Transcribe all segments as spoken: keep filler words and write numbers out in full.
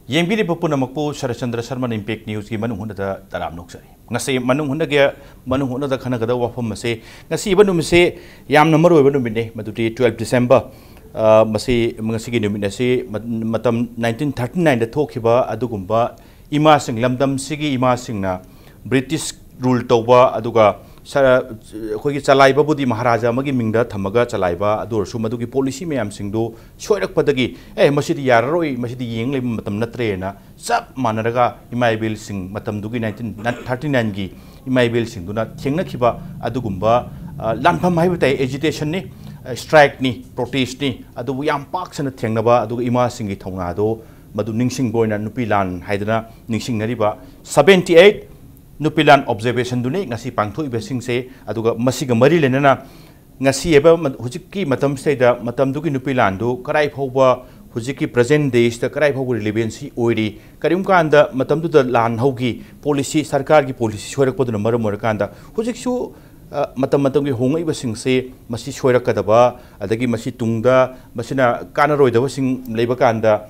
ꯌꯦꯡꯕꯤꯔꯤꯕ ꯄꯨꯝꯅꯃꯛꯄꯨ ꯁꯔꯠꯆꯟꯗ꯭ꯔ ꯁꯔꯃꯟ ꯏꯝꯄꯦꯛ ꯅ꯭ꯌꯨꯁꯀꯤ ꯃꯅꯨꯡ ꯍꯨꯠꯅꯗ ꯇꯔꯥꯝꯅ ꯑꯣꯛꯆꯔꯤ꯫ ꯉꯁꯤ ꯃꯅꯨꯡ ꯍꯨꯠꯅꯒꯦ, ꯃꯅꯨꯡ ꯍꯨꯠꯅꯗ ꯈꯟꯅꯒꯗꯕ ꯋꯥꯐꯝ ꯑꯁꯤ, ꯉꯁꯤ ꯑꯣꯏꯕ ꯅꯨꯃꯤꯠꯁꯦ ꯌꯥꯝꯅ ꯃꯔꯨ ꯑꯣꯏꯕ ꯅꯨꯃꯤꯠꯅꯤ, ꯃꯗꯨꯗꯤ twelve December꯫ ꯑ, ꯃꯁꯤ, ꯉꯁꯤꯒꯤ ꯅꯨꯃꯤꯠ ꯑꯁꯤ ꯃ-, ꯃꯇꯝ nineteen thirty nineꯗ ꯊꯣꯛꯈꯤꯕ ꯑꯗꯨꯒꯨꯝꯕ ꯏꯃꯥꯁꯤꯡ, ꯂꯝꯗꯝꯁꯤꯒꯤ ꯏꯃꯥꯁꯤꯡꯅ ꯕ꯭ꯔꯤꯇꯤꯁ ꯔꯨꯜ ꯇꯧꯕ, ꯑꯗꯨꯒ ꯁ-, ꯑꯩꯈꯣꯏꯒꯤ ꯆꯂꯥꯏꯕꯕꯨꯗꯤ ꯃꯍꯥꯔꯥꯖꯥ ꯑꯃꯒꯤ ꯃꯤꯡꯗ ꯊꯝꯃꯒ ꯆꯂꯥꯏꯕ, ꯑꯗꯨ ꯑꯣꯏꯔꯁꯨ ꯃꯗꯨꯒꯤ ꯄꯣꯂꯤꯁꯤ ꯃꯌꯥꯝꯁꯤꯡꯗꯨ ꯁꯣꯏꯔꯛꯄꯗꯒꯤ, "ꯑꯦ, ꯃꯁꯤꯗꯤ ꯌꯥꯔꯔꯣꯏ, ꯃꯁꯤꯗꯤ ꯌꯦꯡ ꯂꯩꯕ ꯃꯇꯝ ꯅꯠꯇ꯭ꯔꯦꯅ" ꯆꯞ ꯃꯥꯟꯅꯔꯒ ꯏꯃꯥ ꯏꯕꯦꯜꯁꯤꯡ, ꯃꯇꯝꯗꯨꯒꯤ nineteen thirty nineꯒꯤ ꯏꯃꯥ ꯏꯕꯦꯜꯁꯤꯡꯗꯨꯅ ꯊꯦꯡꯅꯈꯤꯕ ꯑꯗꯨꯒꯨꯝꯕ, ꯑ, ꯂꯥꯟꯐꯝ ꯍꯥꯏꯕ ꯇꯥꯏ, ꯑꯦꯖꯤꯇꯦꯁꯟꯅꯤ, ꯑ, ꯁ꯭ꯇ꯭ꯔꯥꯏꯛꯅꯤ, ꯄ꯭ꯔꯣꯇꯦꯁꯅꯤ, ꯑꯗꯨꯕꯨ ꯌꯥꯝ ꯄꯥꯛ ꯁꯟꯅ ꯊꯦꯡꯅꯕ, ꯑꯗꯨꯒ ꯏꯃꯥꯁꯤꯡꯒꯤ ꯊꯧꯅꯥꯗꯣ ꯃꯗꯨ ꯅꯤꯡꯁꯤꯡꯕ ꯑꯣꯏꯅ ꯅꯨꯄꯤ ꯂꯥꯟ ꯍꯥꯏꯗꯅ ꯅꯤꯡꯁꯤꯡꯅꯔꯤꯕ seventy eight ꯅꯨꯄꯤ ꯂꯥꯟ ꯑꯣꯕꯖꯔꯕꯦꯁꯟꯗꯨꯅꯤ ꯉꯁꯤ ꯄꯥꯡꯊꯣꯛꯏꯕꯁꯤꯡꯁꯦ꯫ ꯑꯗꯨꯒ ꯃꯁꯤꯒ ꯃꯔꯤ ꯂꯩꯅꯅ ꯉꯁꯤ ꯍꯥꯏꯕ ꯃ-, ꯍꯧꯖꯤꯛꯀꯤ ꯃꯇꯝꯁꯤꯗꯩꯗ ꯃꯇꯝꯗꯨꯒꯤ ꯅꯨꯄꯤ ꯂꯥꯟꯗꯨ ꯀꯗꯥꯏ ꯐꯥꯎꯕ, ꯍꯧꯖꯤꯛꯀꯤ present daysꯇ ꯀꯗꯥꯏ ꯐꯥꯎꯕ ꯔꯤꯂꯤꯚꯦꯟꯁꯤ ꯑꯣꯏꯔꯤ, ꯀꯔꯤꯒꯨꯝꯕ ꯀꯥꯟꯗ ꯃꯇꯝꯗꯨꯗ ꯂꯥꯟ ꯍꯧꯈꯤ, ꯄꯣꯂꯤꯁꯤ, ꯁꯔꯀꯥꯔꯒꯤ ꯄꯣꯂꯤꯁꯤ ꯁꯣꯏꯔꯛꯄꯗꯨꯅ ꯃꯔꯝ ꯑꯣꯏꯔꯀꯥꯟꯗ ꯍꯧꯖꯤꯛꯁꯨ, ꯑ, ꯃꯇꯝ ꯃꯇꯝꯒꯤ ꯍꯣꯡꯂꯛꯏꯕꯁꯤꯡꯁꯤ ꯃꯁꯤ ꯁꯣꯏꯔꯛꯀꯗꯕ, ꯑꯗꯒꯤ ꯃꯁꯤ ꯇꯨꯡꯗ ꯃꯁꯤꯅ ꯀꯥꯟꯅꯔꯣꯏꯗꯕꯁꯤꯡ ꯂꯩꯕ ꯀꯥꯟꯗ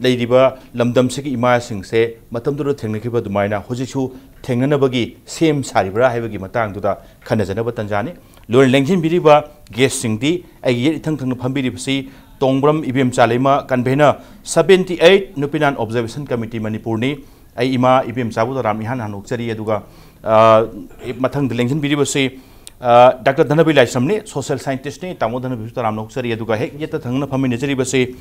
ꯂꯩꯔꯤꯕ ꯂꯝꯗꯝꯁꯤꯒꯤ ꯏꯃꯥꯁꯤꯡꯁꯦ ꯃꯇꯝꯗꯨꯗ ꯊꯦꯡꯅꯈꯤꯕ ꯑꯗꯨꯃꯥꯏꯅ ꯍꯧꯖꯤꯛꯁꯨ ꯊꯦꯡꯅꯅꯕꯒꯤ ꯁꯦꯝ ꯁꯥꯔꯤꯕ꯭ꯔꯥ ꯍꯥꯏꯕꯒꯤ ꯃꯇꯥꯡꯗꯨꯗ ꯈꯟꯅꯖꯅꯕ ꯇꯥꯟꯖꯥꯅꯤ꯫ ꯂꯣꯏꯅ ꯂꯦꯡꯁꯤꯟꯕꯤꯔꯤꯕ ꯒꯦꯁꯁꯤꯡꯗꯤ, ꯑꯩꯒꯤ ꯌꯦꯠ ꯏꯊꯪ ꯊꯪꯅ ꯐꯝꯕꯤꯔꯤꯕꯁꯤ ꯇꯣꯡꯕ꯭ꯔꯝ ꯏꯕꯦꯝꯆꯥ ꯂꯩꯃ, ꯀꯟꯚꯦꯅꯔ seventy eight ꯅꯨꯄꯤ ꯂꯥꯟ ꯑꯣꯕꯖꯔꯕꯦꯁꯟ ꯀꯃꯤꯇꯤ ꯃꯅꯤꯄꯨꯔꯅꯤ꯫ ꯑꯩ ꯏꯃꯥ ꯏꯕꯦꯝꯆꯥꯕꯨ ꯇꯔꯥꯝ ꯏꯍꯥꯟ ꯍꯥꯟꯅ ꯑꯣꯛꯆꯔꯤ꯫ ꯑꯗꯨꯒ, ꯑ, ꯃꯊꯪꯗ ꯂꯦꯡꯁꯤꯟꯕꯤꯔꯤꯕꯁꯤ, ꯑ, ꯗꯥꯛꯇꯔ ꯙꯅꯕꯤ ꯂꯥꯏꯁ꯭ꯔꯝꯅꯤ, ꯁꯣꯁꯤꯌꯦꯜ ꯁꯥꯏꯟꯇꯤꯁ꯭ꯠꯅꯤ꯫ ꯇꯥꯃꯣ ꯙꯅꯕꯤꯁꯨ ꯇꯔꯥꯝꯅ ꯑꯣꯛꯆꯔꯤ꯫ ꯑꯗꯨꯒ ꯍꯦꯛ ꯌꯦꯠꯇ ꯊꯪꯅꯅ ꯐꯝꯃꯤꯟꯅꯖꯔꯤꯕꯁꯤ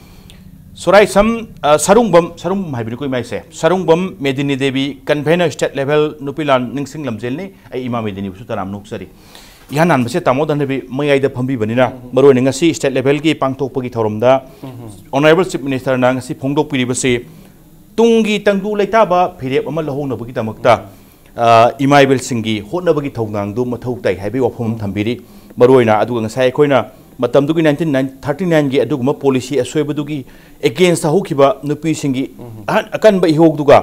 ꯁꯣꯔꯥꯏꯁꯝ, ꯑ, ꯁꯔꯨꯡꯕꯝ, ꯁꯔꯨꯡꯕꯝ ꯍꯥꯏꯕꯅꯤꯀꯣ ꯏꯃꯥꯏꯁꯦ, Sarungbam ꯃꯦꯗꯤꯅꯤ Devi, convener state level ꯅꯨꯄꯤ ꯂꯥꯟ ꯅꯤꯡꯁꯤꯡ ꯂꯝꯖꯦꯜꯅꯤ꯫ ꯑꯩ ꯏꯃꯥ ꯃꯦꯗꯤꯅꯤꯕꯨꯁꯨ ꯇꯔꯥꯝꯅ ꯑꯣꯛꯆꯔꯤ꯫ ꯏꯍꯥꯟ ꯍꯥꯟꯕꯁꯦ ꯇꯥꯃꯣ ꯙꯅꯕꯤ ꯃꯌꯥꯏꯗ ꯐꯝꯕꯤꯕꯅꯤꯅ, ꯃꯔꯨꯑꯣꯏꯅ ꯉꯁꯤ ꯁ꯭ꯇꯦꯠ ꯂꯦꯚꯦꯜꯒꯤ ꯄꯥꯡꯊꯣꯛꯄꯒꯤ ꯊꯧꯔꯝꯗ ꯑꯣꯅꯔꯦꯕꯜ ꯆꯤꯐ ꯃꯤꯅꯤꯁꯇꯔꯅ ꯉꯁꯤ ꯐꯣꯡꯗꯣꯛꯄꯤꯔꯤꯕꯁꯤ ꯇꯨꯡꯒꯤ ꯇꯪꯗꯨ ꯂꯩꯇꯥꯕ ꯐꯤꯔꯦꯞ ꯑꯃ ꯂꯧꯍꯧꯅꯕꯒꯤꯗꯃꯛꯇ, ꯑ, ꯏꯃꯥ ꯏꯕꯦꯜꯁꯤꯡꯒꯤ ꯍꯣꯠꯅꯕꯒꯤ ꯊꯧꯗꯥꯡꯗꯨ ꯃꯊꯧ ꯇꯥꯏ ꯍꯥꯏꯕꯒꯤ ꯋꯥꯐꯝ ꯑꯃ ꯊꯝꯕꯤꯔꯤ꯫ ꯃꯔꯨꯑꯣꯏꯅ ꯑꯗꯨꯒ ꯉꯁꯥꯏ ꯑꯩꯈꯣꯏꯅ ꯃꯇꯝꯗꯨꯒꯤ nineteen thirty nineꯒꯤ ꯑꯗꯨꯒꯨꯝꯕ ꯄꯣꯂꯤꯁꯤ ꯑꯁꯣꯏꯕꯗꯨꯒꯤ againstꯇ ꯍꯧꯈꯤꯕ ꯅꯨꯄꯤꯁꯤꯡꯒꯤ ꯑꯍꯟ ꯑꯀꯟꯕ ꯏꯍꯧꯗꯨꯒ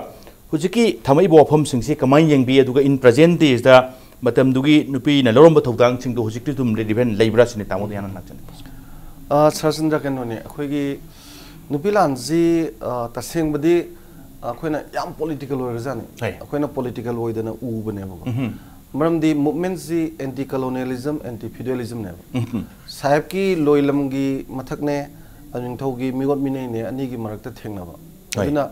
ꯍꯧꯖꯤꯛꯀꯤ ꯊꯝꯃꯛꯏꯕ ꯋꯥꯐꯝꯁꯤꯡꯁꯤ ꯀꯃꯥꯏꯅ ꯌꯦꯡꯕꯤ, ꯑꯗꯨꯒ in present daysꯇ ꯃꯇꯝꯗꯨꯒꯤ ꯅꯨꯄꯤꯅ ꯂꯧꯔꯝꯕ ꯊꯧꯗꯥꯡꯁꯤꯡꯗꯣ ꯍꯧꯖꯤꯛꯇꯤ ꯑꯗꯨꯝ relevant ꯂꯩꯕ꯭ꯔꯥ ꯁꯤꯅꯤ ꯇꯥꯃꯣꯗ ꯌꯥꯝꯅ ꯂꯥꯛꯆꯅꯤꯡꯕ꯫ ꯑ, ꯁꯔꯆꯟꯗ꯭ꯔ, ꯀꯩꯅꯣꯅꯦ, ꯑꯩꯈꯣꯏꯒꯤ ꯅꯨꯄꯤ ꯂꯥꯟꯁꯤ ꯑ, ꯇꯁꯦꯡꯕꯗꯤ ꯑꯩꯈꯣꯏꯅ ꯌꯥꯝ ꯄꯣꯂꯤꯇꯤꯀꯦꯜ ꯑꯣꯏꯔꯖꯥꯠꯅꯤ꯫ ꯍꯣꯏ꯫ ꯑꯩꯈꯣꯏꯅ ꯄꯣꯂꯤꯇꯤꯀꯦꯜ ꯑꯣꯏꯗꯅ ꯎꯕꯅꯦꯕꯀꯣ꯫ ꯎꯝꯍꯨꯝ꯫ ꯃꯔꯝꯗꯤ ꯃꯨꯚꯃꯦꯟꯁꯤ ꯑꯦꯟꯇꯤ ꯀꯣꯂꯣꯅꯤꯌꯦꯂꯤꯖꯝ, ꯑꯦꯟꯇꯤ ꯐ꯭ꯌꯨꯗꯦꯂꯤꯖꯝꯅꯦꯕ꯫ ꯎꯝꯍꯨꯝ꯫ ꯁꯥꯍꯦꯕꯀꯤ ꯂꯣꯏꯂꯝꯒꯤ ꯃꯊꯛꯅꯦ, ꯑ, ꯅꯤꯡꯊꯧꯒꯤ ꯃꯤꯑꯣꯠ ꯃꯤꯅꯩꯅꯦ, ꯑꯅꯤꯒꯤ ꯃꯔꯛꯇ ꯊꯦꯡꯅꯕ꯫ ꯍꯣꯏ꯫ ꯑꯗꯨꯅ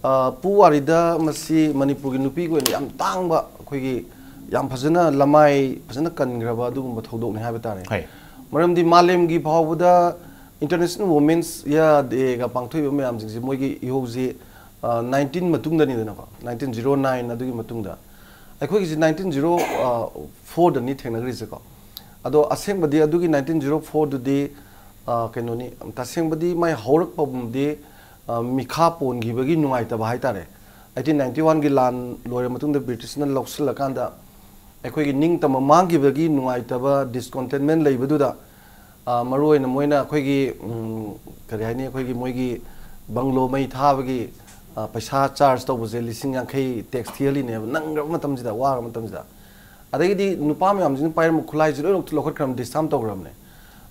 ꯑ, ꯄꯨꯋꯥꯔꯤꯗ ꯃꯁꯤ ꯃꯅꯤꯄꯨꯔꯒꯤ ꯅꯨꯄꯤꯒꯤ ꯑꯣꯏꯅ ꯌꯥꯝ ꯇꯥꯡꯕ, ꯑꯩꯈꯣꯏꯒꯤ ꯌꯥꯝ ꯐꯖꯅ ꯂꯃꯥꯏ ꯐꯖꯅ ꯀꯟꯈ꯭ꯔꯕ ꯑꯗꯨꯒꯨꯝꯕ ꯊꯧꯗꯣꯛꯅꯤ ꯍꯥꯏꯕ ꯇꯥꯔꯦ꯫ ꯍꯣꯏ꯫ ꯃꯔꯝꯗꯤ ꯃꯥꯂꯦꯝꯒꯤ ꯐꯥꯎꯕꯗ International Women's Year Dayꯒ ꯄꯥꯡꯊꯣꯛꯏꯕ ꯃꯌꯥꯝꯁꯤꯡꯁꯦ, ꯃꯣꯏꯒꯤ ꯏꯍꯧꯁꯤ, ꯑ, ꯅꯥꯏꯟꯇꯤꯟ ꯃꯇꯨꯡꯗꯅꯤꯗꯅꯀꯣ, ꯅꯥꯏꯟꯇꯤꯟ ꯖꯤꯔꯣ ꯅꯥꯏꯟ ꯑꯗꯨꯒꯤ ꯃꯇꯨꯡꯗ꯫ ꯑꯩꯈꯣꯏꯒꯤꯁꯤ ꯅꯥꯏꯟꯇꯤꯟ ꯖꯤꯔꯣ ꯐꯣꯔꯗꯅꯤ ꯊꯦꯡꯅꯈ꯭ꯔꯤꯁꯦꯀꯣ꯫ ꯑꯗꯣ ꯑꯁꯦꯡꯕꯗꯤ ꯑꯗꯨꯒꯤ ꯅꯥꯏꯟꯇꯤꯟ ꯖꯤꯔꯣ ꯐꯣꯔꯗꯨꯗꯤ, ꯑ, ꯀꯩꯅꯣꯅꯤ, ꯇꯁꯦꯡꯕꯗꯤ ꯃꯥꯏ ꯍꯧꯔꯛꯐꯝꯗꯤ, ꯑ, ꯃꯤꯈꯥ ꯄꯣꯟꯈꯤꯕꯒꯤ ꯅꯨꯡꯉꯥꯏꯇꯕ ꯍꯥꯏꯇꯥꯔꯦ꯫ ꯑꯩꯠꯇꯤꯟ ꯅꯥꯏꯟꯇꯤ ꯋꯥꯟꯒꯤ ꯂꯥꯟ ꯂꯣꯏꯔ ꯃꯇꯨꯡꯗ ꯕ꯭ꯔꯤꯇꯤꯁꯅ ꯂꯧꯁꯤꯜꯂꯀꯥꯟꯗ ꯑꯩꯈꯣꯏꯒꯤ ꯅꯤꯡꯇꯝꯕ ꯃꯥꯡꯈꯤꯕꯒꯤ ꯅꯨꯡꯉꯥꯏꯇꯕ, ꯗꯤꯁꯀꯣꯟꯇꯦꯟꯃꯦꯟ ꯂꯩꯕꯗꯨꯗ, ꯑ, ꯃꯔꯨꯑꯣꯏꯅ ꯃꯣꯏꯅ ꯑꯩꯈꯣꯏꯒꯤ, ꯎꯝ, ꯀꯔꯤ ꯍꯥꯏꯅꯤ, ꯑꯩꯈꯣꯏꯒꯤ ꯃꯣꯏꯒꯤ ꯕꯪꯒ꯭ꯂꯣ ꯃꯩ ꯊꯥꯕꯒꯤ, ꯑ, ꯄꯩꯁꯥ ꯆꯥꯔꯖ ꯇꯧꯕꯁꯦ ꯂꯤꯁꯤꯡ ꯌꯥꯡꯈꯩ ꯇꯦꯛꯁ ꯊꯤꯍꯜꯂꯤꯅꯦꯕ, ꯅꯪꯈ꯭ꯔꯕ ꯃꯇꯝꯁꯤꯗ, ꯋꯥꯈ꯭ꯔꯕ ꯃꯇꯝꯁꯤꯗ꯫ ꯑꯗꯒꯤꯗꯤ ꯅꯨꯄꯥ ꯃꯌꯥꯝꯁꯤꯅ ꯄꯥꯏꯔꯝꯕ ꯈꯨꯠꯂꯥꯏꯁꯤ ꯂꯣꯏꯅꯃꯛ ꯂꯧꯈꯠꯈ꯭ꯔꯕꯅꯤ, ꯗꯤꯁꯑꯥꯔꯝ ꯇꯧꯈ꯭ꯔꯕꯅꯤ꯫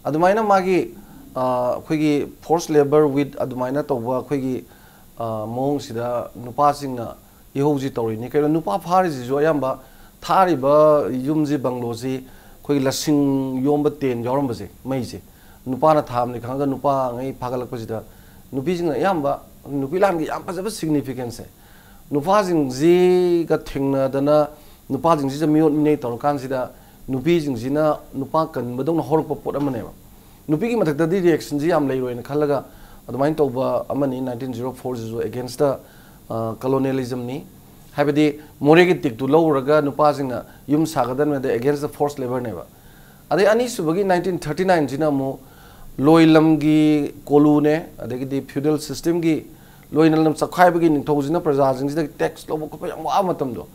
ꯑꯗꯨꯃꯥꯏꯅ ꯃꯥꯒꯤ, ꯑ, ꯑꯩꯈꯣꯏꯒꯤ forced labour with ꯑꯗꯨꯃꯥꯏꯅ ꯇꯧꯕ ꯑꯩꯈꯣꯏꯒꯤ, ꯑ, ꯃꯑꯣꯡꯁꯤꯗ ꯅꯨꯄꯥꯁꯤꯡꯅ ꯏꯍꯧꯁꯤ ꯇꯧꯔꯤꯅꯤ꯫ ꯀꯩꯅꯣ, ꯅꯨꯄꯥ ꯐꯥꯔꯤꯁꯤꯁꯨ ꯑꯌꯥꯝꯕ ꯊꯥꯔꯤꯕ ꯌꯨꯝꯁꯤ, ꯕꯪꯒ꯭ꯂꯣꯁꯤ ꯑꯩꯈꯣꯏꯒꯤ ꯂꯁꯤꯡ ꯌꯣꯝꯕ ꯇꯦꯟ ꯌꯥꯎꯔꯝꯕꯁꯦ, ꯃꯩꯁꯦ, ꯅꯨꯄꯥꯅ ꯊꯥꯕꯅꯤ ꯈꯪꯉꯒ ꯅꯨꯄꯥꯉꯩ ꯐꯥꯒꯠꯂꯛꯄꯁꯤꯗ ꯅꯨꯄꯤꯁꯤꯡꯅ ꯑꯌꯥꯝꯕ, ꯅꯨꯄꯤ ꯂꯥꯟꯒꯤ ꯌꯥꯝ ꯐꯖꯕ significance ꯁꯦ, ꯅꯨꯄꯥꯁꯤꯡꯁꯤꯒ ꯊꯦꯡꯅꯗꯅ ꯅꯨꯄꯥꯁꯤꯡꯁꯤꯗ ꯃꯤꯑꯣꯠ ꯃꯤꯅꯩ ꯇꯧꯔꯀꯥꯟꯁꯤꯗ ꯅꯨꯄꯤꯁꯤꯡꯁꯤꯅ ꯅꯨꯄꯥ ꯀꯟꯕꯗꯧꯅ ꯍꯧꯔꯛꯄ ꯄꯣꯠ ꯑꯃꯅꯦꯕ꯫ ꯅꯨꯄꯤꯒꯤ ꯃꯊꯛꯇꯗꯤ reaction ꯁꯤ ꯌꯥꯝ ꯂꯩꯔꯣꯏꯅ ꯈꯜꯂꯒ ꯑꯗꯨꯃꯥꯏꯅ ꯇꯧꯕ ꯑꯃꯅꯤ꯫ ꯅꯥꯏꯟꯇꯤꯟ ꯖꯤꯔꯣ ꯐꯣꯔ ꯁꯤꯁꯨ against the, ꯑ, colonialism ꯅꯤ꯫ ꯍꯥꯏꯕꯗꯤ ꯃꯣꯔꯦꯒꯤ ꯇꯤꯛꯇꯨ ꯂꯧꯔꯒ ꯅꯨꯄꯥꯁꯤꯡꯅ ꯌꯨꯝ ꯁꯥꯒꯗꯕꯅꯤ, ꯑꯗꯩ against the forced labour ꯅꯦꯕ꯫ ꯑꯗꯩ ꯑꯅꯤꯁꯨꯕꯒꯤ ꯅꯥꯏꯟꯇꯤꯟ ꯊꯥꯔꯇꯤ ꯅꯥꯏꯟ ꯁꯤꯅ ꯑꯃꯨꯛ ꯂꯣꯏ ꯂꯝꯒꯤ ꯀꯣꯂꯨꯅꯦ, ꯑꯗꯒꯤꯗꯤ feudal system ꯒꯤ ꯂꯣꯏꯅ ꯂꯝ ꯆꯞꯈꯥꯏꯕꯒꯤ ꯅꯤꯡꯊꯧꯁꯤꯅ ꯄ꯭ꯔꯖꯥꯁꯤꯡꯁꯤꯗꯒꯤ tax ꯂꯧꯕ ꯈꯣꯠꯄ ꯌꯥꯝ ꯋꯥꯕ ꯃꯇꯝꯗꯣ꯫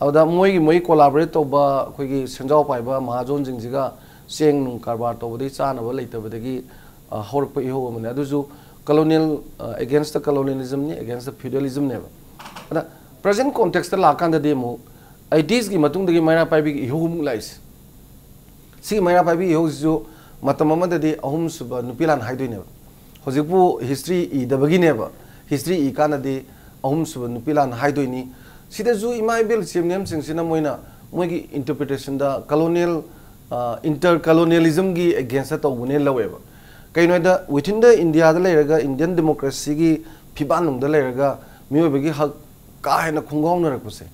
ꯑꯗꯨꯗ ꯃꯣꯏꯒꯤ, ꯃꯣꯏ collaborate ꯇꯧꯕ ꯑꯩꯈꯣꯏꯒꯤ ꯁꯦꯟꯖꯥꯎ ꯄꯥꯏꯕ ꯃꯍꯥꯖꯣꯟꯁꯤꯡꯁꯤꯒ ꯆꯦꯡ ꯅꯨꯡ ꯀꯔꯕꯥꯔ ꯇꯧꯕꯗꯒꯤ ꯆꯥꯅꯕ ꯂꯩꯇꯕꯗꯒꯤ, ꯑ, ꯍꯧꯔꯛꯄ ꯏꯍꯧ ꯑꯃꯅꯤ꯫ ꯑꯗꯨꯁꯨ colonial, ꯑ, against the colonialism ꯅꯤ, against the feudalism ꯅꯦꯕ꯫ ꯑꯗ present context ꯇ ꯂꯥꯛꯀꯥꯟꯗꯗꯤ ꯑꯃꯨꯛ eighties ꯀꯤ ꯃꯇꯨꯡꯗꯒꯤ ꯃꯩꯔꯥ ꯄꯥꯏꯕꯤꯒꯤ ꯏꯍꯧ ꯑꯃꯨꯛ ꯂꯥꯛꯏꯁꯦ꯫ ꯁꯤꯒꯤ ꯃꯩꯔꯥ ꯄꯥꯏꯕꯤ ꯏꯍꯧꯁꯤꯁꯨ ꯃꯇꯝ ꯑꯃꯗꯗꯤ ꯑꯍꯨꯝꯁꯨꯕ ꯅꯨꯄꯤ ꯂꯥꯟ ꯍꯥꯏꯗꯣꯏꯅꯦꯕ꯫ ꯍꯧꯖꯤꯛꯄꯨ ꯍꯤꯁꯇ꯭ꯔꯤ ꯏꯗꯕꯒꯤꯅꯦꯕ꯫ ꯍꯤꯁꯇ꯭ꯔꯤ ꯏ ꯀꯥꯟꯗꯗꯤ ꯑꯍꯨꯝꯁꯨꯕ ꯅꯨꯄꯤ ꯂꯥꯟ ꯍꯥꯏꯗꯣꯏꯅꯤ꯫ ꯁꯤꯗꯁꯨ ꯏꯃꯥ ꯏꯕꯦꯜ ꯏꯆꯦꯝ ꯏꯅꯦꯝꯁꯤꯡꯁꯤꯅ ꯃꯣꯏꯅ ꯃꯣꯏꯒꯤ ꯏꯟꯇꯔꯄ꯭ꯔꯤꯇꯦꯁꯟꯗ ꯀꯂꯣꯅꯤꯌꯦꯜ, ꯏꯟꯇꯔ ꯀꯂꯣꯅꯤꯌꯦꯂꯤꯖꯝꯒꯤ ꯑꯦꯒꯦꯟꯁꯇ ꯇꯧꯕꯅꯦ ꯂꯧꯋꯦꯕ꯫ ꯀꯩꯅꯣ ꯍꯥꯏꯗ, ꯋꯤꯊꯤꯟ ꯗ ꯏꯟꯗꯤꯌꯥꯗ ꯂꯩꯔꯒ, ꯏꯟꯗꯤꯌꯟ ꯗꯦꯃꯣꯀ꯭ꯔꯦꯁꯤꯒꯤ ꯐꯤꯕꯥꯛꯅꯨꯡꯗ ꯂꯩꯔꯒ ꯃꯤꯑꯣꯏꯕꯒꯤ ꯍꯛ ꯀꯥ ꯍꯦꯟꯅ ꯈꯨꯡꯒꯥꯎꯅꯔꯛꯄꯁꯦ,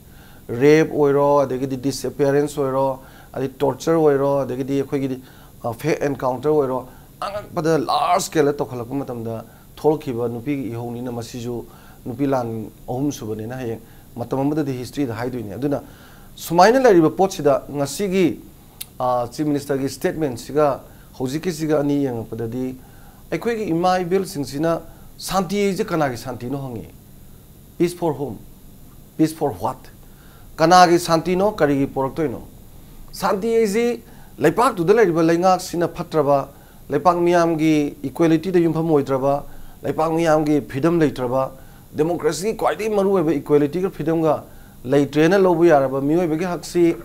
ꯔꯦꯞ ꯑꯣꯏꯔꯣ, ꯑꯗꯒꯤꯗꯤ ꯗꯤꯁꯑꯦꯄꯤꯌꯔꯦꯟꯁ ꯑꯣꯏꯔꯣ, ꯑꯗꯩ ꯇꯣꯔꯆꯔ ꯑꯣꯏꯔꯣ, ꯑꯗꯒꯤꯗꯤ ꯑꯩꯈꯣꯏꯒꯤꯗꯤ ꯐꯦꯛ ꯑꯦꯟꯀꯥꯎꯟꯇꯔ ꯑꯣꯏꯔꯣ, ꯑꯉꯛꯄꯗ ꯂꯥꯔꯖ ꯁ꯭ꯀꯦꯜꯗ ꯇꯧꯈꯠꯂꯛꯄ ꯃꯇꯝꯗ ꯊꯣꯛꯂꯛꯈꯤꯕ ꯅꯨꯄꯤꯒꯤ ꯏꯍꯧꯅꯤꯅ ꯃꯁꯤꯁꯨ ꯅꯨꯄꯤ ꯂꯥꯟ ꯑꯍꯨꯝꯁꯨꯕꯅꯤꯅ ꯍꯌꯦꯡ ꯃꯇꯝ ꯑꯃꯗꯗꯤ ꯍꯤꯁꯇ꯭ꯔꯤꯗ ꯍꯥꯏꯗꯣꯏꯅꯤ꯫ ꯑꯗꯨꯅ ꯁꯨꯃꯥꯏꯅ ꯂꯩꯔꯤꯕ ꯄꯣꯠꯁꯤꯗ ꯉꯁꯤꯒꯤ ꯆꯤꯐ ꯃꯤꯅꯤꯁꯇꯔꯒꯤ ꯁ꯭ꯇꯦꯠꯃꯦꯟꯁꯤꯒ ꯍꯧꯖꯤꯛꯀꯤꯁꯤꯒ ꯑꯅꯤ ꯌꯦꯡꯉꯛꯄꯗꯗꯤ, ꯑꯩꯈꯣꯏꯒꯤ ꯏꯃꯥ ꯏꯕꯦꯜꯁꯤꯡꯁꯤꯅ ꯁꯥꯟꯇꯤ ꯍꯥꯏꯁꯦ ꯀꯅꯥꯒꯤ ꯁꯥꯟꯇꯤꯅꯣ ꯍꯪꯉꯤ꯫ Peace for whom? Peace for what? ꯀꯅꯥꯒꯤ ꯁꯥꯟꯇꯤꯅꯣ? ꯀꯔꯤꯒꯤ ꯄꯣꯔꯛꯇꯣꯏꯅꯣ? ꯁꯥꯟꯇꯤ ꯍꯥꯏꯁꯤ ꯂꯩꯄꯥꯛꯇꯨꯗ ꯂꯩꯔꯤꯕ ꯂꯩꯉꯥꯛꯁꯤꯅ ꯐꯠꯇ꯭ꯔꯕ, ꯂꯩꯄꯥꯛ ꯃꯤꯌꯥꯝꯒꯤ ꯏꯀ꯭ꯋꯦꯂꯤꯇꯤꯗ ꯌꯨꯝꯐꯝ ꯑꯣꯏꯗ꯭ꯔꯕ, ꯂꯩꯄꯥꯛ ꯃꯤꯌꯥꯝꯒꯤ ꯐ꯭ꯔꯤꯗꯝ ꯂꯩꯇ꯭ꯔꯕ, ꯗꯦꯃꯣꯀ꯭ꯔꯦꯁꯤꯒꯤ ꯈ꯭ꯋꯥꯏꯗꯒꯤ ꯃꯔꯨꯑꯣꯏꯕ ꯏꯀ꯭ꯋꯦꯂꯤꯇꯤꯒ ꯐ꯭ꯔꯤꯗꯝꯒ ꯂꯩꯇ꯭ꯔꯦꯅ ꯂꯧꯕ ꯌꯥꯔꯕ, ꯃꯤꯑꯣꯏꯕꯒꯤ ꯍꯛꯁꯤ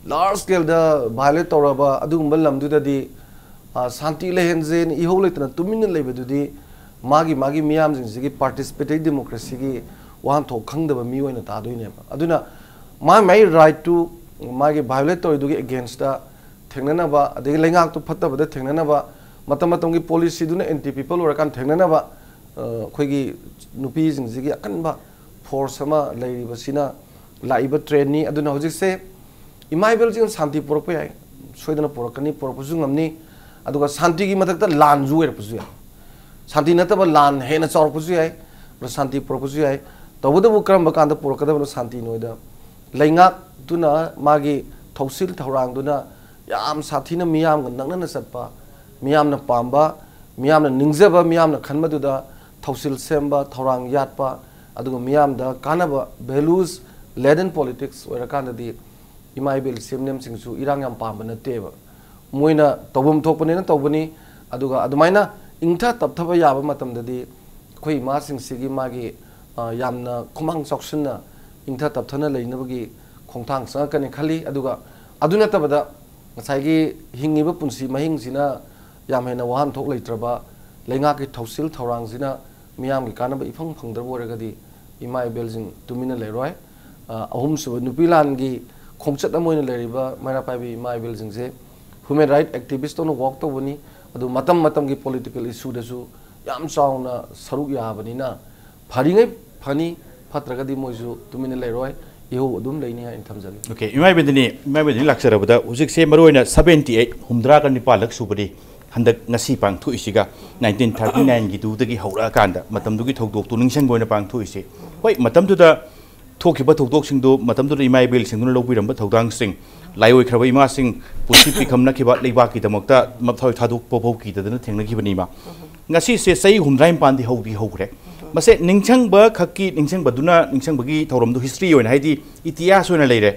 ꯂꯥꯔꯖ ꯁ꯭ꯀꯦꯜꯗ ꯚꯥꯏꯑꯣꯂꯦꯠ ꯇꯧꯔꯕ ꯑꯗꯨꯒꯨꯝꯕ ꯂꯝꯗꯨꯗꯗꯤ, ꯑ, ꯁꯥꯟꯇꯤ ꯂꯩꯍꯟꯁꯦꯅ ꯏꯍꯧ ꯂꯩꯇꯅ ꯇꯨꯃꯤꯟꯅ ꯂꯩꯕꯗꯨꯗꯤ ꯃꯥꯒꯤ, ꯃꯥꯒꯤ ꯃꯤꯌꯥꯝꯁꯤꯡꯁꯤꯒꯤ ꯄꯥꯔꯇꯤꯁꯤꯄꯦꯇꯦꯇꯤꯚ ꯗꯦꯃꯣꯀ꯭ꯔꯦꯁꯤꯒꯤ ꯋꯥꯍꯟꯊꯣꯛ ꯈꯪꯗꯕ ꯃꯤ ꯑꯣꯏꯅ ꯇꯥꯗꯣꯏꯅꯦꯕ꯫ ꯑꯗꯨꯅ ꯃꯥꯏ, ꯃꯥꯏ ꯔꯥꯏꯠꯇꯨ ꯃꯥꯒꯤ ꯚꯥꯏꯑꯣꯂꯦꯠ ꯇꯧꯔꯤꯗꯨꯒꯤ ꯑꯦꯒꯦꯟꯁꯇ ꯊꯦꯡꯅꯅꯕ, ꯑꯗꯒꯤ ꯂꯩꯉꯥꯛꯇꯨ ꯐꯠꯇꯕꯗ ꯊꯦꯡꯅꯅꯕ, ꯃꯇꯝ ꯃꯇꯝꯒꯤ ꯄꯣꯂꯤꯁꯤꯗꯨꯅ ꯑꯦꯟꯇꯤ ꯄꯤꯄꯜ ꯑꯣꯏꯔꯀꯥꯟꯗ ꯊꯦꯡꯅꯅꯕ, ꯑ, ꯑꯩꯈꯣꯏꯒꯤ ꯅꯨꯄꯤꯁꯤꯡꯁꯤꯒꯤ ꯑꯀꯟꯕ ꯐꯣꯔꯁ ꯑꯃ ꯂꯩꯔꯤꯕꯁꯤꯅ ꯂꯥꯛꯏꯕ ꯇ꯭ꯔꯦꯟꯅꯤ꯫ ꯑꯗꯨꯅ ꯍꯧꯖꯤꯛꯁꯦ ꯏꯃꯥ ꯏꯕꯦꯜꯁꯤꯡꯅ ꯁꯥꯟꯇꯤ ꯄꯨꯔꯛꯄ ꯌꯥꯏ, ꯁꯣꯏꯗꯅ ꯄꯨꯔꯛꯀꯅꯤ, ꯄꯨꯔꯛꯄꯁꯨ ꯉꯝꯅꯤ꯫ ꯑꯗꯨꯒ ꯁꯥꯟꯇꯤꯒꯤ ꯃꯊꯛꯇ ꯂꯥꯟꯁꯨ ꯑꯣꯏꯔꯛꯄꯁꯨ ꯌꯥꯏ꯫ ꯁꯥꯟꯇꯤ ꯅꯠꯇꯕ ꯂꯥꯟ ꯍꯦꯟꯅ ꯆꯥꯎꯔꯛꯄꯁꯨ ꯌꯥꯏ, ꯑꯗꯨꯒ ꯁꯥꯟꯇꯤ ꯄꯨꯔꯛꯄꯁꯨ ꯌꯥꯏ꯫ ꯇꯧꯕꯇꯕꯨ ꯀꯔꯝꯕ ꯀꯥꯟꯗ ꯄꯨꯔꯛꯀꯗꯕꯅꯣ ꯁꯥꯟꯇꯤꯅꯣ ꯍꯥꯏꯗ, ꯂꯩꯉꯥꯛꯇꯨꯅ ꯃꯥꯒꯤ ꯊꯧꯁꯤꯜ ꯊꯧꯔꯥꯡꯗꯨꯅ ꯌꯥꯝ ꯁꯥꯊꯤꯅ ꯃꯤꯌꯥꯝꯒ ꯅꯛꯅꯅ ꯆꯠꯄ, ꯃꯤꯌꯥꯝꯅ ꯄꯥꯝꯕ, ꯃꯤꯌꯥꯝꯅ ꯅꯤꯡꯖꯕ, ꯃꯤꯌꯥꯝꯅ ꯈꯟꯕꯗꯨꯗ ꯊꯧꯁꯤꯜ ꯁꯦꯝꯕ, ꯊꯧꯔꯥꯡ ꯌꯥꯠꯄ, ꯑꯗꯨꯒ ꯃꯤꯌꯥꯝꯗ ꯀꯥꯟꯅꯕ, values laden politics ꯑꯣꯏꯔꯀꯥꯟꯗꯗꯤ ꯏꯃꯥ ꯏꯕꯦꯜ ꯏꯆꯦꯝ ꯏꯅꯦꯝꯁꯤꯡꯁꯨ ꯏꯔꯥꯡ ꯌꯥꯝ ꯄꯥꯝꯕ ꯅꯠꯇꯦꯕ꯫ ꯃꯣꯏꯅ ꯇꯧꯐꯝ ꯊꯣꯛꯄꯅꯦꯅ ꯇꯧꯕꯅꯤ꯫ ꯑꯗꯨꯒ ꯑꯗꯨꯃꯥꯏꯅ ꯏꯪꯊ ꯇꯞꯊꯕ ꯌꯥꯕ ꯃꯇꯝꯗꯗꯤ ꯑꯩꯈꯣꯏ ꯏꯃꯥꯁꯤꯡꯁꯤꯒꯤ ꯃꯥꯒꯤ, ꯑ, ꯌꯥꯝꯅ ꯈꯨꯃꯥꯡ ꯆꯥꯎꯁꯤꯟꯅ ꯏꯪꯊ ꯇꯞꯊꯅ ꯂꯩꯅꯕꯒꯤ ꯈꯣꯡꯊꯥꯡ ꯆꯪꯉꯛꯀꯅꯤ ꯈꯜꯂꯤ꯫ ꯑꯗꯨꯒ ꯑꯗꯨ ꯅꯠꯇꯕꯗ ꯉꯁꯥꯏꯒꯤ ꯍꯤꯡꯉꯤꯕ ꯄꯨꯟꯁꯤ ꯃꯍꯤꯡꯁꯤꯅ ꯌꯥꯝ ꯍꯦꯟꯅ ꯋꯥꯍꯟꯊꯣꯛ ꯂꯩꯇ꯭ꯔꯕ, ꯂꯩꯉꯥꯛꯀꯤ ꯊꯧꯁꯤꯜ ꯊꯧꯔꯥꯡꯁꯤꯅ ꯃꯤꯌꯥꯝꯒꯤ ꯀꯥꯟꯅꯕ ꯏꯐꯪ ꯐꯪꯗ꯭ꯔꯕ ꯑꯣꯏꯔꯒꯗꯤ ꯏꯃꯥ ꯏꯕꯦꯜꯁꯤꯡ ꯇꯨꯃꯤꯟꯅ ꯂꯩꯔꯣꯏ꯫ ꯑ, ꯑꯍꯨꯝꯁꯨꯕ ꯅꯨꯄꯤ ꯂꯥꯟꯒꯤ ꯈꯣꯡꯆꯠ ꯑꯃ ꯑꯣꯏꯅ ꯂꯩꯔꯤꯕ ꯃꯩꯔꯥ ꯄꯥꯏꯕꯤ ꯏꯃꯥ ꯏꯕꯦꯜꯁꯤꯡꯁꯦ human right activist ꯇꯧꯅ work ꯇꯧꯕꯅꯤ꯫ ꯑꯗꯨ ꯃꯇꯝ ꯃꯇꯝꯒꯤ political issue ꯗꯁꯨ ꯌꯥꯝ ꯆꯥꯎꯅ ꯁꯔꯨꯛ ꯌꯥꯕꯅꯤꯅ ꯐꯔꯤꯉꯩ ꯐꯅꯤ, ꯐꯠꯇ꯭ꯔꯒꯗꯤ ꯃꯣꯏꯁꯨ ꯇꯨꯃꯤꯟꯅ ꯂꯩꯔꯣꯏ, ꯏꯍꯧ ꯑꯗꯨꯝ ꯂꯩꯅꯤ ꯍꯥꯏꯅ ꯊꯝꯖꯒꯦ꯫ ꯑꯣꯀꯦ, ꯏꯃꯥ ꯏꯕꯦꯟꯗꯅꯤ, ꯏꯃꯥ ꯏꯕꯦꯟꯗꯅꯤ ꯂꯥꯛꯆꯔꯕꯗ ꯍꯧꯖꯤꯛꯁꯦ ꯃꯔꯨꯑꯣꯏꯅ ꯁꯕꯦꯟꯇꯤ ꯑꯩꯠ, ꯍꯨꯝꯗ꯭ꯔꯥꯒ ꯅꯤꯄꯥꯜꯂꯛ ꯁꯨꯕꯗꯤ ꯍꯟꯗꯛ ꯉꯁꯤ ꯄꯥꯡꯊꯣꯛꯏꯁꯤꯒ ꯅꯥꯏꯟꯇꯤꯟ ꯊꯥꯔꯇꯤ ꯅꯥꯏꯟꯒꯤꯗꯨꯗꯒꯤ ꯍꯧꯔꯛꯑꯀꯥꯟꯗ ꯃꯇꯝꯗꯨꯒꯤ ꯊꯧꯗꯣꯛꯇꯨ ꯅꯤꯡꯁꯤꯡꯕ ꯑꯣꯏꯅ ꯄꯥꯡꯊꯣꯛꯏꯁꯤ꯫ ꯍꯣꯏ, ꯃꯇꯝꯗꯨꯗ ꯊꯣꯛꯈꯤꯕ ꯊꯧꯗꯣꯛꯁꯤꯡꯗꯨ ꯃꯇꯝꯗꯨꯗ ꯏꯃꯥ ꯏꯕꯦꯜꯁꯤꯡꯗꯨꯅ ꯂꯧꯕꯤꯔꯝꯕ ꯊꯧꯗꯥꯡꯁꯤꯡ, ꯂꯥꯏꯑꯣꯏꯈ꯭ꯔꯕ ꯏꯃꯥꯁꯤꯡ ꯄꯨꯟꯁꯤ ꯄꯤꯈꯝꯅꯈꯤꯕ ꯂꯩꯕꯥꯛꯀꯤꯗꯃꯛꯇ ꯃꯊ꯭ꯋꯥꯏ ꯊꯥꯗꯣꯛꯄ ꯐꯥꯎ ꯀꯤꯗꯗꯅ ꯊꯦꯡꯅꯈꯤꯕꯅꯤ ꯏꯃꯥ꯫ ꯉꯁꯤꯁꯦ ꯆꯍꯤ ꯍꯨꯝꯗ꯭ꯔꯥ ꯅꯤꯄꯥꯟꯗꯤ ꯍꯧꯗꯤ ꯍꯧꯈ꯭ꯔꯦ꯫ ꯃꯁꯦ ꯅꯤꯡꯁꯤꯡꯕ ꯈꯛꯀꯤ ꯅꯤꯡꯁꯤꯡꯕꯗꯨꯅ ꯅꯤꯡꯁꯤꯡꯕꯒꯤ ꯊꯧꯔꯝꯗꯨ ꯍꯤꯁꯇ꯭ꯔꯤ ꯑꯣꯏꯅ, ꯍꯥꯏꯗꯤ ꯏꯇꯤꯍꯥꯁ ꯑꯣꯏꯅ ꯂꯩꯔꯦ꯫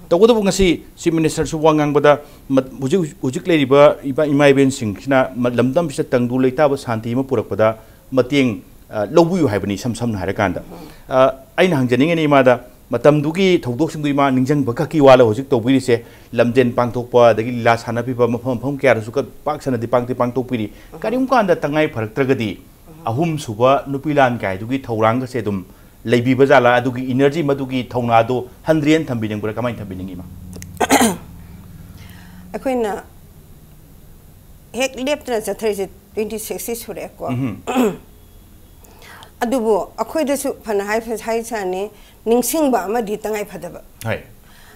ꯇꯧꯕꯇꯕꯨ ꯉꯁꯤ ꯆꯤꯐ ꯃꯤꯅꯤꯁꯇꯔꯁꯨ ꯋꯥ ꯉꯥꯡꯕꯗ ꯃ-, ꯍꯧꯖꯤꯛ, ꯍꯧꯖꯤꯛ ꯂꯩꯔꯤꯕ ꯏꯃꯥ, ꯏꯃꯥ ꯏꯕꯦꯟꯁꯤꯡꯁꯤꯅ ꯃ-, ꯂꯝꯗꯝꯁꯤꯗ ꯇꯪꯗꯨ ꯂꯩꯇꯥꯕ ꯁꯥꯟꯇꯤ ꯑꯃ ꯄꯨꯔꯛꯄꯗ ꯃꯇꯦꯡ, ꯑ, ꯂꯧꯕꯤꯌꯨ ꯍꯥꯏꯕꯅꯤ, ꯏꯁꯝ ꯁꯝꯅ ꯍꯥꯏꯔꯀꯥꯟꯗ꯫ ꯑ, ꯑꯩꯅ ꯍꯪꯖꯅꯤꯡꯉꯤꯅꯤ ꯏꯃꯥꯗ, ꯃꯇꯝꯗꯨꯒꯤ ꯊꯧꯗꯣꯛꯁꯤꯡꯗꯨ ꯏꯃꯥ ꯅꯤꯡꯁꯤꯡꯕ ꯈꯛꯀꯤ ꯋꯥꯂ ꯍꯧꯖꯤꯛ ꯇꯧꯕꯤꯔꯤꯁꯦ, ꯂꯝꯖꯦꯟ ꯄꯥꯡꯊꯣꯛꯄ, ꯑꯗꯒꯤ ꯂꯤꯂꯥ ꯁꯥꯟꯅꯕꯤꯕ, ꯃꯐꯝ ꯃꯐꯝ ꯀꯌꯥꯗꯁꯨ ꯀ-, ꯄꯥꯛ ꯁꯟꯅꯗꯤ ꯄꯥꯡꯗꯤ ꯄꯥꯡꯊꯣꯛꯄꯤꯔꯤ꯫ ꯀꯔꯤꯒꯨꯝꯕ ꯀꯥꯟꯗ ꯇꯉꯥꯏ ꯐꯔꯛꯇ꯭ꯔꯒꯗꯤ ꯑꯍꯨꯝꯁꯨꯕ ꯅꯨꯄꯤ ꯂꯥꯟ ꯀꯥꯏꯗꯨꯒꯤ ꯊꯧꯔꯥꯡꯒꯁꯦ ꯑꯗꯨꯝ ꯂꯩꯕꯤꯕ ꯖꯥꯠꯂꯥ? ꯑꯗꯨꯒꯤ ꯏꯅꯔꯖꯤ, ꯃꯗꯨꯒꯤ ꯊꯧꯅꯥꯗꯣ ꯍꯟꯗ꯭ꯔꯦꯅ ꯊꯝꯕꯤꯅꯤꯡꯕ꯭ꯔꯥ? ꯀꯃꯥꯏꯅ ꯊꯝꯕꯤꯅꯤꯡꯉꯤ ꯏꯃꯥ? ꯑꯩꯈꯣꯏꯅ ꯍꯦꯛ ꯂꯦꯞꯇꯅ ꯆꯠꯊꯔꯤꯁꯦ ꯇ꯭ꯋꯦꯟꯇꯤ ꯁꯤꯛꯁꯇꯤ ꯁꯨꯔꯛꯑꯦꯀꯣ꯫ ꯎꯝ꯫ ꯑꯗꯨꯕꯨ ꯑꯩꯈꯣꯏꯗꯁꯨ ꯐꯅ ꯍꯥꯏ-, ꯍꯥꯏꯁꯥꯅꯤ, ꯅꯤꯡꯁꯤꯡꯕ ꯑꯃꯗꯤ ꯇꯉꯥꯏ ꯐꯗꯕ꯫ ꯍꯣꯏ꯫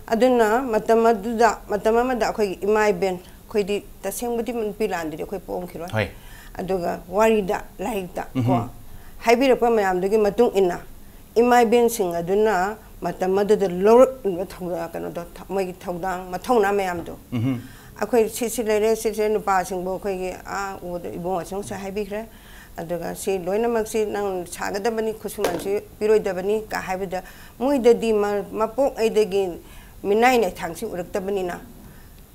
ꯑꯗꯨꯅ ꯃꯇꯝ ꯑꯗꯨꯗ, ꯃꯇꯝ ꯑꯃꯗ ꯑꯩꯈꯣꯏꯒꯤ ꯏꯃꯥ ꯏꯕꯦꯟ, ꯑꯩꯈꯣꯏꯗꯤ ꯇꯁꯦꯡꯕꯗꯤ ꯅꯨꯄꯤ ꯂꯥꯟꯗꯨꯗꯤ ꯑꯩꯈꯣꯏ ꯄꯣꯛꯑꯝꯈꯤꯔꯣꯏ꯫ ꯍꯣꯏ꯫ ꯑꯗꯨꯒ ꯋꯥꯔꯤꯗ, ꯂꯥꯏꯔꯤꯛꯇ ꯀꯣ, ꯎꯝꯍꯨꯝ꯫ ꯍꯥꯏꯕꯤꯔꯛꯄ ꯃꯌꯥꯝꯗꯨꯒꯤ ꯃꯇꯨꯡ ꯏꯟꯅ ꯏꯃꯥ ꯏꯕꯦꯟꯁꯤꯡ ꯑꯗꯨꯅ ꯃꯇꯝ ꯑꯗꯨꯗ ꯂꯧꯔꯛꯂꯤꯕ ꯊꯧꯗꯥ-, ꯀꯩꯅꯣꯗꯣ, ꯊ-, ꯃꯣꯏꯒꯤ ꯊꯧꯗꯥꯡ, ꯃꯊꯧꯅꯥ ꯃꯌꯥꯝꯗꯣ, ꯎꯝꯍꯨꯝ꯫ ꯑꯩꯈꯣꯏ ꯁꯤꯁꯤ ꯂꯩꯔꯦ, ꯁꯤꯁꯦ ꯅꯨꯄꯥꯁꯤꯡꯕꯨ ꯑꯩꯈꯣꯏꯒꯤ, ꯑꯥ, ꯎꯕꯗ ꯏꯕꯨꯡꯉꯣꯁꯤꯡꯁꯨ ꯍꯥꯏꯕꯤꯈ꯭ꯔꯦ꯫ ꯑꯗꯨꯒ ꯁꯤ ꯂꯣꯏꯅꯃꯛꯁꯤ ꯅꯪ ꯁꯥꯒꯗꯕꯅꯤ, ꯈꯨꯠꯁꯨꯃꯟꯁꯤ ꯄꯤꯔꯣꯏꯗꯕꯅꯤ ꯀ ꯍꯥꯏꯕꯗ, ꯃꯣꯏꯗꯗꯤ ꯃ-, ꯃꯄꯣꯛꯉꯩꯗꯒꯤ ꯃꯤꯅꯥꯏ ꯅꯩꯊꯥꯡꯁꯤ ꯎꯔꯛꯇꯕꯅꯤꯅ,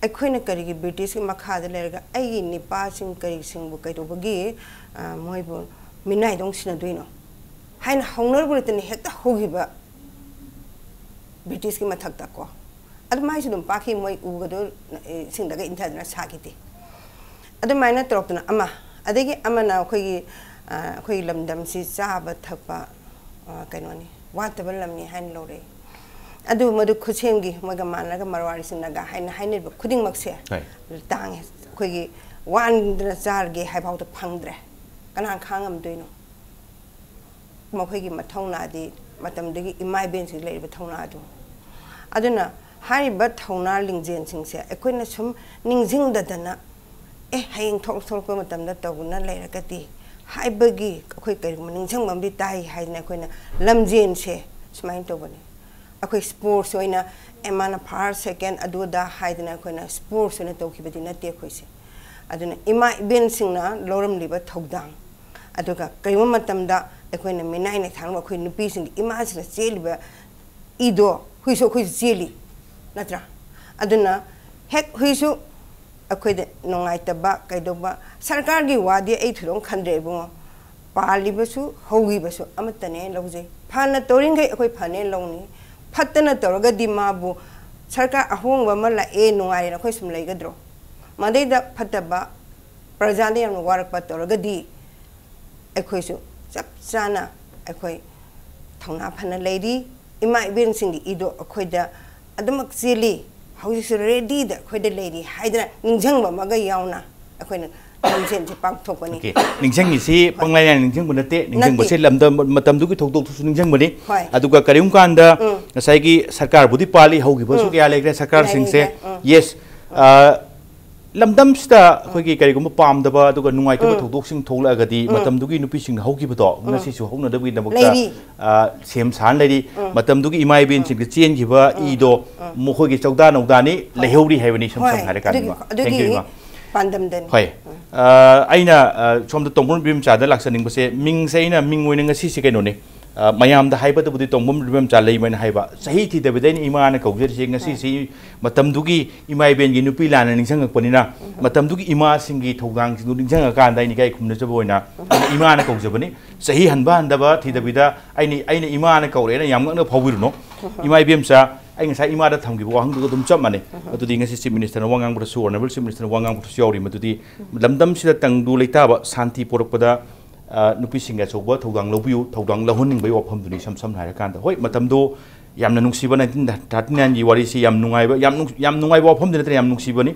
ꯑꯩꯈꯣꯏꯅ ꯀꯔꯤꯒꯤ ꯕ꯭ꯔꯤꯇꯤꯁꯀꯤ ꯃꯈꯥꯗ ꯂꯩꯔꯒ ꯑꯩꯒꯤ ꯅꯤꯄꯥꯁꯤꯡ ꯀꯔꯤꯁꯤꯡꯕꯨ ꯀꯩꯗꯧꯕꯒꯤ, ꯑ, ꯃꯣꯏꯕꯨ ꯃꯤꯅꯥꯏꯗꯧ ꯁꯤꯟꯅꯗꯣꯏꯅꯣ ꯍꯥꯏꯅ ꯍꯧꯅꯔꯨꯕꯗꯅꯤ ꯍꯦꯛꯇ ꯍꯧꯈꯤꯕ ꯕ꯭ꯔꯤꯇꯤꯁꯀꯤ ꯃꯊꯛꯇ ꯀꯣ꯫ ꯑꯗꯨꯃꯥꯏꯁꯨ ꯑꯗꯨꯝ ꯄꯥꯛꯈꯤ, ꯃꯣꯏ ꯎꯒꯗꯣ, ꯑꯦ, ꯏꯁꯤꯡꯗꯒ ꯏꯟꯊꯗꯅ ꯁꯥꯈꯤꯗꯦ꯫ ꯑꯗꯨꯃꯥꯏꯅ ꯇꯧꯔꯛꯇꯅ ꯑꯃ, ꯑꯗꯒꯤ ꯑꯃꯅ ꯑꯩꯈꯣꯏꯒꯤ ꯑꯩꯈꯣꯏꯒꯤ ꯂꯝꯗꯝꯁꯤ ꯆꯥꯕ ꯊꯛꯄ ꯀꯩꯅꯣꯅꯤ, ꯋꯥꯠꯇꯕ ꯂꯝꯅꯤ ꯍꯥꯏꯅ ꯂꯧꯔꯛꯏ꯫ ꯑꯗꯨꯕꯨ ꯃꯗꯨ ꯈꯨꯠꯁꯦꯝꯒꯤ ꯃꯣꯏꯒ ꯃꯥꯟꯅꯔꯒ ꯃꯔꯋꯥꯔꯤꯁꯤꯡꯅꯒ ꯍꯥꯏꯅ ꯍꯥꯏꯅꯔꯤꯕ ꯈꯨꯗꯤꯡꯃꯛꯁꯦ ꯇꯥꯡꯉꯦ꯫ ꯑꯩꯈꯣꯏꯒꯤ ꯋꯥꯟꯗꯅ ꯆꯥꯔꯒꯦ ꯍꯥꯏꯐꯥꯎꯗ ꯐꯪꯗ꯭ꯔꯦ꯫ ꯀꯅꯥ ꯈꯥꯡꯉꯝꯗꯣꯏꯅꯣ? ꯃꯈꯣꯏꯒꯤ ꯃꯊꯧꯅꯥꯗꯤ ꯃꯇꯝꯗꯨꯒꯤ ꯏꯃꯥ ꯏꯕꯦꯟꯁꯤꯡ ꯂꯩꯔꯤꯕ ꯊꯧꯅꯥꯗꯨ꯫ ꯑꯗꯨꯅ ꯍꯥꯏꯔꯤꯕ ꯊꯧꯅꯥ ꯂꯤꯡꯖꯦꯜꯁꯤꯡꯁꯦ ꯑꯩꯈꯣꯏꯅ ꯁꯨꯝ ꯅꯤꯡꯁꯤꯡꯗꯗꯅ, "ꯑꯦ, ꯍꯌꯦꯡ ꯊꯣꯛꯂꯛ ꯊꯣꯛꯂꯛꯄ ꯃꯇꯝꯗ ꯇꯧꯗꯨꯅ ꯂꯩꯔꯒꯗꯤ" ꯍꯥꯏꯕꯒꯤ ꯑꯩꯈꯣꯏ ꯀꯔꯤꯒꯨꯝꯕ ꯅꯤꯡꯁꯤꯡꯕ ꯑꯃꯗꯤ ꯇꯥꯏ ꯍꯥꯏꯗꯅ ꯑꯩꯈꯣꯏꯅ ꯂꯝꯖꯦꯟꯁꯦ ꯁꯨꯃꯥꯏꯅ ꯇꯧꯕꯅꯤ꯫ ꯑꯩꯈꯣꯏ ꯁ꯭ꯄꯣꯔꯠꯁ ꯑꯣꯏꯅ, "ꯑꯦ, ꯃꯥꯅ ꯐꯥꯔꯁ, ꯁꯦꯀꯦꯟ ꯑꯗꯨ ꯑꯗꯥ" ꯍꯥꯏꯗꯅ ꯑꯩꯈꯣꯏꯅ ꯁ꯭ꯄꯣꯔꯠꯁ ꯑꯣꯏꯅ ꯇꯧꯈꯤꯕꯗꯤ ꯅꯠꯇꯦ ꯑꯩꯈꯣꯏꯁꯦ꯫ ꯑꯗꯨꯅ ꯏꯃꯥ ꯏꯕꯦꯟꯁꯤꯡꯅ ꯂꯧꯔꯝꯂꯤꯕ ꯊꯧꯗꯥꯡ, ꯑꯗꯨꯒ ꯀꯔꯤꯒꯨꯝꯕ ꯃꯇꯝꯗ ꯑꯩꯈꯣꯏꯅ ꯃꯤꯅꯥꯏ ꯅꯩꯊꯥꯡꯕ ꯑꯩꯈꯣꯏ ꯅꯨꯄꯤꯁꯤꯡꯒꯤ ꯏꯃꯥꯁꯤꯡꯅ ꯆꯦꯜꯂꯤꯕ ꯏꯗꯣ ꯍꯨꯏꯁꯨ ꯑꯩꯈꯣꯏꯁꯨ ꯆꯦꯜꯂꯤ, ꯅꯠꯇ꯭ꯔꯥ? ꯑꯗꯨꯅ ꯍꯦꯛ ꯍꯨꯏꯁꯨ ꯑꯩꯈꯣꯏꯗ ꯅꯨꯡꯉꯥꯏꯇꯕ ꯀꯩꯗꯧꯕ, ꯁꯔꯀꯥꯔꯒꯤ ꯋꯥꯗꯤ ꯑꯩ ꯊꯣꯏꯗꯣꯛꯅ ꯈꯟꯗ꯭ꯔꯦ ꯏꯕꯨꯡꯉꯣ꯫ ꯄꯥꯜꯂꯤꯕꯁꯨ ꯍꯧꯈꯤꯕꯁꯨ ꯑꯃꯠꯇꯅꯦ ꯂꯧꯖꯩ꯫ ꯐꯅ ꯇꯧꯔꯤꯈꯩ ꯑꯩꯈꯣꯏ ꯐꯅꯦ ꯂꯧꯅꯤ꯫ ꯐꯠꯇꯅ ꯇꯧꯔꯒꯗꯤ ꯃꯥꯕꯨ ꯁꯔꯀꯥꯔ ꯑꯍꯣꯡꯕ ꯑꯃ ꯂꯥꯛꯑꯦ, ꯅꯨꯡꯉꯥꯏꯔꯦꯅ ꯑꯩꯈꯣꯏ ꯁꯨꯝ ꯂꯩꯒꯗ꯭ꯔꯣ? ꯃꯗꯩꯗ ꯐꯠꯇꯕ, ꯄ꯭ꯔꯖꯥꯗ ꯌꯥꯝꯅ ꯋꯥꯔꯛꯄ ꯇꯧꯔꯒꯗꯤ ꯑꯩꯈꯣꯏꯁꯨ ꯆꯞ ꯆꯥꯅ ꯑꯩꯈꯣꯏ ꯊꯧꯅꯥ ꯐꯅ ꯂꯩꯔꯤ꯫ ꯏꯃꯥ ꯏꯕꯦꯟꯁꯤꯡꯒꯤ ꯏꯗꯣ ꯑꯩꯈꯣꯏꯗ ꯑꯗꯨꯃꯛ ꯆꯦꯜꯂꯤ, ꯍꯧꯖꯤꯛꯁꯨ ꯔꯦꯗꯤꯗ ꯑꯩꯈꯣꯏꯗ ꯂꯩꯔꯤ ꯍꯥꯏꯗꯅ ꯅꯤꯡꯁꯤꯡꯕ ꯑꯃꯒ ꯌꯥꯎꯅ ꯑꯩꯈꯣꯏꯅ ꯂꯝꯖꯦꯟꯁꯦ ꯄꯥꯡꯊꯣꯛꯄꯅꯤ꯫ ꯑꯣꯀꯦ, ꯅꯤꯡꯁꯤꯡꯉꯤꯁꯤ ꯄꯪꯂꯥꯏ ꯂꯥꯏꯅ ꯅꯤꯡꯁꯤꯡꯕ ꯅꯠꯇꯦ, ꯅꯤꯡꯁꯤꯡꯕꯁꯦ ꯂꯝꯗꯝ ꯃꯇꯝꯗꯨꯒꯤ ꯊꯧꯗꯣꯛꯇꯨꯁꯨ ꯅꯤꯡꯁꯤꯡꯕꯅꯤ꯫ ꯍꯣꯏ꯫ ꯑꯗꯨꯒ ꯀꯔꯤꯒꯨꯝꯕ ꯀꯥꯟꯗ ꯎꯝ꯫ ꯉꯁꯥꯏꯒꯤ ꯁꯔꯀꯥꯔꯕꯨꯗꯤ ꯄꯥꯜꯂꯤ, ꯍꯧꯈꯤꯕꯁꯨ ꯎꯝ꯫ ꯀꯌꯥ ꯂꯩꯈ꯭ꯔꯦ ꯁꯔꯀꯥꯔꯁꯤꯡꯁꯦ꯫ ꯂꯩꯈ꯭ꯔꯦ꯫ ꯎꯝ꯫ ꯌꯦꯁ, ꯑ, ꯂꯝꯗꯝꯁꯤꯗ ꯑꯩꯈꯣꯏꯒꯤ ꯀꯔꯤꯒꯨꯝꯕ ꯄꯥꯝꯗꯕ ꯑꯗꯨꯒ ꯅꯨꯡꯉꯥꯏꯇꯕ ꯎꯝ꯫ ꯊꯧꯗꯣꯛꯁꯤꯡ ꯊꯣꯛꯂꯛꯑꯒꯗꯤ ꯎꯝ꯫ ꯃꯇꯝꯗꯨꯒꯤ ꯅꯨꯄꯤꯁꯤꯡꯅ ꯍꯧꯈꯤꯕꯗꯣ ꯎꯝ꯫ ꯉꯁꯤꯁꯨ ꯍꯧꯅꯗꯕꯒꯤꯗꯃꯛꯇ, ꯂꯩꯔꯤ꯫ ꯑ, ꯁꯦꯝ ꯁꯥꯅ ꯂꯩꯔꯤ꯫ ꯎꯝ꯫ ꯃꯇꯝꯗꯨꯒꯤ ꯏꯃꯥ ꯏꯕꯦꯟꯁꯤꯡꯗ ꯎꯝ꯫ ꯆꯦꯟꯈꯤꯕ ꯎꯝ꯫ ꯏꯗꯣ ꯎꯝ꯫ ꯃꯈꯣꯏꯒꯤ ꯆꯧꯗꯥ ꯅꯧꯗꯥꯅꯤ ꯍꯣꯏ꯫ ꯂꯩꯍꯧꯔꯤ ꯍꯥꯏꯕꯅꯤ, ꯏꯁꯝ ꯍꯣꯏ꯫ ꯁꯝꯅ ꯍꯥꯏꯔꯀꯥꯟꯗ, ꯑꯗꯨꯒꯤ, ꯏꯃꯥ꯫ Thank you, ꯑꯗꯨꯒꯤ ꯏꯃꯥ꯫ ꯄꯥꯟꯗꯝꯗꯅꯤ꯫ ꯍꯣꯏ꯫ ꯎꯝ꯫ ꯑ, ꯑꯩꯅ, ꯑ, ꯁꯣꯝꯗ ꯇꯣꯡꯕ꯭ꯔꯣꯟ ꯕꯤꯝꯆꯥꯗ ꯂꯥꯛꯆꯅꯤꯡꯕꯁꯦ, ꯃꯤꯡꯁꯦ ꯑꯩꯅ ꯃꯤꯡ ꯑꯣꯏꯅ ꯉꯁꯤꯁꯦ ꯀꯩꯅꯣꯅꯤ, ꯑ, ꯃꯌꯥꯝꯗ ꯍꯥꯏꯕꯗꯕꯨꯗꯤ ꯇꯣꯡꯕ꯭ꯔꯣꯟ ꯕꯤꯝꯆꯥ ꯂꯩꯃ ꯍꯥꯏꯅ ꯍꯥꯏꯕ, ꯆꯍꯤ ꯊꯤꯗꯕꯤꯗ ꯑꯩꯅ ꯏꯃꯥꯅ ꯀꯧꯖꯔꯤꯁꯦ ꯉꯁꯤꯁꯤ꯫ ꯎꯝ꯫ ꯃꯇꯝꯗꯨꯒꯤ ꯏꯃꯥ ꯏꯕꯦꯟꯒꯤ ꯅꯨꯄꯤ ꯂꯥꯟꯅ ꯅꯤꯡꯁꯤꯡꯉꯛꯄꯅꯤꯅ, ꯎꯝ꯫ ꯃꯇꯝꯗꯨꯒꯤ ꯏꯃꯥꯁꯤꯡꯒꯤ ꯊꯧꯗꯥꯡꯁꯤꯡꯗꯨ ꯅꯤꯡꯁꯤꯡꯉꯀꯥꯟꯗ ꯑꯩꯅ ꯏꯀꯥꯏ ꯈꯨꯝꯅꯖꯕ ꯑꯣꯏꯅ ꯎꯝ꯫ ꯏꯃꯥꯅ ꯀꯧꯖꯕꯅꯤ꯫ ꯆꯍꯤ ꯍꯟꯕ ꯍꯟꯗꯕ ꯊꯤꯗꯕꯤꯗ ꯑꯩꯅ, ꯑꯩꯅ ꯏꯃꯥꯅ ꯀꯧꯔꯦꯅ ꯌꯥꯝ ꯉꯛꯅ ꯐꯥꯎꯕꯤꯔꯨꯅꯨ꯫ ꯎꯝ꯫ ꯏꯃꯥ ꯏꯕꯦꯝꯆꯥ, ꯑꯩ ꯉꯁꯥꯏ ꯏꯃꯥꯗ ꯊꯝꯈꯤꯕ ꯋꯥꯍꯪꯗꯨꯒ ꯑꯗꯨꯝ ꯆꯞ ꯃꯥꯟꯅꯩ꯫ ꯃꯗꯨꯗꯤ ꯉꯁꯤ Chief Ministerꯅ ꯋꯥ ꯉꯥꯡꯕꯗꯁꯨ, Honourable Chief Ministerꯅ ꯋꯥ ꯉꯥꯡꯕꯗꯁꯨ ꯌꯥꯎꯔꯤ꯫ ꯃꯗꯨꯗꯤ ꯂꯝꯗꯝꯁꯤꯗ ꯇꯪꯗꯨ ꯂꯩꯇꯥꯕ ꯁꯥꯟꯇꯤ ꯄꯣꯔꯛꯄꯗ, ꯑ, ꯅꯨꯄꯤꯁꯤꯡꯒꯤ ꯑꯆꯧꯕ ꯊꯧꯗꯥꯡ ꯂꯧꯕꯤꯌꯨ, ꯊꯧꯗꯥꯡ ꯂꯧꯍꯟꯅꯤꯡꯕꯒꯤ ꯋꯥꯐꯝꯗꯨꯅꯤ꯫ ꯏꯁꯝ ꯁꯝꯅ ꯍꯥꯏꯔꯀꯥꯟꯗ, ꯍꯣꯏ, ꯃꯇꯝꯗꯣ ꯌꯥꯝꯅ ꯅꯨꯡꯁꯤꯕ nineteen thirty nineꯒꯤ ꯋꯥꯔꯤꯁꯤ ꯌꯥꯝ ꯅꯨꯡꯉꯥꯏꯕ, ꯌꯥꯝ ꯅꯨꯡ-, ꯌꯥꯝ ꯅꯨꯡꯉꯥꯏꯕ ꯋꯥꯐꯝꯗꯤ ꯅꯠꯇꯅ ꯌꯥꯝ ꯅꯨꯡꯁꯤꯕꯅꯤ꯫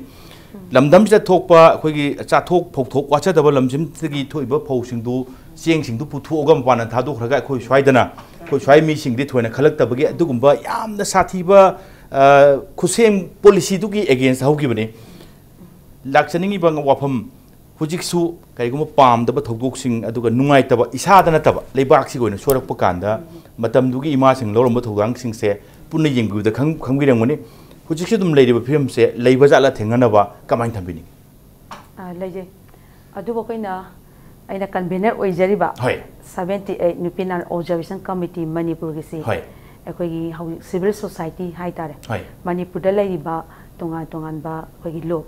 ꯂꯝꯗꯝꯁꯤꯗ ꯊꯣꯛꯄ ꯑꯩꯈꯣꯏꯒꯤ ꯆꯥꯊꯣꯛ ꯐꯧꯊꯣꯛ ꯋꯥꯠꯆꯗꯕ ꯂꯝꯁꯤꯗꯒꯤ ꯊꯣꯛꯏꯕ ꯐꯧꯁꯤꯡꯗꯨ, ꯆꯦꯡꯁꯤꯡꯗꯨ ꯄꯨꯊꯣꯛꯑꯒ ꯃꯄꯥꯟꯗ ꯊꯥꯗꯣꯛꯈ꯭ꯔꯒ ꯑꯩꯈꯣꯏ ꯁ꯭ꯋꯥꯏꯗꯅ, ꯑꯩꯈꯣꯏ ꯁ꯭ꯋꯥꯏ ꯃꯤꯁꯤꯡꯗꯤ ꯊꯣꯏꯅ ꯈꯜꯂꯛꯇꯕꯒꯤ ꯑꯗꯨꯒꯨꯝꯕ ꯌꯥꯝꯅ ꯁꯥꯊꯤꯕ, ꯑ, ꯈꯨꯠꯁꯦꯝ policyꯗꯨꯒꯤ against ꯍꯧꯈꯤꯕꯅꯤ꯫ ꯂꯥꯛꯆꯅꯤꯡꯉꯤꯕ ꯋꯥꯐꯝ, ꯍꯧꯖꯤꯛꯁꯨ ꯀꯔꯤꯒꯨꯝꯕ ꯄꯥꯝꯗꯕ ꯊꯧꯗꯣꯛꯁꯤꯡ, ꯑꯗꯨꯒ ꯅꯨꯡꯉꯥꯏꯇꯕ, ꯏꯁꯥꯗ ꯅꯠꯇꯕ ꯂꯩꯕꯥꯛꯁꯤꯒꯤ ꯑꯣꯏꯅ ꯁꯣꯏꯔꯛꯄ ꯀꯥꯟꯗ, ꯃꯇꯝꯗꯨꯒꯤ ꯏꯃꯥꯁꯤꯡ ꯂꯧꯔꯝꯕ ꯊꯧꯗꯥꯡꯁꯤꯡꯁꯦ ꯄꯨꯟꯅ ꯌꯦꯡꯕꯤꯕꯗ ꯈꯪ-, ꯈꯪꯕꯤꯔꯝꯒꯅꯤ꯫ ꯍꯧꯖꯤꯛꯁꯨ ꯑꯗꯨꯝ ꯂꯩꯔꯤꯕ ꯐꯤꯕꯝꯁꯦ ꯂꯩꯕ ꯖꯥꯠꯂ ꯊꯦꯡꯅꯅꯕ ꯀꯃꯥꯏꯅ ꯊꯝꯕꯤꯅꯤꯡꯉꯤ? ꯑ, ꯂꯩꯖꯩ꯫ ꯑꯗꯨꯕꯨ ꯑꯩꯈꯣꯏꯅ, ꯑꯩꯅ convener ꯑꯣꯏꯖꯔꯤꯕ ꯍꯣꯏ꯫ Seventy eight ꯅꯨꯄꯤ ꯑꯉꯥꯡ Observation Committee ꯃꯅꯤꯄꯨꯔꯒꯤꯁꯤ ꯍꯣꯏ꯫ ꯑꯩꯈꯣꯏꯒꯤ ꯍꯧꯖꯤꯛ civil society ꯍꯥꯏꯇꯥꯔꯦ, ꯍꯣꯏ꯫ ꯃꯅꯤꯄꯨꯔꯗ ꯂꯩꯔꯤꯕ ꯇꯣꯉꯥꯟ ꯇꯣꯉꯥꯟꯕ ꯑꯩꯈꯣꯏꯒꯤ ꯂꯣ-,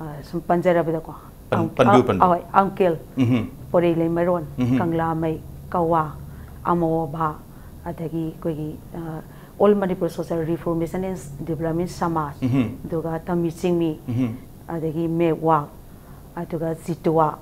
ꯑ, ꯁꯨꯝ ꯄꯟꯖꯔꯕꯗꯀꯣ, ꯄꯟ-, ꯑꯪ-, ꯄꯟꯕꯤꯌꯨ, ꯑ-, ꯄꯟꯕꯤꯌꯨ꯫ ꯑꯍꯣꯏ, ꯑꯪꯀꯦꯜ, ꯎꯝꯍꯨꯝ꯫ ꯄꯣꯔꯩꯂꯩꯃꯔꯣꯟ, ꯎꯝꯍꯨꯝ꯫ ꯀꯪꯂꯥꯃꯩ, ꯀꯋꯥ, ꯑꯃꯣꯕ, ꯑꯗꯒꯤ ꯑꯩꯈꯣꯏꯒꯤ, ꯑ, All Manipur Social Reformation and Development ꯁꯃꯥꯖ, ꯎꯝꯍꯨꯝ꯫ ꯑꯗꯨꯒ ꯇꯝꯃꯤ ꯆꯤꯡꯃꯤ, ꯎꯝꯍꯨꯝ꯫ ꯑꯗꯒꯤ ꯃꯦꯛꯋꯥꯛ, ꯑꯗꯨꯒ ꯖꯤꯇꯨꯋꯥ,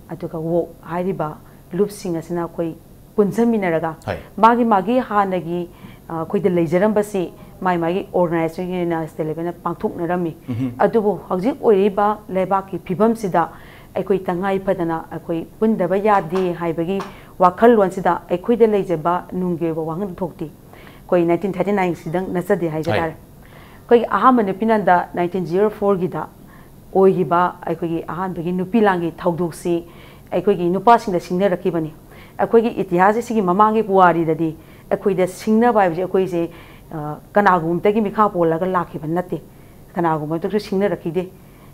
ꯑꯗꯨꯒ ꯋꯣꯛ ꯍꯥꯏꯔꯤꯕ ꯂꯨꯞꯁꯤꯡ ꯑꯁꯤꯅ ꯑꯩꯈꯣꯏ ꯄꯨꯟꯁꯤꯟꯃꯤꯟꯅꯔꯒ ꯍꯣꯏ꯫ ꯃꯥꯒꯤ ꯃꯥꯒꯤ ꯍꯥꯟꯅꯒꯤ, ꯑ, ꯑꯩꯈꯣꯏꯗ ꯂꯩꯖꯔꯝꯕꯁꯤ ꯃꯥꯏ ꯃꯥꯒꯤ organization ꯑꯣꯏꯅ state levelꯗ ꯄꯥꯡꯊꯣꯛꯅꯔꯝꯃꯤ꯫ ꯎꯝꯍꯨꯝ꯫ ꯑꯗꯨꯕꯨ ꯍꯧꯖꯤꯛ ꯑꯣꯏꯔꯤꯕ ꯂꯩꯕꯥꯛꯀꯤ ꯐꯤꯕꯝꯁꯤꯗ ꯑꯩꯈꯣꯏ ꯇꯉꯥꯏ ꯐꯗꯅ ꯑꯩꯈꯣꯏ ꯄꯨꯟꯗꯕ ꯌꯥꯗꯦ ꯍꯥꯏꯕꯒꯤ ꯋꯥꯈꯜꯂꯣꯟꯁꯤꯗ ꯑꯩꯈꯣꯏꯗ ꯂꯩꯖꯕ ꯅꯨꯡꯒꯤ ꯑꯣꯏꯕ ꯋꯥꯍꯪ ꯊꯣꯛꯇꯦ꯫ ꯑꯩꯈꯣꯏ nineteen thirty nine ꯁꯤꯗꯪ ꯅꯠꯆꯗꯦ ꯍꯥꯏꯖ ꯍꯣꯏ꯫ ꯇꯥꯔꯦ꯫ ꯑꯩꯈꯣꯏꯒꯤ ꯑꯍꯥꯟꯕ ꯅꯨꯄꯤ ꯂꯥꯟꯗ nineteen zero four ꯒꯤꯗ ꯑꯣꯏꯈꯤꯕ ꯑꯩꯈꯣꯏꯒꯤ ꯑꯍꯥꯟꯕꯒꯤ ꯅꯨꯄꯤ ꯂꯥꯟꯒꯤ ꯊꯧꯗꯣꯛꯁꯤ ꯑꯩꯈꯣꯏꯒꯤ ꯅꯨꯄꯥꯁꯤꯡꯗ ꯁꯤꯡꯅꯔꯛꯈꯤꯕꯅꯤ꯫ ꯑꯩꯈꯣꯏꯒꯤ ꯏꯇꯤꯍꯥꯁ ꯑꯁꯤꯒꯤ ꯃꯃꯥꯡꯒꯤ ꯄꯨꯋꯥꯔꯤꯗꯗꯤ ꯑꯩꯈꯣꯏꯗ ꯁꯤꯡꯅꯕ ꯍꯥꯏꯕꯁꯦ ꯑꯩꯈꯣꯏꯁꯦ, ꯑ, ꯀꯅꯥꯒꯨꯝꯕꯗꯒꯤ ꯃꯤꯈꯥ ꯄꯣꯜꯂꯒ ꯂꯥꯛꯈꯤꯕ ꯅꯠꯇꯦ꯫ ꯀꯅꯥꯒꯨꯝꯕ ꯑꯃꯇꯁꯨ ꯁꯤꯡꯅꯔꯛꯈꯤꯗꯦ꯫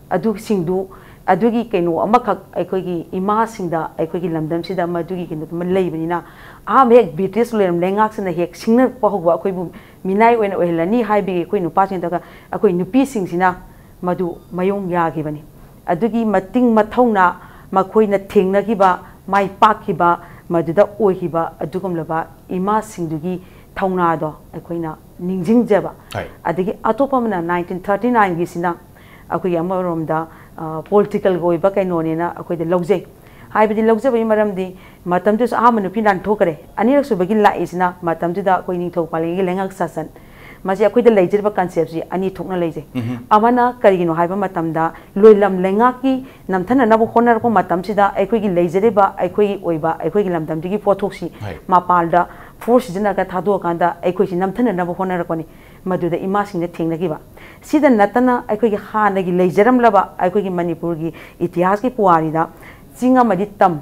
ꯑꯗꯨꯁꯤꯡꯗꯨ, ꯑꯗꯨꯒꯤ ꯀꯩꯅꯣ ꯑꯃꯈꯛ ꯑꯩꯈꯣꯏꯒꯤ ꯏꯃꯥꯁꯤꯡꯗ, ꯑꯩꯈꯣꯏꯒꯤ ꯂꯝꯗꯝꯁꯤꯗ ꯃꯗꯨꯒꯤ ꯀꯩꯅꯣꯗꯨꯃ ꯂꯩꯕꯅꯤꯅ, ꯑꯍꯥꯟꯕ ꯍꯦꯛ ꯕ꯭ꯔꯤꯇꯤꯁ ꯂꯩꯔꯝ ꯂꯩꯉꯥꯛꯁꯤꯅ ꯍꯦꯛ ꯁꯤꯡꯅꯔꯛꯄ ꯍꯧꯕ ꯑꯩꯈꯣꯏꯕꯨ ꯃꯤꯅꯥꯏ ꯑꯣꯏꯅ ꯑꯣꯏꯍꯜꯂꯅꯤ ꯍꯥꯏꯕꯒꯤ ꯑꯩꯈꯣꯏ ꯅꯨꯄꯥꯁꯤꯡꯗꯒ ꯑꯩꯈꯣꯏ ꯅꯨꯄꯤꯁꯤꯡꯁꯤꯅ ꯃꯗꯨ ꯃꯌꯣꯡ ꯌꯥꯈꯤꯕꯅꯤ꯫ ꯑꯗꯨꯒꯤ ꯃꯇꯤꯡ ꯃꯊꯧꯅ ꯃꯈꯣꯏꯅ ꯊꯦꯡꯅꯈꯤꯕ, ꯃꯥꯏ ꯄꯥꯛꯈꯤꯕ, ꯃꯗꯨꯗ ꯑꯣꯏꯈꯤꯕ ꯑꯗꯨꯒꯨꯝꯂꯕ ꯏꯃꯥꯁꯤꯡꯗꯨꯒꯤ ꯊꯧꯅꯥꯗꯣ ꯑꯩꯈꯣꯏꯅ ꯅꯤꯡꯁꯤꯡꯖꯕ꯫ ꯍꯣꯏ꯫ ꯑꯗꯒꯤ ꯑꯇꯣꯞꯄ ꯑꯃꯅ ꯅꯥꯏꯟꯇꯤꯟ ꯊꯥꯔꯇꯤ ꯅꯥꯏꯟꯒꯤꯁꯤꯅ ꯑꯩꯈꯣꯏꯒꯤ ꯑꯃꯔꯣꯝꯗ ꯄꯣꯂꯤꯇꯤꯀꯦꯜꯒꯤ ꯑꯣꯏꯕ ꯀꯩꯅꯣꯅꯦꯅ ꯑꯩꯈꯣꯏꯗ ꯂꯧꯖꯩ꯫ ꯍꯥꯏꯕꯗꯤ ꯂꯧꯖꯕꯒꯤ ꯃꯔꯝꯗꯤ ꯃꯇꯝꯗꯨꯗꯁꯨ ꯑꯍꯥꯟꯕ ꯅꯨꯄꯤ ꯂꯥꯟꯊꯣꯛꯈ꯭ꯔꯦ, ꯑꯅꯤꯔꯛꯁꯨꯕꯒꯤ ꯂꯥꯛꯏꯁꯤꯅ ꯃꯇꯝꯗꯨꯗ ꯑꯩꯈꯣꯏ ꯅꯤꯡꯊꯧ ꯄꯥꯜꯂꯤꯉꯩꯒꯤ ꯂꯩꯉꯥꯛ ꯁꯥꯁꯟ꯫ ꯃꯁꯤ ꯑꯩꯈꯣꯏꯗ ꯂꯩꯖꯔꯤꯕ ꯀꯟꯁꯦꯞꯁꯤ ꯑꯅꯤ ꯊꯣꯛꯅ ꯂꯩꯖꯩ꯫ ꯑꯃꯅ ꯀꯔꯤꯒꯤꯅꯣ ꯍꯥꯏꯕ ꯃꯇꯝꯗ ꯂꯣꯏꯂꯝ ꯂꯩꯉꯥꯛꯀꯤ ꯅꯝꯊꯅꯅꯕ ꯍꯣꯠꯅꯔꯛꯄ ꯃꯇꯝꯁꯤꯗ ꯑꯩꯈꯣꯏꯒꯤ ꯂꯩꯖꯔꯤꯕ ꯑꯩꯈꯣꯏꯒꯤ ꯑꯣꯏꯕ ꯑꯩꯈꯣꯏꯒꯤ ꯂꯝꯗꯝꯁꯤꯒꯤ ꯄꯣꯠꯊꯣꯛꯁꯤ ꯍꯣꯏ꯫ ꯃꯄꯥꯟꯗ ꯐꯣꯔꯁ ꯁꯤꯖꯤꯟꯅꯔꯒ ꯊꯥꯗꯣꯛꯑꯀꯥꯟꯗ ꯑꯩꯈꯣꯏꯁꯤ ꯅꯝꯊꯅꯅꯕ ꯍꯣꯠꯅꯔꯛꯄꯅꯤ꯫ ꯃꯗꯨꯗ ꯏꯃꯥꯁꯤꯡꯅ ꯊꯦꯡꯅꯈꯤꯕ꯫ ꯁꯤꯗ ꯅꯠꯇꯅ ꯑꯩꯈꯣꯏꯒꯤ ꯍꯥꯟꯅꯒꯤ ꯂꯩꯖꯔꯝꯂꯕ ꯑꯩꯈꯣꯏꯒꯤ ꯃꯅꯤꯄꯨꯔꯒꯤ ꯏꯇꯤꯍꯥꯁꯀꯤ ꯄꯨꯋꯥꯔꯤꯗ ꯆꯤꯡ ꯑꯃꯗꯤ ꯇꯝ,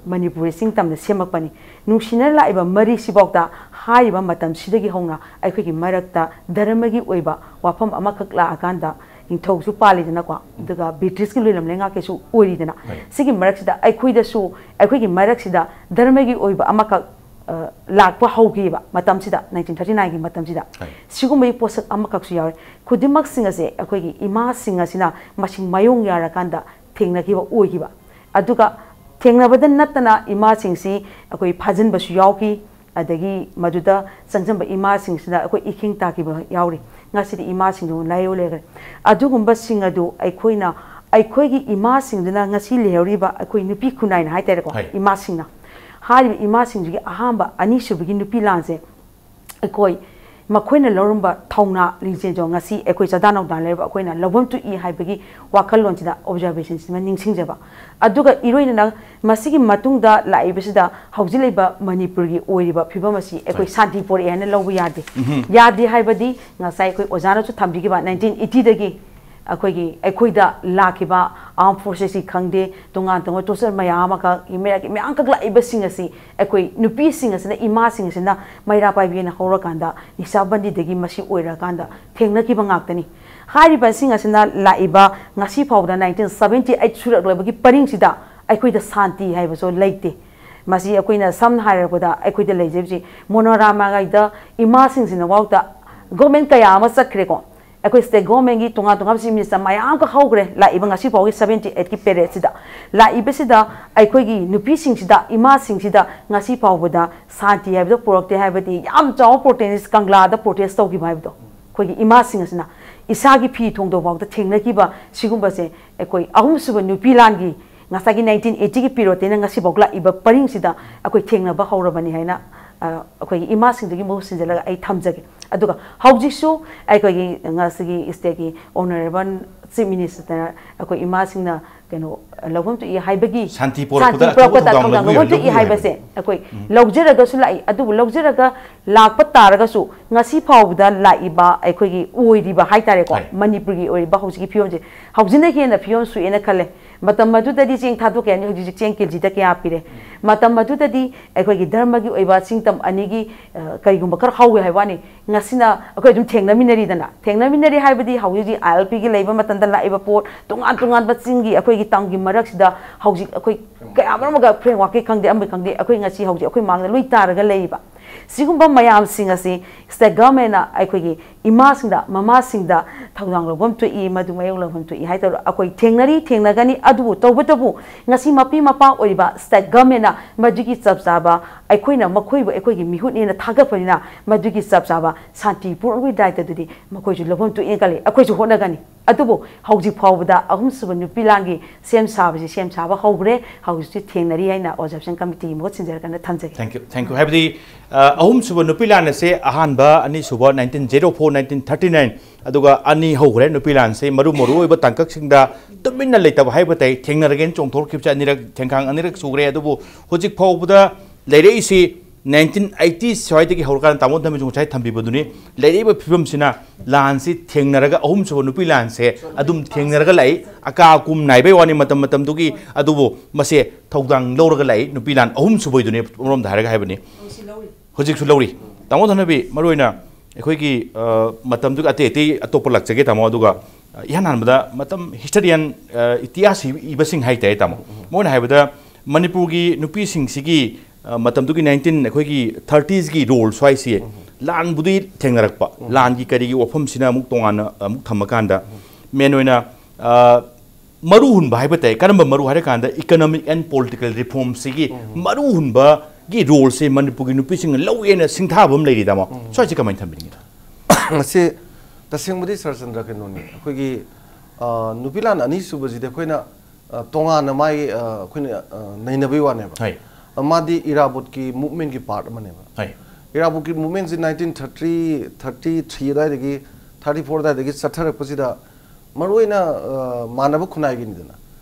ꯃꯅꯤꯄꯨꯔꯤ ꯆꯤꯡ ꯇꯝꯅ ꯁꯦꯝꯃꯛꯄꯅꯤ꯫ ꯅꯨꯡꯁꯤꯅ ꯂꯥꯛꯏꯕ ꯃꯔꯤꯁꯤꯐꯥꯎꯗ ꯍꯥꯏꯔꯤꯕ ꯃꯇꯝꯁꯤꯗꯒꯤ ꯍꯧꯅ ꯑꯩꯈꯣꯏꯒꯤ ꯃꯔꯛꯇ ꯙꯔꯃꯒꯤ ꯑꯣꯏꯕ ꯋꯥꯐꯝ ꯑꯃꯈꯛ ꯂꯥꯛꯑꯀꯥꯟꯗ ꯅꯤꯡꯊꯧꯁꯨ ꯄꯥꯜꯂꯤꯗꯅꯀꯣ, ꯑꯗꯨꯒ ꯕ꯭ꯔꯤꯇꯤꯁꯀꯤ ꯂꯣꯏꯂꯝ ꯂꯩꯉꯥꯛꯀꯤꯁꯨ ꯑꯣꯏꯔꯤꯗꯅ꯫ ꯍꯣꯏ꯫ ꯁꯤꯒꯤ ꯃꯔꯛꯁꯤꯗ ꯑꯩꯈꯣꯏꯗꯁꯨ, ꯑꯩꯈꯣꯏꯒꯤ ꯃꯔꯛꯁꯤꯗ ꯙꯔꯃꯒꯤ ꯑꯣꯏꯕ ꯑꯃꯈꯛ, ꯑ, ꯂꯥꯛꯄ ꯍꯧꯈꯤꯕ ꯃꯇꯝꯁꯤꯗ, ꯅꯥꯏꯟꯇꯤꯟ ꯊꯥꯔꯇꯤ ꯅꯥꯏꯟꯒꯤ ꯃꯇꯝꯁꯤꯗ꯫ ꯍꯣꯏ꯫ ꯁꯤꯒꯨꯝꯕꯒꯤ ꯄꯣꯠꯁꯛ ꯑꯃꯈꯛꯁꯨ ꯌꯥꯎꯔꯦ꯫ ꯈꯨꯗꯤꯡꯃꯛꯁꯤꯡ ꯑꯁꯦ ꯑꯩꯈꯣꯏꯒꯤ ꯏꯃꯥꯁꯤꯡ ꯑꯁꯤꯅ ꯃꯁꯤꯡ ꯃꯌꯣꯡ ꯌꯥꯔꯀꯥꯟꯗ ꯊꯦꯡꯅꯈꯤꯕ ꯑꯣꯏꯈꯤꯕ꯫ ꯑꯗꯨꯒ ꯊꯦꯡꯅꯕꯗ ꯅꯠꯇꯅ ꯏꯃꯥꯁꯤꯡꯁꯤ ꯑꯩꯈꯣꯏ ꯐꯥꯖꯤꯟꯕꯁꯨ ꯌꯥꯎꯈꯤ꯫ ꯑꯗꯒꯤ ꯃꯗꯨꯗ ꯆꯪꯁꯤꯟꯕ ꯏꯃꯥꯁꯤꯡꯁꯤꯗ ꯑꯩꯈꯣꯏ ꯏꯈꯤꯡ ꯇꯥꯈꯤꯕ ꯌꯥꯎꯔꯤ꯫ ꯉꯁꯤꯗꯤ ꯏꯃꯥꯁꯤꯡꯗꯨ ꯂꯥꯏꯑꯣꯏ ꯂꯩꯈ꯭ꯔꯦ꯫ ꯑꯗꯨꯒꯨꯝꯕꯁꯤꯡ ꯑꯗꯨ ꯑꯩꯈꯣꯏꯅ, ꯑꯩꯈꯣꯏꯒꯤ ꯏꯃꯥꯁꯤꯡꯗꯨꯅ ꯉꯁꯤ ꯂꯩꯍꯧꯔꯤꯕ ꯑꯩꯈꯣꯏ ꯅꯨꯄꯤ ꯈꯨꯟꯅꯥꯏꯅ ꯍꯥꯏꯇꯥꯔꯦꯀꯣ, ꯍꯣꯏ꯫ ꯏꯃꯥꯁꯤꯡꯅ ꯍꯥꯏꯔꯤꯕ ꯏꯃꯥꯁꯤꯡꯁꯤꯒꯤ ꯑꯍꯥꯟꯕ ꯑꯅꯤꯁꯨꯕꯒꯤ ꯅꯨꯄꯤ ꯂꯥꯟꯁꯦ ꯑꯩꯈꯣꯏ ꯃꯈꯣꯏꯅ ꯂꯧꯔꯝꯕ ꯊꯧꯅꯥ ꯂꯤꯡꯖꯦꯜꯗꯣ ꯉꯁꯤ ꯑꯩꯈꯣꯏ ꯆꯥꯗꯥ ꯅꯧꯗꯥ ꯂꯩꯔꯕ ꯑꯩꯈꯣꯏꯅ ꯂꯧꯐꯝ ꯊꯣꯛꯏ ꯍꯥꯏꯕꯒꯤ ꯋꯥꯈꯜꯂꯣꯟꯁꯤꯗ ꯑꯣꯕꯖꯥꯔꯕꯦꯁꯟꯁꯤꯃ ꯅꯤꯡꯁꯤꯡꯖꯕ꯫ ꯑꯗꯨꯒ ꯏꯔꯣꯏꯅꯅ ꯃꯁꯤꯒꯤ ꯃꯇꯨꯡꯗ ꯂꯥꯛꯏꯕꯁꯤꯗ ꯍꯧꯖꯤꯛ ꯂꯩꯕ ꯃꯅꯤꯄꯨꯔꯒꯤ ꯑꯣꯏꯔꯤꯕ ꯐꯤꯕꯝ ꯑꯁꯤ ꯑꯩꯈꯣꯏ ꯍꯣꯏ꯫ ꯁꯥꯟꯇꯤ ꯄꯣꯔꯛꯑꯦ ꯍꯥꯏꯅ ꯂꯧꯕ ꯌꯥꯗꯦ꯫ ꯌꯥꯗꯦ ꯍꯥꯏꯕꯗꯤ ꯉꯁꯥꯏ ꯑꯩꯈꯣꯏ ꯑꯣꯖꯥꯅꯁꯨ ꯊꯝꯕꯤꯈꯤꯕ ꯅꯥꯏꯟꯇꯤꯟ ꯑꯩꯠꯇꯤꯗꯒꯤ ꯑꯩꯈꯣꯏꯒꯤ, ꯑꯩꯈꯣꯏꯗ ꯂꯥꯛꯈꯤꯕ ꯑꯥꯔꯝ ꯐꯣꯔꯁꯦꯁꯀꯤ ꯈꯪꯗꯦ, ꯇꯣꯉꯥꯟ ꯇꯣꯉꯥꯟꯕ ꯇꯣꯔꯆꯔ ꯃꯌꯥꯝ ꯑꯃꯈꯛ, ꯃꯌꯥꯝꯈꯛ ꯂꯥꯛꯏꯕꯁꯤꯡ ꯑꯁꯤ ꯑꯩꯈꯣꯏ ꯅꯨꯄꯤꯁꯤꯡ ꯑꯁꯤꯅ, ꯏꯃꯥꯁꯤꯡ ꯑꯁꯤꯅ ꯃꯩꯔꯥ ꯄꯥꯏꯕꯤ ꯑꯣꯏꯅ ꯍꯧꯔꯀꯥꯟꯗ ꯅꯤꯁꯥ ꯕꯟꯗꯤꯗꯒꯤ ꯃꯁꯤ ꯑꯣꯏꯔꯀꯥꯟꯗ ꯊꯦꯡꯅꯈꯤꯕ ꯉꯥꯛꯇꯅꯤ꯫ ꯍꯥꯏꯔꯤꯕꯁꯤꯡ ꯑꯁꯤꯅ ꯂꯥꯛꯏꯕ ꯉꯁꯤ ꯐꯥꯎꯕꯗ ꯅꯥꯏꯟꯇꯤꯟ ꯁꯕꯦꯟꯇꯤ ꯑꯩꯠ ꯁꯨꯔꯛꯂꯕꯒꯤ ꯄꯔꯤꯡꯁꯤꯗ ꯑꯩꯈꯣꯏꯗ ꯁꯥꯟꯇꯤ ꯍꯥꯏꯕꯁꯨ ꯂꯩꯇꯦ꯫ ꯃꯁꯤ ꯑꯩꯈꯣꯏꯅ ꯁꯝꯅ ꯍꯥꯏꯔꯕꯗ ꯑꯩꯈꯣꯏꯗ ꯂꯩꯖꯔꯤꯕꯁꯤ ꯃꯣꯅꯣꯔꯥꯃꯥꯒꯩꯗ ꯏꯃꯥꯁꯤꯡꯁꯤꯅ ꯐꯥꯎꯗ ꯒꯣꯔꯃꯦꯟ ꯀꯌꯥ ꯑꯃ ꯆꯠꯈ꯭ꯔꯦꯀꯣ꯫ ꯑꯩꯈꯣꯏ ꯁ꯭ꯇꯦꯠ ꯒꯣꯔꯃꯦꯟꯒꯤ ꯇꯣꯉꯥꯟ ꯇꯣꯉꯥꯟꯕ ꯆꯤꯐ ꯃꯤꯅꯤꯁꯇꯔ ꯃꯌꯥꯝ ꯑꯃ ꯍꯧꯈ꯭ꯔꯦ ꯂꯥꯛꯏꯕ ꯉꯁꯤ ꯐꯥꯎꯒꯤ ꯁꯕꯦꯟꯇꯤ ꯑꯩꯠꯀꯤ ꯄꯦꯔꯦꯠꯁꯤꯗ꯫ ꯂꯥꯛꯏꯕꯁꯤꯗ ꯑꯩꯈꯣꯏꯒꯤ ꯅꯨꯄꯤꯁꯤꯡꯁꯤꯗ, ꯏꯃꯥꯁꯤꯡꯁꯤꯗ ꯉꯁꯤ ꯐꯥꯎꯕꯗ ꯁꯥꯟꯇꯤ ꯍꯥꯏꯕꯗꯣ ꯄꯨꯔꯛꯇꯦ ꯍꯥꯏꯕꯗꯤ ꯌꯥꯝ ꯆꯥꯎꯕ ꯄ꯭ꯔꯣꯇꯦꯁ, ꯀꯪꯂꯥꯗ ꯄ꯭ꯔꯣꯇꯦꯁ ꯇꯧꯈꯤꯕ ꯍꯥꯏꯕꯗꯣ, ꯑꯩꯈꯣꯏꯒꯤ ꯏꯃꯥꯁꯤꯡ ꯑꯁꯤꯅ ꯏꯁꯥꯒꯤ ꯐꯤ ꯊꯣꯡꯗꯣꯛ ꯐꯥꯎꯗ ꯊꯦꯡꯅꯈꯤꯕ ꯁꯤꯒꯨꯝꯕꯁꯦ ꯑꯩꯈꯣꯏ ꯑꯍꯨꯝꯁꯨꯕ ꯅꯨꯄꯤ ꯂꯥꯟꯒꯤ ꯉꯁꯥꯏꯒꯤ ꯅꯥꯏꯟꯇꯤꯟ ꯑꯩꯠꯇꯤꯒꯤ ꯄꯤꯔꯣꯠꯇꯩꯅ ꯉꯁꯤꯐꯥꯎ ꯂꯥꯛꯏꯕ ꯄꯔꯤꯡꯁꯤꯗ ꯑꯩꯈꯣꯏ ꯊꯦꯡꯅꯕ ꯍꯧꯔꯕꯅꯤ ꯍꯥꯏꯅ, ꯑ, ꯑꯩꯈꯣꯏꯒꯤ ꯏꯃꯥꯁꯤꯡꯗꯨꯒꯤ ꯃꯍꯨꯠ ꯁꯤꯟꯖꯜꯂꯒ ꯑꯩ ꯊꯝꯖꯒꯦ꯫ ꯑꯗꯨꯒ ꯍꯧꯖꯤꯛꯁꯨ ꯑꯩꯈꯣꯏꯒꯤ ꯉꯁꯤꯒꯤ ꯁ꯭ꯇꯦꯠꯀꯤ ꯑꯣꯅꯔꯦꯕꯜ ꯆꯤꯐ ꯃꯤꯅꯤꯁꯇꯔꯅ ꯑꯩꯈꯣꯏ ꯏꯃꯥꯁꯤꯡꯅ ꯀꯩꯅꯣ ꯂꯧꯐꯝ ꯊꯣꯛꯏ ꯍꯥꯏꯕꯒꯤ ꯁꯥꯟꯇꯤ ꯄꯨꯔꯛꯄꯗ ꯁꯥꯟꯇꯤ ꯑꯆꯧꯕ ꯄꯨꯔꯛꯄꯗ ꯊꯧꯗꯥꯡ ꯊꯧꯗꯥꯡ ꯂꯧꯕꯤꯕ ꯂꯧꯐꯝ ꯊꯣꯛꯏ ꯂꯧꯕꯤꯕ ꯍꯥꯏꯕꯁꯦ ꯍꯥꯏꯕꯅꯤ꯫ ꯑꯩꯈꯣꯏ ꯎꯝ꯫ ꯂꯧꯖꯔꯒꯁꯨ ꯂꯥꯛꯏ꯫ ꯑꯗꯨꯕꯨ ꯂꯧꯖꯔꯒ ꯂꯥꯛꯄ ꯇꯥꯔꯒꯁꯨ ꯉꯁꯤ ꯐꯥꯎꯕꯗ ꯂꯥꯛꯏꯕ ꯑꯩꯈꯣꯏꯒꯤ ꯑꯣꯏꯔꯤꯕ ꯍꯥꯏꯇꯥꯔꯦꯀꯣ, ꯍꯣꯏ꯫ ꯃꯅꯤꯄꯨꯔꯒꯤ ꯑꯣꯏꯔꯤꯕ ꯍꯧꯖꯤꯛꯀꯤ ꯐꯤꯕꯝꯁꯦ ꯍꯧꯖꯤꯛꯅ ꯍꯦꯟꯅ ꯐꯤꯕꯝ ꯁꯣꯛꯑꯦꯅ ꯈꯜꯂꯦ꯫ ꯃꯇꯝ ꯑꯗꯨꯗꯗꯤ ꯆꯦꯡ ꯊꯥꯗꯣꯛ ꯀꯌꯥꯅꯤ, ꯍꯧꯖꯤꯛ ꯍꯧꯖꯤꯛ ꯆꯦꯡ ꯀꯦꯖꯤꯗ ꯀꯌꯥ ꯄꯤꯔꯦ꯫ ꯃꯇꯝ ꯑꯗꯨꯗꯗꯤ ꯑꯩꯈꯣꯏꯒꯤ ꯙꯔꯃꯒꯤ ꯑꯣꯏꯕ ꯁꯤꯡꯇꯝ ꯑꯅꯤꯒꯤ, ꯑ, ꯀꯔꯤꯒꯨꯝꯕ ꯈꯔ ꯍꯧꯋꯦ ꯍꯥꯏꯕ ꯋꯥꯅꯤ꯫ ꯉꯁꯤꯅ ꯑꯩꯈꯣꯏ ꯑꯗꯨꯝ ꯊꯦꯡꯅꯃꯤꯟꯅꯔꯤꯗꯅ, ꯊꯦꯡꯅꯃꯤꯟꯅꯔꯤ ꯍꯥꯏꯕꯗꯤ ꯍꯧꯖꯤꯛ ꯍꯧꯖꯤꯛ ꯑꯥꯏ ꯑꯦꯜ ꯄꯤꯒꯤ ꯂꯩꯕ ꯃꯇꯝꯗ ꯂꯥꯛꯏꯕ ꯄꯣꯠ, ꯇꯣꯉꯥꯟ ꯇꯣꯉꯥꯟꯕ ꯆꯤꯡꯒꯤ ꯑꯩꯈꯣꯏꯒꯤ ꯇꯝꯒꯤ ꯃꯔꯛꯁꯤꯗ ꯍꯧꯖꯤꯛ ꯑꯩꯈꯣꯏ ꯀꯌꯥꯃꯔꯨꯝ ꯑꯃꯒ ꯐ꯭ꯔꯦꯝꯋꯥꯔꯛꯀꯤ ꯈꯪꯗꯦ, ꯑꯃꯒꯤ ꯈꯪꯗꯦ, ꯑꯩꯈꯣꯏ ꯉꯁꯤ ꯍꯧꯖꯤꯛ ꯑꯩꯈꯣꯏ ꯃꯥꯡꯗ ꯂꯣꯏ ꯇꯥꯔꯒ ꯂꯩꯔꯤꯕ꯫ ꯁꯤꯒꯨꯝꯕ ꯃꯌꯥꯝꯁꯤꯡ ꯑꯁꯤ ꯁ꯭ꯇꯦꯠ ꯒꯚꯔꯟꯃꯦꯟꯅ ꯑꯩꯈꯣꯏꯒꯤ ꯏꯃꯥꯁꯤꯡꯗ, ꯃꯃꯥꯁꯤꯡꯗ ꯊꯧꯗꯥꯡ ꯂꯧꯐꯝ ꯊꯣꯛꯏ, ꯃꯗꯨ ꯃꯥꯌꯣꯛ ꯂꯧꯐꯝ ꯊꯣꯛꯏ ꯍꯥꯏꯇꯥꯔꯦ꯫ ꯑꯩꯈꯣꯏ ꯊꯦꯡꯅꯔꯤ, ꯊꯦꯡꯅꯒꯅꯤ꯫ ꯑꯗꯨꯕꯨ ꯇꯧꯕꯇꯕꯨ ꯉꯁꯤ ꯃꯄꯤ ꯃꯄꯥ ꯑꯣꯏꯔꯤꯕ ꯁ꯭ꯇꯦꯠ ꯒꯚꯔꯟꯃꯦꯟꯅ ꯃꯗꯨꯒꯤ ꯆꯞ ꯆꯥꯕ, ꯑꯩꯈꯣꯏꯅ ꯃꯈꯣꯏꯕꯨ ꯑꯩꯈꯣꯏꯒꯤ ꯃꯤꯍꯨꯠꯅꯦꯅ ꯊꯥꯒꯠꯄꯅꯤꯅ, ꯃꯗꯨꯒꯤ ꯆꯞ ꯆꯥꯕ ꯁꯥꯟꯇꯤ ꯄꯨꯔꯛꯅꯕꯒꯤ ꯗꯥꯏꯇꯗꯨꯗꯤ ꯃꯈꯣꯏꯁꯨ ꯂꯧꯐꯝ ꯊꯣꯛꯏꯅ ꯈꯜꯂꯤ꯫ ꯑꯩꯈꯣꯏꯁꯨ ꯍꯣꯠꯅꯒꯅꯤ꯫ ꯑꯗꯨꯕꯨ ꯍꯧꯖꯤꯛ ꯐꯥꯎꯕꯗ ꯑꯍꯨꯝꯁꯨꯕ ꯅꯨꯄꯤ ꯂꯥꯟꯒꯤ ꯁꯦꯝ ꯁꯥꯕꯁꯤ ꯁꯦꯝ ꯁꯥꯕ ꯍꯧꯈ꯭ꯔꯦ꯫ ꯍꯧꯖꯤꯛꯁꯨ ꯊꯦꯡꯅꯔꯤ ꯍꯥꯏꯅ ꯑꯣꯕꯖꯥꯔꯕꯦꯁꯟ ꯀꯃꯤꯇꯤꯒꯤ ꯃꯍꯨꯠ ꯁꯤꯟꯖꯔꯀꯥꯟꯗ ꯊꯝꯖꯒꯦ꯫ Thank you, thank you꯫ ꯍꯥꯏꯕꯗꯤ, ꯑ, ꯑꯍꯨꯝꯁꯨꯕ ꯅꯨꯄꯤ ꯂꯥꯟ ꯑꯁꯦ ꯑꯍꯥꯟꯕ, ꯑꯅꯤꯁꯨꯕ nineteen zero four, nineteen thirty nine, ꯑꯗꯨꯒ ꯑꯅꯤ ꯍꯧꯈ꯭ꯔꯦ꯫ ꯅꯨꯄꯤ ꯂꯥꯟꯁꯦ ꯃꯔꯨ ꯃꯔꯨ ꯑꯣꯏꯕ ꯇꯥꯡꯀꯛꯁꯤꯡꯗ ꯇꯨꯃꯤꯟꯅ ꯂꯩꯇꯕ ꯍꯥꯏꯕ ꯇꯥꯏ, ꯊꯦꯡꯅꯔꯒꯦꯅ ꯆꯣꯡꯊꯣꯔꯛꯈꯤꯕꯁꯦ ꯑꯅꯤꯔꯛ, ꯊꯦꯡꯈꯥꯡ ꯑꯅꯤꯔꯛ ꯁꯨꯈ꯭ꯔꯦ꯫ ꯑꯗꯨꯕꯨ ꯍꯧꯖꯤꯛ ꯐꯥꯎꯕꯗ ꯂꯩꯔꯛꯏꯁꯤ nineteen eighty ꯁ꯭ꯋꯥꯏꯗꯒꯤ ꯍꯧꯔꯀꯥꯟꯗ ꯇꯥꯃꯣ ꯊꯝꯕꯤꯁꯨ ꯉꯁꯥꯏ ꯊꯝꯕꯤꯕꯗꯨꯅꯤ꯫ ꯂꯩꯔꯛꯏꯕ ꯐꯤꯕꯝꯁꯤꯅ ꯂꯥꯟꯁꯤ ꯊꯦꯡꯅꯔꯒ, ꯑꯍꯨꯝꯁꯨꯕ ꯅꯨꯄꯤ ꯂꯥꯟꯁꯦ ꯑꯗꯨꯝ ꯊꯦꯡꯅꯔꯒ ꯂꯥꯛꯏ꯫ ꯑꯀꯥ ꯑꯀꯨꯝ ꯅꯥꯏꯕꯩ ꯋꯥꯅꯤ ꯃꯇꯝ ꯃꯇꯝꯗꯨꯒꯤ, ꯑꯗꯨꯕꯨ ꯃꯁꯦ ꯊꯧꯗꯥꯡ ꯂꯧꯔꯒ ꯂꯥꯛꯏ꯫ ꯅꯨꯄꯤ ꯂꯥꯟ ꯑꯍꯨꯝꯁꯨꯕꯩꯗꯨꯅꯤ ꯑꯃꯔꯣꯝꯗ ꯍꯥꯏꯔꯒ ꯍꯥꯏꯕꯅꯤ꯫ ꯍꯧꯖꯤꯛꯁꯨ ꯂꯧꯔꯤ꯫ ꯇꯥꯃꯣ ꯊꯅꯕꯤ, ꯃꯔꯨꯑꯣꯏꯅ ꯑꯩꯈꯣꯏꯒꯤ, ꯑ, ꯃꯇꯝꯗꯨꯒꯤ ꯑꯇꯩ ꯑꯇꯩ ꯑꯇꯣꯞꯄ ꯂꯥꯛꯆꯒꯦ ꯇꯥꯃꯣ꯫ ꯑꯗꯨꯒ, ꯑ, ꯏꯍꯥꯟ ꯍꯥꯟꯕꯗ ꯃꯇꯝ ꯍꯤꯁꯇꯔꯤꯌꯟ, ꯑ, ꯏꯇꯤꯍꯥꯁ ꯏꯕꯁꯤꯡ ꯍꯥꯏ ꯇꯥꯏ ꯇꯥꯃꯣ꯫ ꯃꯣꯏꯅ ꯍꯥꯏꯕꯗ ꯃꯅꯤꯄꯨꯔꯒꯤ ꯅꯨꯄꯤꯁꯤꯡꯁꯤꯒꯤ, ꯑ, ꯃꯇꯝꯗꯨꯒꯤ nineteen, ꯑꯩꯈꯣꯏꯒꯤ thirties ꯀꯤ ꯔꯣꯜ ꯁ꯭ꯋꯥꯏꯁꯤ ꯂꯥꯟꯕꯨꯗꯤ ꯊꯦꯡꯅꯔꯛꯄ, ꯂꯥꯟꯒꯤ ꯀꯔꯤꯒꯤ ꯋꯥꯐꯝꯁꯤꯅ ꯑꯃꯨꯛ ꯇꯣꯉꯥꯟꯅ ꯑꯃꯨꯛ ꯊꯝꯃꯀꯥꯟꯗ, ꯃꯦꯟ ꯑꯣꯏꯅ, ꯑ, ꯃꯔꯨ ꯍꯨꯟꯕ ꯍꯥꯏꯕ ꯇꯥꯏ꯫ ꯀꯔꯝꯕ ꯃꯔꯨ ꯍꯥꯏꯔꯀꯥꯟꯗ, economic and political reformꯁꯤꯒꯤ ꯃꯔꯨ ꯍꯨꯟꯕꯒꯤ roleꯁꯦ ꯃꯅꯤꯄꯨꯔꯒꯤ ꯅꯨꯄꯤꯁꯤꯡꯅ ꯂꯧꯋꯦꯅ ꯁꯤꯡꯊꯥꯕ ꯑꯃ ꯂꯩꯔꯤꯗꯃꯣ꯫ ꯁ꯭ꯋꯥꯏꯁꯦ ꯀꯃꯥꯏꯅ ꯊꯝꯕꯤꯅꯤꯡꯉꯤꯅꯣ? ꯃꯁꯤ ꯇꯁꯦꯡꯕꯗꯤ ꯁꯔꯆꯟꯗ꯭ꯔ ꯀꯩꯅꯣꯅꯤ, ꯑꯩꯈꯣꯏꯒꯤ, ꯑ, ꯅꯨꯄꯤ ꯂꯥꯟ ꯑꯅꯤꯁꯨꯕꯁꯤꯗꯤ ꯑꯩꯈꯣꯏꯅ, ꯑ, ꯇꯣꯉꯥꯟꯅ ꯃꯥꯒꯤ, ꯑ, ꯑꯩꯈꯣꯏꯅ, ꯑ, ꯅꯩꯅꯕꯒꯤ ꯋꯥꯅꯦꯕ꯫ ꯍꯣꯏ꯫ ꯑ, ꯃꯥꯗꯤ ꯏꯔꯥꯕꯣꯠꯀꯤ movementꯀꯤ part ꯑꯃꯅꯦꯕ꯫ ꯍꯣꯏ꯫ ꯏꯔꯥꯕꯣꯠꯀꯤ movementꯁꯤ nineteen thirty, thirty three ꯑꯗꯨꯋꯥꯏꯗꯒꯤ, thirty four ꯑꯗꯨꯋꯥꯏꯗꯒꯤ ꯆꯠꯊꯔꯛꯄꯁꯤꯗ ꯃꯔꯨꯑꯣꯏꯅ, ꯑ, ꯃꯥꯟꯅꯕ ꯈꯨꯟꯅꯥꯏꯒꯤꯅꯤꯗꯅ,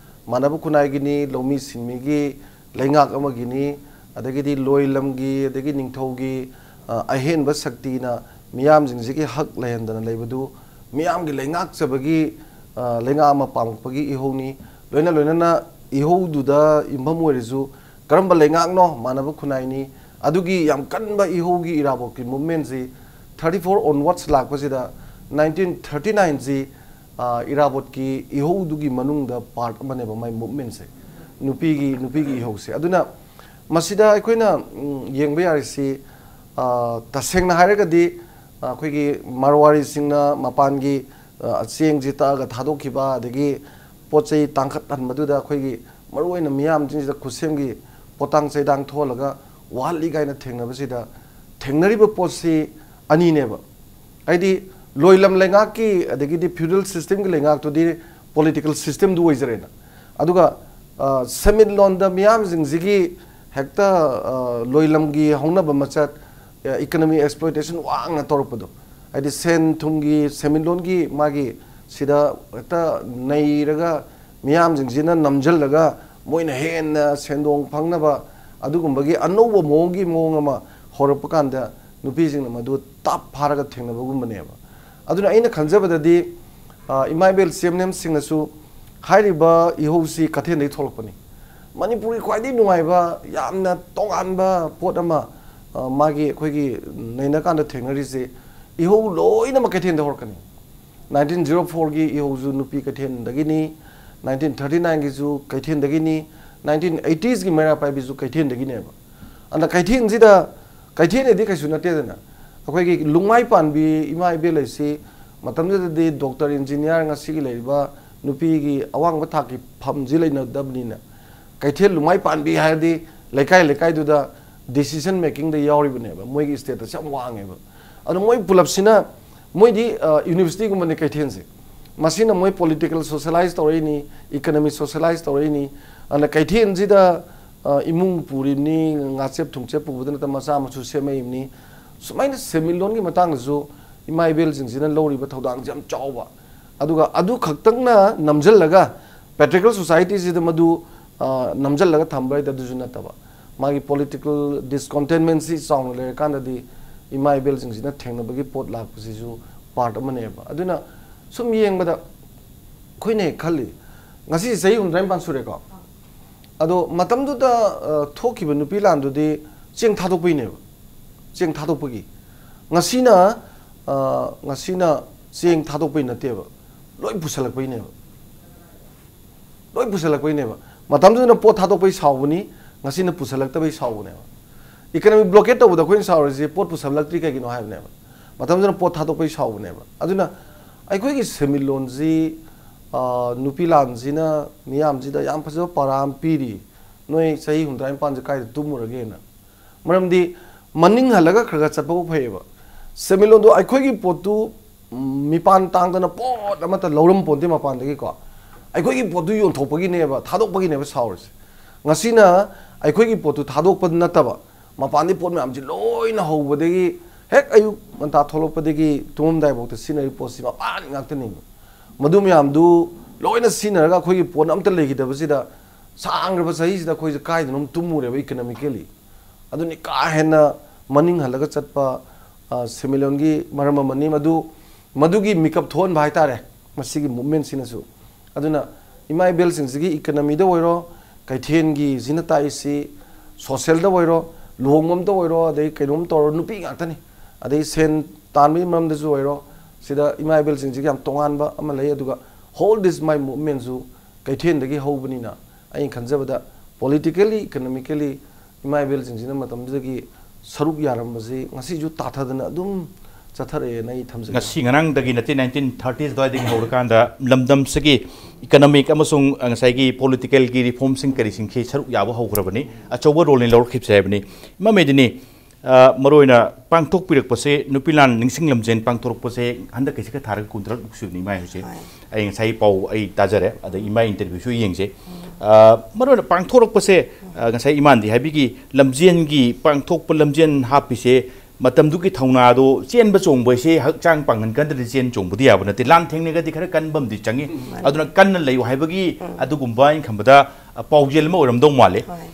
ꯃꯥꯟꯅꯕ ꯈꯨꯟꯅꯥꯏꯒꯤꯅꯤ, ꯂꯧꯃꯤ ꯁꯤꯟꯃꯤꯒꯤ, ꯂꯩꯉꯥꯛ ꯑꯃꯒꯤꯅꯤ, ꯑꯗꯒꯤꯗꯤ ꯂꯣꯏ ꯂꯝꯒꯤ, ꯑꯗꯒꯤ ꯅꯤꯡꯊꯧꯒꯤ, ꯑ, ꯑꯍꯦꯟꯕ ꯁꯛꯇꯤꯅ ꯃꯤꯌꯥꯝꯁꯤꯡꯁꯤꯒꯤ ꯍꯛ ꯂꯩꯍꯟꯗꯅ ꯂꯩꯕꯗꯨ, ꯃꯤꯌꯥꯝꯒꯤ ꯂꯩꯉꯥꯛꯆꯕꯒꯤ, ꯑ, ꯂꯩꯉꯥꯛ ꯑꯃ ꯄꯥꯝꯃꯛꯄꯒꯤ ꯏꯍꯧꯅꯤ꯫ ꯂꯣꯏꯅ ꯂꯣꯏꯅꯅ ꯏꯍꯧꯗꯨꯗ ꯌꯨꯝꯐꯝ ꯑꯣꯏꯔꯁꯨ ꯀꯔꯝꯕ ꯂꯩꯉꯥꯛꯅꯣ ꯃꯥꯟꯅꯕ ꯈꯨꯟꯅꯥꯏꯅꯤ꯫ ꯑꯗꯨꯒꯤ ꯌꯥꯝ ꯀꯟꯕ ꯏꯍꯧꯒꯤ ꯏꯔꯥꯕꯣꯠꯀꯤ movementꯁꯤ thirty four onwards ꯂꯥꯛꯄꯁꯤꯗ nineteen thirty nineꯁꯤ, ꯑ, ꯏꯔꯥꯕꯣꯠꯀꯤ ꯏꯍꯧꯗꯨꯒꯤ ꯃꯅꯨꯡꯗ part ꯑꯃꯅꯦꯕ ꯃꯥꯏ movementꯁꯦ, ꯅꯨꯄꯤꯒꯤ, ꯅꯨꯄꯤꯒꯤ ꯏꯍꯧꯁꯦ꯫ ꯑꯗꯨꯅ ꯃꯁꯤꯗ ꯑꯩꯈꯣꯏꯅ, ꯎꯝ, ꯌꯦꯡꯕ ꯌꯥꯔꯤꯁꯤ, ꯑ, ꯇꯁꯦꯡꯅ ꯍꯥꯏꯔꯒꯗꯤ, ꯑ, ꯑꯩꯈꯣꯏꯒꯤ ꯃꯔꯋꯥꯔꯤꯁꯤꯡꯅ ꯃꯄꯥꯟꯒꯤ, ꯑ, ꯆꯦꯡꯁꯤ ꯇꯛꯑꯒ ꯊꯥꯗꯣꯛꯈꯤꯕ, ꯑꯗꯒꯤ ꯄꯣꯠ ꯆꯩ ꯇꯥꯡꯈꯠꯍꯟꯕꯗꯨꯗ ꯑꯩꯈꯣꯏꯒꯤ ꯃꯔꯨꯑꯣꯏꯅ ꯃꯤꯌꯥꯝꯁꯤꯡꯁꯤꯗ ꯈꯨꯠꯁꯦꯝꯒꯤ ꯄꯣꯠꯇꯥꯡ ꯆꯩꯇꯥꯡ ꯊꯣꯛꯍꯜꯂꯒ ꯋꯥꯍꯜꯂꯤ ꯀꯥꯏꯅ ꯊꯦꯡꯅꯕꯁꯤꯗ, ꯊꯦꯡꯅꯔꯤꯕ ꯄꯣꯠꯁꯤ ꯑꯅꯤꯅꯦꯕ꯫ ꯍꯥꯏꯗꯤ ꯂꯣꯏꯂꯝ ꯂꯩꯉꯥꯛꯀꯤ, ꯑꯗꯒꯤꯗꯤ feudal systemꯒꯤ ꯂꯩꯉꯥꯛꯇꯨꯗꯤ political systemꯗꯨ ꯑꯣꯏꯖꯔꯦꯅ꯫ ꯑꯗꯨꯒ, ꯑ, ꯁꯦꯟꯃꯤꯠꯂꯣꯟꯗ ꯃꯤꯌꯥꯝꯁꯤꯡꯁꯤꯒꯤ ꯍꯦꯛꯇ, ꯑ, ꯂꯣꯏꯂꯝꯒꯤ ꯍꯧꯅꯕ ꯃꯆꯠ, ꯑ, economic exploitation ꯋꯥꯡꯅ ꯇꯧꯔꯛꯄꯗꯣ, ꯍꯥꯏꯗꯤ ꯁꯦꯟ ꯊꯨꯝꯒꯤ, ꯁꯦꯟꯃꯤꯠꯂꯣꯟꯒꯤ ꯃꯥꯒꯤ ꯁꯤꯗ ꯍꯦꯛꯇ ꯅꯩꯔꯒ ꯃꯤꯌꯥꯝꯁꯤꯡꯁꯤꯅ ꯅꯝꯁꯤꯜꯂꯒ ꯃꯣꯏꯅ ꯍꯦꯟꯅ ꯁꯦꯟꯗꯣꯡ ꯐꯪꯅꯕ ꯑꯗꯨꯒꯨꯝꯕꯒꯤ ꯑꯅꯧꯕ ꯃꯑꯣꯡꯒꯤ ꯃꯑꯣꯡ ꯑꯃ ꯍꯧꯔꯛꯄ ꯀꯥꯟꯗ ꯅꯨꯄꯤꯁꯤꯡꯅ ꯃꯗꯨ ꯇꯥꯞ ꯐꯥꯔꯒ ꯊꯦꯡꯅꯕꯒꯨꯝꯕꯅꯦꯕ꯫ ꯑꯗꯨꯅ ꯑꯩꯅ ꯈꯟꯖꯕꯗꯗꯤ, ꯑ, ꯏꯃꯥ ꯏꯕꯦꯜ ꯁꯤ ꯑꯦꯝ ꯑꯦꯝꯁꯤꯡꯅꯁꯨ ꯍꯥꯏꯔꯤꯕ ꯏꯍꯧꯁꯤ ꯀꯩꯊꯦꯜꯗꯒꯤ ꯊꯣꯛꯂꯛꯄꯅꯤ꯫ ꯃꯅꯤꯄꯨꯔꯒꯤ ꯈ꯭ꯋꯥꯏꯗꯒꯤ ꯅꯨꯡꯉꯥꯏꯕ, ꯌꯥꯝꯅ ꯇꯣꯉꯥꯟꯕ ꯄꯣꯠ ꯑꯃ, ꯑ, ꯃꯥꯒꯤ ꯑꯩꯈꯣꯏꯒꯤ ꯅꯩꯅꯀꯥꯟꯗ ꯊꯦꯡꯅꯔꯤꯁꯦ, ꯏꯍꯧ ꯂꯣꯏꯅꯃꯛ ꯀꯩꯊꯦꯜꯗ ꯍꯧꯔꯛꯀꯅꯤ꯫ nineteen zero fourꯒꯤ ꯏꯍꯧꯁꯨ ꯅꯨꯄꯤ ꯀꯩꯊꯦꯜꯗꯒꯤꯅꯤ, nineteen thirty nineꯒꯤꯁꯨ ꯀꯩꯊꯦꯜꯗꯒꯤꯅꯤ, nineteen eightysꯀꯤ ꯃꯩꯔꯥ ꯄꯥꯏꯕꯤꯁꯨ ꯀꯩꯊꯦꯜꯗꯒꯤꯅꯦꯕ꯫ ꯑꯗ ꯀꯩꯊꯦꯜꯁꯤꯗ, ꯀꯩꯊꯦꯜꯗꯗꯤ ꯀꯩꯁꯨ ꯅꯠꯇꯦꯗꯅ, ꯑꯩꯈꯣꯏꯒꯤ ꯂꯨꯡꯃꯥꯏ ꯄꯥꯟꯕꯤ ꯏꯃꯥ ꯏꯕꯦꯜ ꯂꯩꯁꯤ ꯃꯇꯝꯗꯨꯗꯗꯤ ꯗꯣꯛꯇꯔ, ꯏꯟꯖꯤꯅꯤꯌꯥꯔ, ꯉꯁꯤꯒꯤ ꯂꯩꯔꯤꯕ ꯅꯨꯄꯤꯒꯤ ꯑꯋꯥꯡꯕ ꯊꯥꯛꯀꯤ ꯐꯝꯁꯤ ꯂꯩꯅꯗꯕꯅꯤꯅ, ꯀꯩꯊꯦꯜ ꯂꯨꯡꯃꯥꯏ ꯄꯥꯟꯕꯤ ꯍꯥꯏꯔꯗꯤ ꯂꯩꯀꯥꯏ ꯂꯩꯀꯥꯏꯗꯨꯗ decision makingꯗ ꯌꯥꯎꯔꯤꯕꯅꯦꯕ, ꯃꯣꯏꯒꯤ status ꯌꯥꯝ ꯋꯥꯡꯉꯦꯕ꯫ ꯑꯗꯣ ꯃꯣꯏ ꯄꯨꯂꯞꯁꯤꯅ, ꯃꯣꯏꯗꯤ, ꯑ, universityꯒꯨꯝꯕꯅꯤ ꯀꯩꯊꯦꯜꯁꯦ, ꯃꯁꯤꯅ ꯃꯣꯏ political socialize ꯇꯧꯔꯛꯏꯅꯤ, economy socialize ꯇꯧꯔꯛꯏꯅꯤ꯫ ꯑꯗꯨꯅ ꯀꯩꯊꯦꯜꯁꯤꯗ, ꯑ, ꯏꯃꯨꯡ ꯄꯨꯔꯤꯕꯅꯤ, ꯉꯥꯆꯦꯞ ꯊꯨꯝꯆꯦꯞ ꯄꯨꯕꯗ ꯅꯠꯇꯅ ꯃꯆꯥ ꯃꯁꯨ ꯁꯦꯝꯃꯛꯏꯕꯅꯤ꯫ ꯁꯨꯃꯥꯏꯅ ꯁꯦꯟꯃꯤꯠꯂꯣꯟꯒꯤ ꯃꯇꯥꯡꯗꯁꯨ ꯏꯃꯥ ꯏꯕꯦꯜꯁꯤꯡꯁꯤꯅ ꯂꯧꯔꯤꯕ ꯊꯧꯗꯥꯡꯁꯦ ꯌꯥꯝ ꯆꯥꯎꯕ꯫ ꯑꯗꯨꯒ ꯑꯗꯨ ꯈꯛꯇꯪꯅ ꯅꯝꯁꯤꯜꯂꯒ patriarchal societyꯁꯤꯗ ꯃꯗꯨ, ꯑ, ꯅꯝꯁꯤꯜꯂꯒ ꯊꯝꯕ ꯍꯥꯏꯗꯤ ꯑꯗꯨꯁꯨ ꯅꯠꯇꯕ, ꯃꯥꯒꯤ political discontentmentꯁꯤ ꯆꯥꯎꯅ ꯂꯩꯔꯀꯥꯟꯗꯗꯤ ꯏꯃꯥ ꯏꯕꯦꯜꯁꯤꯡꯁꯤꯅ ꯊꯦꯡꯅꯕꯒꯤ ꯄꯣꯠ ꯂꯥꯛꯄꯁꯤꯁꯨ part ꯑꯃꯅꯦꯕ꯫ ꯑꯗꯨꯅ ꯁꯨꯝ ꯌꯦꯡꯕꯗ ꯑꯩꯈꯣꯏꯅ ꯍꯦꯛ ꯈꯜꯂꯤ, ꯉꯁꯤ ꯆꯍꯤ ꯍꯨꯝꯗ꯭ꯔꯥ ꯅꯤꯄꯥꯟ ꯁꯨꯔꯦꯀꯣ꯫ ꯑꯗꯣ ꯃꯇꯝꯗꯨꯗ, ꯑ, ꯊꯣꯛꯈꯤꯕ ꯅꯨꯄꯤ ꯂꯥꯟꯗꯨꯗꯤ ꯆꯦꯡ ꯊꯥꯗꯣꯛꯄꯩꯅꯦꯕ꯫ ꯆꯦꯡ ꯊꯥꯗꯣꯛꯄꯒꯤ꯫ ꯉꯁꯤꯅ, ꯑ, ꯉꯁꯤꯅ ꯆꯦꯡ ꯊꯥꯗꯣꯛꯄꯩ ꯅꯠꯇꯦꯕ, ꯂꯣꯏ ꯄꯨꯁꯜꯂꯛꯄꯩꯅꯦꯕ꯫ ꯂꯣꯏ ꯄꯨꯁꯜꯂꯛꯄꯩꯅꯦꯕ꯫ ꯃꯇꯝꯗꯨꯗꯅ ꯄꯣꯠ ꯊꯥꯗꯣꯛꯄꯩ ꯁꯥꯎꯕꯅꯤ, ꯉꯁꯤꯅ ꯄꯨꯁꯜꯂꯛꯇꯕꯩ ꯁꯥꯎꯕꯅꯦꯕ꯫ Economic blockade ꯇꯧꯕꯗ ꯑꯩꯈꯣꯏꯅ ꯁꯥꯎꯔꯤꯁꯤ ꯄꯣꯠ ꯄꯨꯁꯜꯂꯛꯇ꯭ꯔꯤ ꯀꯩꯒꯤꯅꯣ ꯍꯥꯏꯕꯅꯦꯕ꯫ ꯃꯇꯝꯗꯨꯗꯅ ꯄꯣꯠ ꯊꯥꯗꯣꯛꯄꯩ ꯁꯥꯎꯕꯅꯦꯕ꯫ ꯑꯗꯨꯅ ꯑꯩꯈꯣꯏꯒꯤ ꯁꯦꯟꯃꯤꯠꯂꯣꯟꯁꯤ, ꯑ, ꯅꯨꯄꯤ ꯂꯥꯟꯁꯤꯅ ꯃꯤꯌꯥꯝꯁꯤꯗ ꯌꯥꯝ ꯐꯖꯕ ꯄꯥꯔꯥ ꯑꯃ ꯄꯤꯔꯤ, "ꯅꯣꯏ ꯆꯍꯤ ꯍꯨꯝꯗ꯭ꯔꯥ ꯅꯤꯄꯥꯟꯁꯦ ꯀꯥꯏꯗ ꯇꯨꯝꯃꯨꯔꯒꯦꯅ?" ꯃꯔꯝꯗꯤ ꯃꯅꯤꯡ ꯍꯜꯂꯒ ꯈꯔ ꯈꯔ ꯆꯠꯄꯕꯨ ꯐꯩꯌꯦꯕ꯫ ꯁꯦꯟꯃꯤꯠꯂꯣꯟꯗꯣ ꯑꯩꯈꯣꯏꯒꯤ ꯄꯣꯠꯇꯨ, ꯎꯝ, ꯃꯤꯄꯥꯟ ꯇꯥꯡꯗꯅ ꯄꯣꯠ ꯑꯃꯠꯇ ꯂꯧꯔꯝ ꯄꯣꯟꯇꯦ ꯃꯄꯥꯟꯗꯒꯤꯀꯣ꯫ ꯑꯩꯈꯣꯏꯒꯤ ꯄꯣꯠꯇꯨ ꯌꯣꯟꯊꯣꯛꯄꯒꯤꯅꯦꯕ, ꯊꯥꯗꯣꯛꯄꯒꯤꯅꯦꯕ ꯁꯥꯎꯔꯤꯁꯦ꯫ ꯉꯁꯤꯅ ꯑꯩꯈꯣꯏꯒꯤ ꯄꯣꯠꯇꯨ ꯊꯥꯗꯣꯛꯄ ꯅꯠꯇꯕ, ꯃꯄꯥꯟꯗꯒꯤ ꯄꯣꯠ ꯃꯌꯥꯝꯁꯤ ꯂꯣꯏꯅ ꯍꯧꯕꯗꯒꯤ ꯍꯦꯛ ꯑꯌꯨꯛ ꯉꯟꯇꯥ ꯊꯣꯛꯂꯛꯄꯗꯒꯤ ꯇꯨꯝꯃꯝꯗꯥꯏꯐꯥꯎꯗ ꯁꯤꯖꯤꯟꯅꯔꯤꯕ ꯄꯣꯠꯁꯤ ꯃꯄꯥꯟ ꯉꯥꯛꯇꯅꯦꯕ꯫ ꯃꯗꯨ ꯃꯌꯥꯝꯗꯨ ꯂꯣꯏꯅ ꯁꯤꯖꯤꯟꯅꯔꯒ ꯑꯩꯈꯣꯏꯒꯤ ꯄꯣꯠ ꯑꯝꯇ ꯂꯩꯈꯤꯗꯕꯁꯤꯗ ꯁꯥꯡꯈ꯭ꯔꯕ ꯆꯍꯤꯁꯤꯗ ꯑꯩꯈꯣꯏꯁꯦ ꯀꯥꯏꯗꯅꯣꯝ ꯇꯨꯝꯃꯨꯔꯦꯕ economically꯫ ꯑꯗꯨꯅꯤ ꯀꯥ ꯍꯦꯟꯅ ꯃꯅꯤꯡ ꯍꯜꯂꯒ ꯆꯠꯄ, ꯑ, ꯁꯦꯟꯃꯤꯠꯂꯣꯟꯒꯤ ꯃꯔꯝ ꯑꯃꯅꯤ꯫ ꯃꯗꯨ, ꯃꯗꯨꯒꯤ ꯃꯤꯀꯞ ꯊꯣꯛꯍꯟꯕ ꯍꯥꯏꯇꯥꯔꯦ ꯃꯁꯤꯒꯤ movementꯁꯤꯅꯁꯨ꯫ ꯑꯗꯨꯅ ꯏꯃꯥ ꯏꯕꯦꯜꯁꯤꯡꯁꯤꯒꯤ economyꯗ ꯑꯣꯏꯔꯣ, ꯀꯩꯊꯦꯜꯒꯤꯁꯤꯅ ꯇꯥꯛꯏꯁꯤ socialꯗ ꯑꯣꯏꯔꯣ, ꯂꯨꯍꯣꯡꯕ ꯑꯝꯇ ꯑꯣꯏꯔꯣ, ꯑꯗꯩ ꯀꯩꯅꯣꯝ ꯇꯧꯔꯣ, ꯅꯨꯄꯤ ꯉꯥꯛꯇꯅꯤ꯫ ꯑꯗꯩ ꯁꯦꯟ ꯇꯥꯟꯕꯒꯤ ꯃꯔꯝꯗꯁꯨ ꯑꯣꯏꯔꯣ, ꯁꯤꯗ ꯏꯃꯥ ꯏꯕꯦꯜꯁꯤꯡꯁꯤꯒꯤ ꯌꯥꯝ ꯇꯣꯉꯥꯟꯕ ꯑꯃ ꯂꯩ꯫ ꯑꯗꯨꯒ Hold This My Movementꯁꯨ ꯀꯩꯊꯦꯜꯗꯒꯤ ꯍꯧꯕꯅꯤꯅ ꯑꯩꯅ ꯈꯟꯖꯕꯗ politically, economically ꯏꯃꯥ ꯏꯕꯦꯜꯁꯤꯡꯁꯤꯅ ꯃꯇꯝꯗꯨꯗꯒꯤ ꯁꯔꯨꯛ ꯌꯥꯔꯝꯕꯁꯤ ꯉꯁꯤꯁꯨ ꯇꯥꯊꯗꯅ ꯑꯗꯨꯝ ꯆꯠꯊꯔꯛꯑꯦꯅ ꯑꯩ ꯊꯝꯖꯒꯦ꯫ ꯉꯁꯤ ꯉꯔꯥꯡꯗꯒꯤ ꯅꯠꯇꯦ, ꯅꯥꯏꯟꯇꯤꯟ ꯊꯥꯔꯇꯤꯁ ꯑꯗꯨꯋꯥꯏꯗꯒꯤ ꯍꯧꯔꯀꯥꯟꯗ ꯂꯝꯗꯝꯁꯤꯒꯤ ꯏꯀꯅꯣꯃꯤꯛ ꯑꯃꯁꯨꯡ, ꯑ, ꯉꯁꯥꯏꯒꯤ ꯄꯣꯂꯤꯇꯤꯀꯦꯜꯒꯤ ꯔꯤꯐꯣꯔꯝꯁꯤꯡ ꯀꯔꯤꯁꯤꯡꯁꯤ ꯁꯔꯨꯛ ꯌꯥꯕ ꯍꯧꯈ꯭ꯔꯕꯅꯤ, ꯑꯆꯧꯕ ꯔꯣꯜꯅꯤ ꯂꯧꯔꯛꯈꯤꯕꯁꯦ ꯍꯥꯏꯕꯅꯤ꯫ ꯏꯃꯥ ꯃꯦꯗꯤꯅꯤ, ꯑ, ꯃꯔꯨꯑꯣꯏꯅ ꯄꯥꯡꯊꯣꯛꯄꯤꯔꯛꯄꯁꯦ, ꯅꯨꯄꯤ ꯂꯥꯟ ꯅꯤꯡꯁꯤꯡ ꯂꯝꯖꯦꯟ ꯄꯥꯡꯊꯣꯔꯛꯄꯁꯦ ꯍꯟꯗꯛꯀꯤ ꯆꯍꯤꯒ ꯊꯥꯔꯒ ꯀꯨꯟꯇꯔꯨꯛ ꯁꯨꯕꯅꯤ ꯏꯃꯥ ꯍꯥꯏꯁꯦ꯫ ꯍꯣꯏ꯫ ꯑꯩ ꯉꯁꯥꯏ ꯄꯥꯎ ꯑꯩ ꯇꯥꯖꯔꯦ, ꯑꯗꯩ ꯏꯃꯥ ꯏꯟꯇꯔꯚ꯭ꯌꯨꯁꯨ ꯌꯦꯡꯖꯩ꯫ ꯑ, ꯃꯔꯨꯑꯣꯏꯅ ꯄꯥꯡꯊꯣꯔꯛꯄꯁꯦ, ꯑ, ꯉꯁꯥꯏ ꯏꯃꯥꯟꯗꯤ ꯍꯥꯏꯕꯤꯒꯤ ꯂꯝꯖꯦꯟꯒꯤ ꯄꯥꯡꯊꯣꯛꯄ ꯂꯝꯖꯦꯟ ꯍꯥꯞꯄꯤꯁꯦ ꯃꯇꯝꯗꯨꯒꯤ ꯊꯧꯅꯥꯗꯣ ꯆꯦꯟꯕ ꯆꯣꯡꯕ ꯍꯥꯏꯁꯦ ꯍꯛꯆꯥꯡ ꯄꯥꯡꯒꯟ ꯀꯟꯗ꯭ꯔꯗꯤ ꯆꯦꯟ ꯆꯣꯡꯕꯗꯤ ꯌꯥꯕ ꯅꯠꯇꯦ꯫ ꯂꯥꯟ ꯊꯦꯡꯅꯒꯗꯤ ꯈꯔ ꯀꯟꯕ ꯑꯃꯗꯤ ꯆꯪꯉꯤ꯫ ꯃꯥꯅꯤ꯫ ꯑꯗꯨꯅ ꯀꯟꯅ ꯂꯩꯌꯨ ꯍꯥꯏꯕꯒꯤ ꯑꯗꯨꯒꯨꯝꯕ ꯑꯩꯅ ꯈꯟꯕꯗ, ꯑ, ꯄꯥꯎꯖꯦꯜ ꯑꯃ ꯑꯣꯏꯔꯝꯗꯧ ꯃꯥꯜꯂꯦ꯫ ꯍꯣꯏ꯫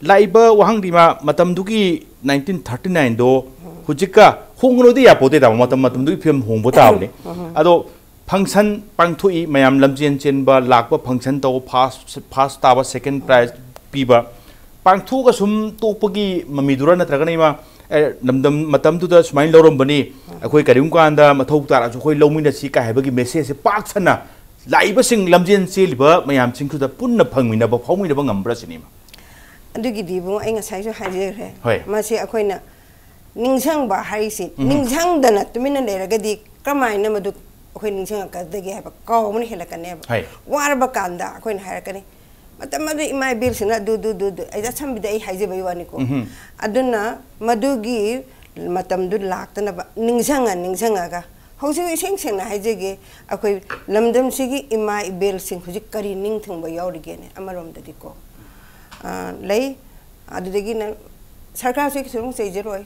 ꯂꯥꯛꯏꯕ ꯋꯥꯍꯪꯗꯤ ꯃꯥ, ꯃꯇꯝꯗꯨꯒꯤ ꯅꯥꯏꯟꯇꯤꯟ ꯊꯥꯔꯇꯤ ꯅꯥꯏꯟꯗꯣ ꯍꯧꯖꯤꯛꯀ ꯍꯣꯡꯉꯨꯔꯗꯤ ꯌꯥꯄꯣꯠꯇꯦ ꯇꯥꯃꯣ, ꯃꯇꯝ ꯃꯇꯝꯗꯨꯒꯤ ꯐꯤꯕꯝ ꯍꯣꯡꯕ ꯇꯥꯕꯅꯤ꯫ ꯑꯗꯣ ꯐꯪꯁꯟ ꯄꯥꯡꯊꯣꯛꯏ, ꯃꯌꯥꯝ ꯂꯝꯖꯦꯟ ꯆꯦꯟꯕ ꯂꯥꯛꯄ, ꯐꯪꯁꯟ ꯇꯧꯕ, ꯐꯥꯔꯁ ꯐꯥꯔꯁ ꯇꯥꯕ, ꯁꯦꯀꯦꯟ ꯄ꯭ꯔꯥꯏꯖ ꯄꯤꯕ, ꯄꯥꯡꯊꯣꯛꯑꯒ ꯁꯨꯝ ꯇꯣꯛꯄꯒꯤ ꯃꯃꯤꯗꯨꯔ ꯅꯠꯇ꯭ꯔꯒꯅ ꯏꯃꯥ, ꯑꯦ, ꯂꯝꯗꯝ ꯃꯇꯝꯗꯨꯗ ꯁꯨꯃꯥꯏꯅ ꯂꯧꯔꯝꯕꯅꯤ, ꯑꯩꯈꯣꯏ ꯀꯔꯤꯒꯨꯝꯕ ꯀꯥꯟꯗ ꯃꯊꯧ ꯇꯥꯔꯛꯑꯁꯨ ꯑꯩꯈꯣꯏ ꯂꯧꯃꯤꯟꯅꯁꯤ ꯀꯥꯏ ꯍꯥꯏꯕꯒꯤ ꯃꯦꯁꯦꯖꯁꯦ ꯄꯥꯛ ꯁꯟꯅ ꯂꯥꯛꯏꯕꯁꯤꯡ ꯂꯝꯖꯦꯟ ꯆꯦꯜꯂꯤꯕ ꯃꯌꯥꯝꯁꯤꯡꯗꯨꯗ ꯄꯨꯟꯅ ꯐꯪꯃꯤꯟꯅꯕ, ꯐꯥꯎꯃꯤꯟꯅꯕ ꯉꯝꯕ꯭ꯔꯥ ꯁꯤꯅꯤ ꯏꯃꯥ꯫ ꯑꯗꯨꯒꯤꯗꯤ ꯏꯕꯨꯡ, ꯑꯩ ꯉꯁꯥꯏꯁꯨ ꯍꯥꯏꯖꯈ꯭ꯔꯦ꯫ ꯍꯣꯏ꯫ ꯃꯁꯤ ꯑꯩꯈꯣꯏꯅ ꯅꯤꯡꯁꯤꯡꯕ ꯍꯥꯏꯔꯤꯁꯤ, ꯅꯤꯡꯁꯤꯡꯗꯅ ꯇꯨꯃꯤꯟꯅ ꯂꯩꯔꯒꯗꯤ ꯀꯔꯝꯍꯥꯏꯅ ꯃꯗꯨ ꯑꯩꯈꯣꯏ ꯅꯤꯡꯁꯤꯡꯉꯛꯀꯗꯒꯦ ꯍꯥꯏꯕ ꯀꯥꯎꯕꯅ ꯍꯦꯜꯂꯛꯀꯅꯦꯕ꯫ ꯍꯣꯏ꯫ ꯋꯥꯔꯕ ꯀꯥꯟꯗ ꯑꯩꯈꯣꯏꯅ ꯍꯥꯏꯔꯛꯀꯅꯤ, "ꯃꯇꯝ ꯑꯗꯨ ꯏꯃꯥ ꯏꯕꯦꯜꯁꯤꯡꯅ ꯑꯗꯨ, ꯑꯗꯨ, ꯑꯗꯨ, ꯑꯗꯨ", ꯑꯩ ꯑꯁꯝꯕꯤꯗ ꯑꯩ ꯍꯥꯏꯖꯕꯒꯤ ꯋꯥꯅꯤꯀꯣ꯫ ꯎꯝꯍꯨꯝ꯫ ꯑꯗꯨꯅ ꯃꯗꯨꯒꯤ ꯃꯇꯝꯗꯨ ꯂꯥꯛꯇꯅꯕ ꯅꯤꯡꯁꯤꯡꯉ ꯅꯤꯡꯁꯤꯡꯉꯒ, ꯍꯧꯖꯤꯛ ꯏꯁꯦꯡ ꯁꯦꯡꯅ ꯍꯥꯏꯖꯒꯦ, ꯑꯩꯈꯣꯏ ꯂꯝꯗꯝꯁꯤꯒꯤ ꯏꯃꯥ ꯏꯕꯦꯜꯁꯤꯡ ꯍꯧꯖꯤꯛ ꯀꯔꯤ ꯅꯤꯡꯊꯨꯡꯕ ꯌꯥꯎꯔꯤꯒꯦꯅꯦ? ꯑꯃꯔꯣꯝꯗꯗꯤꯀꯣ, ꯑ, ꯂꯩ꯫ ꯑꯗꯨꯗꯒꯤ ꯅꯪ ꯁꯔꯀꯥꯔꯁꯦ ꯀꯩꯁꯨ ꯆꯩꯖꯔꯣꯏ꯫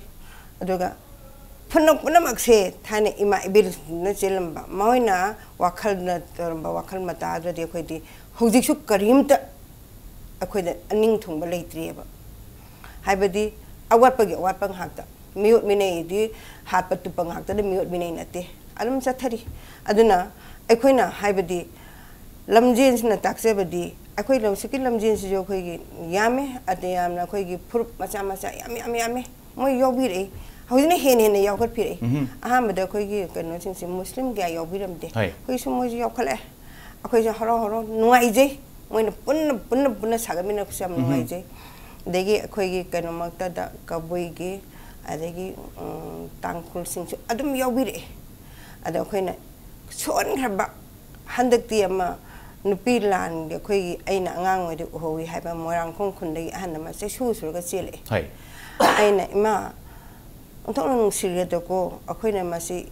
ꯑꯗꯨꯒ ꯄꯨꯝꯅ-, ꯄꯨꯝꯅꯃꯛꯁꯦ ꯊꯥꯏꯅ ꯏꯃꯥ ꯏꯕꯦꯜꯁꯤꯡꯅ ꯆꯦꯜꯂꯝꯕ, ꯃꯈꯣꯏꯅ ꯋꯥꯈꯜꯅ ꯇꯧꯔꯝꯕ ꯋꯥꯈꯜ ꯃꯇꯥꯗꯨꯗꯤ ꯑꯩꯈꯣꯏꯗꯤ ꯍꯧꯖꯤꯛꯁꯨ ꯀꯔꯤꯝꯇ ꯑꯩꯈꯣꯏꯗ ꯑꯅꯤꯡ ꯊꯨꯡꯕ ꯂꯩꯇ꯭ꯔꯤꯑꯕ꯫ ꯍꯥꯏꯕꯗꯤ ꯑꯋꯥꯠꯄꯒꯤ ꯑꯋꯥꯠꯄ ꯉꯥꯛꯇ꯫ ꯃꯤꯑꯣꯠ ꯃꯤꯅꯩꯗꯤ ꯍꯥꯠꯄ ꯇꯨꯞꯄ ꯉꯥꯛꯇꯅ ꯃꯤꯑꯣꯠ ꯃꯤꯅꯩ ꯅꯠꯇꯦ, ꯑꯗꯨꯝ ꯆꯠꯊꯔꯤ꯫ ꯑꯗꯨꯅ ꯑꯩꯈꯣꯏꯅ ꯍꯥꯏꯕꯗꯤ ꯂꯝꯖꯦꯟꯁꯤꯅ ꯇꯥꯛꯆꯕꯗꯤ ꯑꯩꯈꯣꯏ ꯍꯧꯖꯤꯛꯀꯤ ꯂꯝꯖꯦꯟꯁꯤꯁꯨ ꯑꯩꯈꯣꯏꯒꯤ ꯌꯥꯝꯃꯦ, ꯑꯗ ꯌꯥꯝꯅ ꯑꯩꯈꯣꯏꯒꯤ ꯐꯨꯔꯨꯞ ꯃꯆꯥ ꯃꯆꯥ ꯌꯥꯝ, ꯌꯥꯝ, ꯌꯥꯝꯃꯦ꯫ ꯃꯣꯏ ꯌꯥꯎꯕꯤꯔꯛꯏ꯫ ꯍꯧꯖꯤꯛꯅ ꯍꯦꯟꯅ ꯍꯦꯟꯅ ꯌꯥꯎꯈꯠꯄꯤꯔꯛꯏ꯫ ꯎꯝꯍꯨꯝ꯫ ꯑꯍꯥꯟꯕꯗ ꯑꯩꯈꯣꯏꯒꯤ ꯀꯩꯅꯣꯁꯤꯡꯁꯦ ꯃꯨꯁꯂꯤꯝ ꯀꯌꯥ ꯌꯥꯎꯕꯤꯔꯝꯗꯦ꯫ ꯍꯣꯏ꯫ ꯍꯧꯖꯤꯛꯁꯨ ꯃꯣꯏꯁꯨ ꯌꯥꯎꯈꯠꯂꯛꯑꯦ꯫ ꯑꯩꯈꯣꯏꯁꯨ ꯍꯔꯥꯎ ꯍꯔꯥꯎ ꯅꯨꯡꯉꯥꯏꯖꯩ꯫ ꯃꯣꯏꯅ ꯄꯨꯟꯅ, ꯄꯨꯟꯅ, ꯄꯨꯟꯅ ꯁꯥꯒꯠꯃꯤꯟꯅꯔꯛꯄꯁꯦ ꯌꯥꯝ ꯎꯝꯍꯨꯝ꯫ ꯅꯨꯡꯉꯥꯏꯖꯩ꯫ ꯑꯗꯒꯤ ꯑꯩꯈꯣꯏꯒꯤ ꯀꯩꯅꯣꯃꯛꯇꯗ ꯀꯕꯨꯏꯒꯤ, ꯑꯗꯒꯤ ꯎꯝ, ꯇꯥꯡꯈꯨꯜꯁꯤꯡꯁꯨ ꯑꯗꯨꯝ ꯌꯥꯎꯕꯤꯔꯛꯑꯦ꯫ ꯑꯗꯣ ꯑꯩꯈꯣꯏꯅ ꯁꯣꯟꯈ꯭ꯔꯕ ꯍꯟꯗꯛꯇꯤ ꯑꯃ ꯅꯨꯄꯤ ꯂꯥꯟꯒꯤ ꯑꯩꯈꯣꯏꯒꯤ ꯑꯩꯅ ꯑꯉꯥꯡ ꯑꯣꯏꯔꯤ ꯎꯍꯧꯏ ꯍꯥꯏꯕ ꯃꯣꯏꯔꯥꯡꯈꯣꯡ ꯈꯨꯟꯗꯒꯤ ꯑꯍꯟ ꯑꯃ ꯆꯩꯁꯨ ꯁꯨꯔꯒ ꯆꯦꯜꯂꯛꯑꯦ꯫ ꯍꯣꯏ꯫ ꯑꯩꯅ, "ꯏꯃꯥ, ꯑꯣꯟꯊꯣꯛꯅ ꯅꯨꯡꯁꯤꯔꯦꯗꯀꯣ, ꯑꯩꯈꯣꯏꯅ ꯃꯁꯤ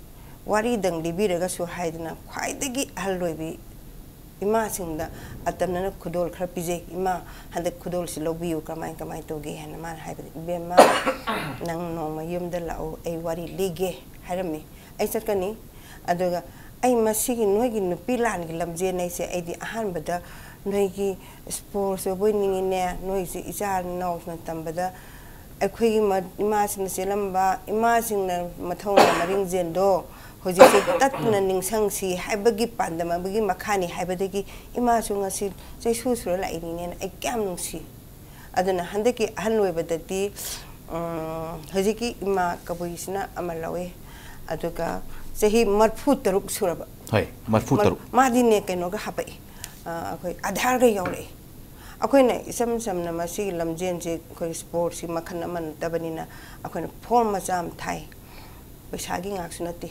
ꯋꯥꯔꯤꯗꯪ ꯂꯤꯕꯤꯔꯒꯁꯨ" ꯍꯥꯏꯗꯅ ꯈ꯭ꯋꯥꯏꯗꯒꯤ ꯑꯍꯜ ꯑꯣꯏꯕꯤ ꯏꯃꯥꯁꯤꯡꯗ ꯑꯇꯝꯅꯅ ꯈꯨꯗꯣꯜ ꯈꯔ ꯄꯤꯖꯩ꯫ "ꯏꯃꯥ, ꯍꯟꯗꯛ ꯈꯨꯗꯣꯜꯁꯤ ꯂꯧꯕꯤꯌꯨ, ꯀꯃꯥꯏ ꯀꯃꯥꯏꯅ ꯇꯧꯒꯦ?" ꯍꯥꯏꯅ ꯃꯥꯅ ꯍꯥꯏꯕꯗ, "ꯏꯕꯦꯝꯃ, ꯅꯪ ꯅꯣꯡꯃ ꯌꯨꯝꯗ ꯂꯥꯛꯎ, ꯑꯩ ꯋꯥꯔꯤ ꯂꯤꯒꯦ" ꯍꯥꯏꯔꯝꯃꯤ꯫ ꯑꯩ ꯆꯠꯀꯅꯤ꯫ ꯑꯗꯨꯒ ꯑꯩ ꯃꯁꯤꯒꯤ ꯅꯣꯏꯒꯤ ꯅꯨꯄꯤ ꯂꯥꯟꯒꯤ ꯂꯝꯖꯦꯟ ꯍꯥꯏꯁꯦ ꯑꯩꯗꯤ ꯑꯍꯥꯟꯕꯗ ꯅꯣꯏꯒꯤ ꯁ꯭ꯄꯣꯔꯠꯁ ꯑꯣꯏꯕꯣꯏ ꯅꯤꯡꯉꯤꯅꯦ, ꯅꯣꯏꯁꯦ ꯏꯆꯥ ꯏꯅꯥꯎꯁꯤꯡꯅ ꯇꯝꯕꯗ ꯑꯩꯈꯣꯏꯒꯤ ꯃ-, ꯏꯃꯥꯁꯤꯡꯅ ꯆꯦꯜꯂꯝꯕ, ꯏꯃꯥꯁꯤꯡꯅ ꯃꯊꯧꯅꯥ ꯃꯔꯤꯡꯖꯦꯜꯗꯣ ꯍꯧꯖꯤꯛꯁꯦ ꯇꯠꯇꯅ ꯅꯤꯡꯁꯤꯡꯁꯤ ꯍꯥꯏꯕꯒꯤ ꯄꯥꯟꯗꯝ ꯑꯃꯒꯤ ꯃꯈꯥꯅꯤ ꯍꯥꯏꯕꯗꯒꯤ ꯏꯃꯥꯁꯨ ꯉꯁꯤ ꯆꯩꯁꯨ ꯁꯨꯔ ꯂꯥꯛꯏꯅꯤꯅꯦꯅ ꯑꯩ ꯀꯌꯥꯝ ꯅꯨꯡꯁꯤ꯫ ꯑꯗꯨꯅ ꯍꯟꯗꯛꯀꯤ ꯑꯍꯜ ꯑꯣꯏꯕꯗꯗꯤ, ꯎꯝ, ꯍꯧꯖꯤꯛꯀꯤ ꯏꯃꯥ ꯀꯕꯨꯏꯁꯤꯅ ꯑꯃ ꯂꯧꯋꯦ, ꯑꯗꯨꯒ ꯆꯍꯤ ꯃꯔꯐꯨ ꯇꯔꯨꯛ ꯁꯨꯔꯕ꯫ ꯍꯣꯏ, ꯃꯔꯐꯨ ꯇꯔꯨꯛ꯫ ꯃꯥꯗꯤꯅꯦ ꯀꯩꯅꯣꯒ ꯍꯥꯄꯛꯏ, ꯑ, ꯑꯩꯈꯣꯏ ꯑꯙꯥꯔꯒ ꯌꯥꯎꯔꯛꯏ꯫ ꯑꯩꯈꯣꯏꯅ ꯏꯆꯝ ꯆꯝꯅ ꯃꯁꯤꯒꯤ ꯂꯝꯖꯦꯟꯁꯦ ꯑꯩꯈꯣꯏ ꯁ꯭ꯄꯣꯔꯠꯁꯤ ꯃꯈꯜ ꯑꯃ ꯅꯠꯇꯕꯅꯤꯅ ꯑꯩꯈꯣꯏꯅ ꯐꯣꯔꯝ ꯃꯆꯥ ꯑꯃ ꯊꯥꯏ꯫ ꯄꯩꯁꯥꯒꯤ ꯉꯥꯛꯁꯨ ꯅꯠꯇꯦ꯫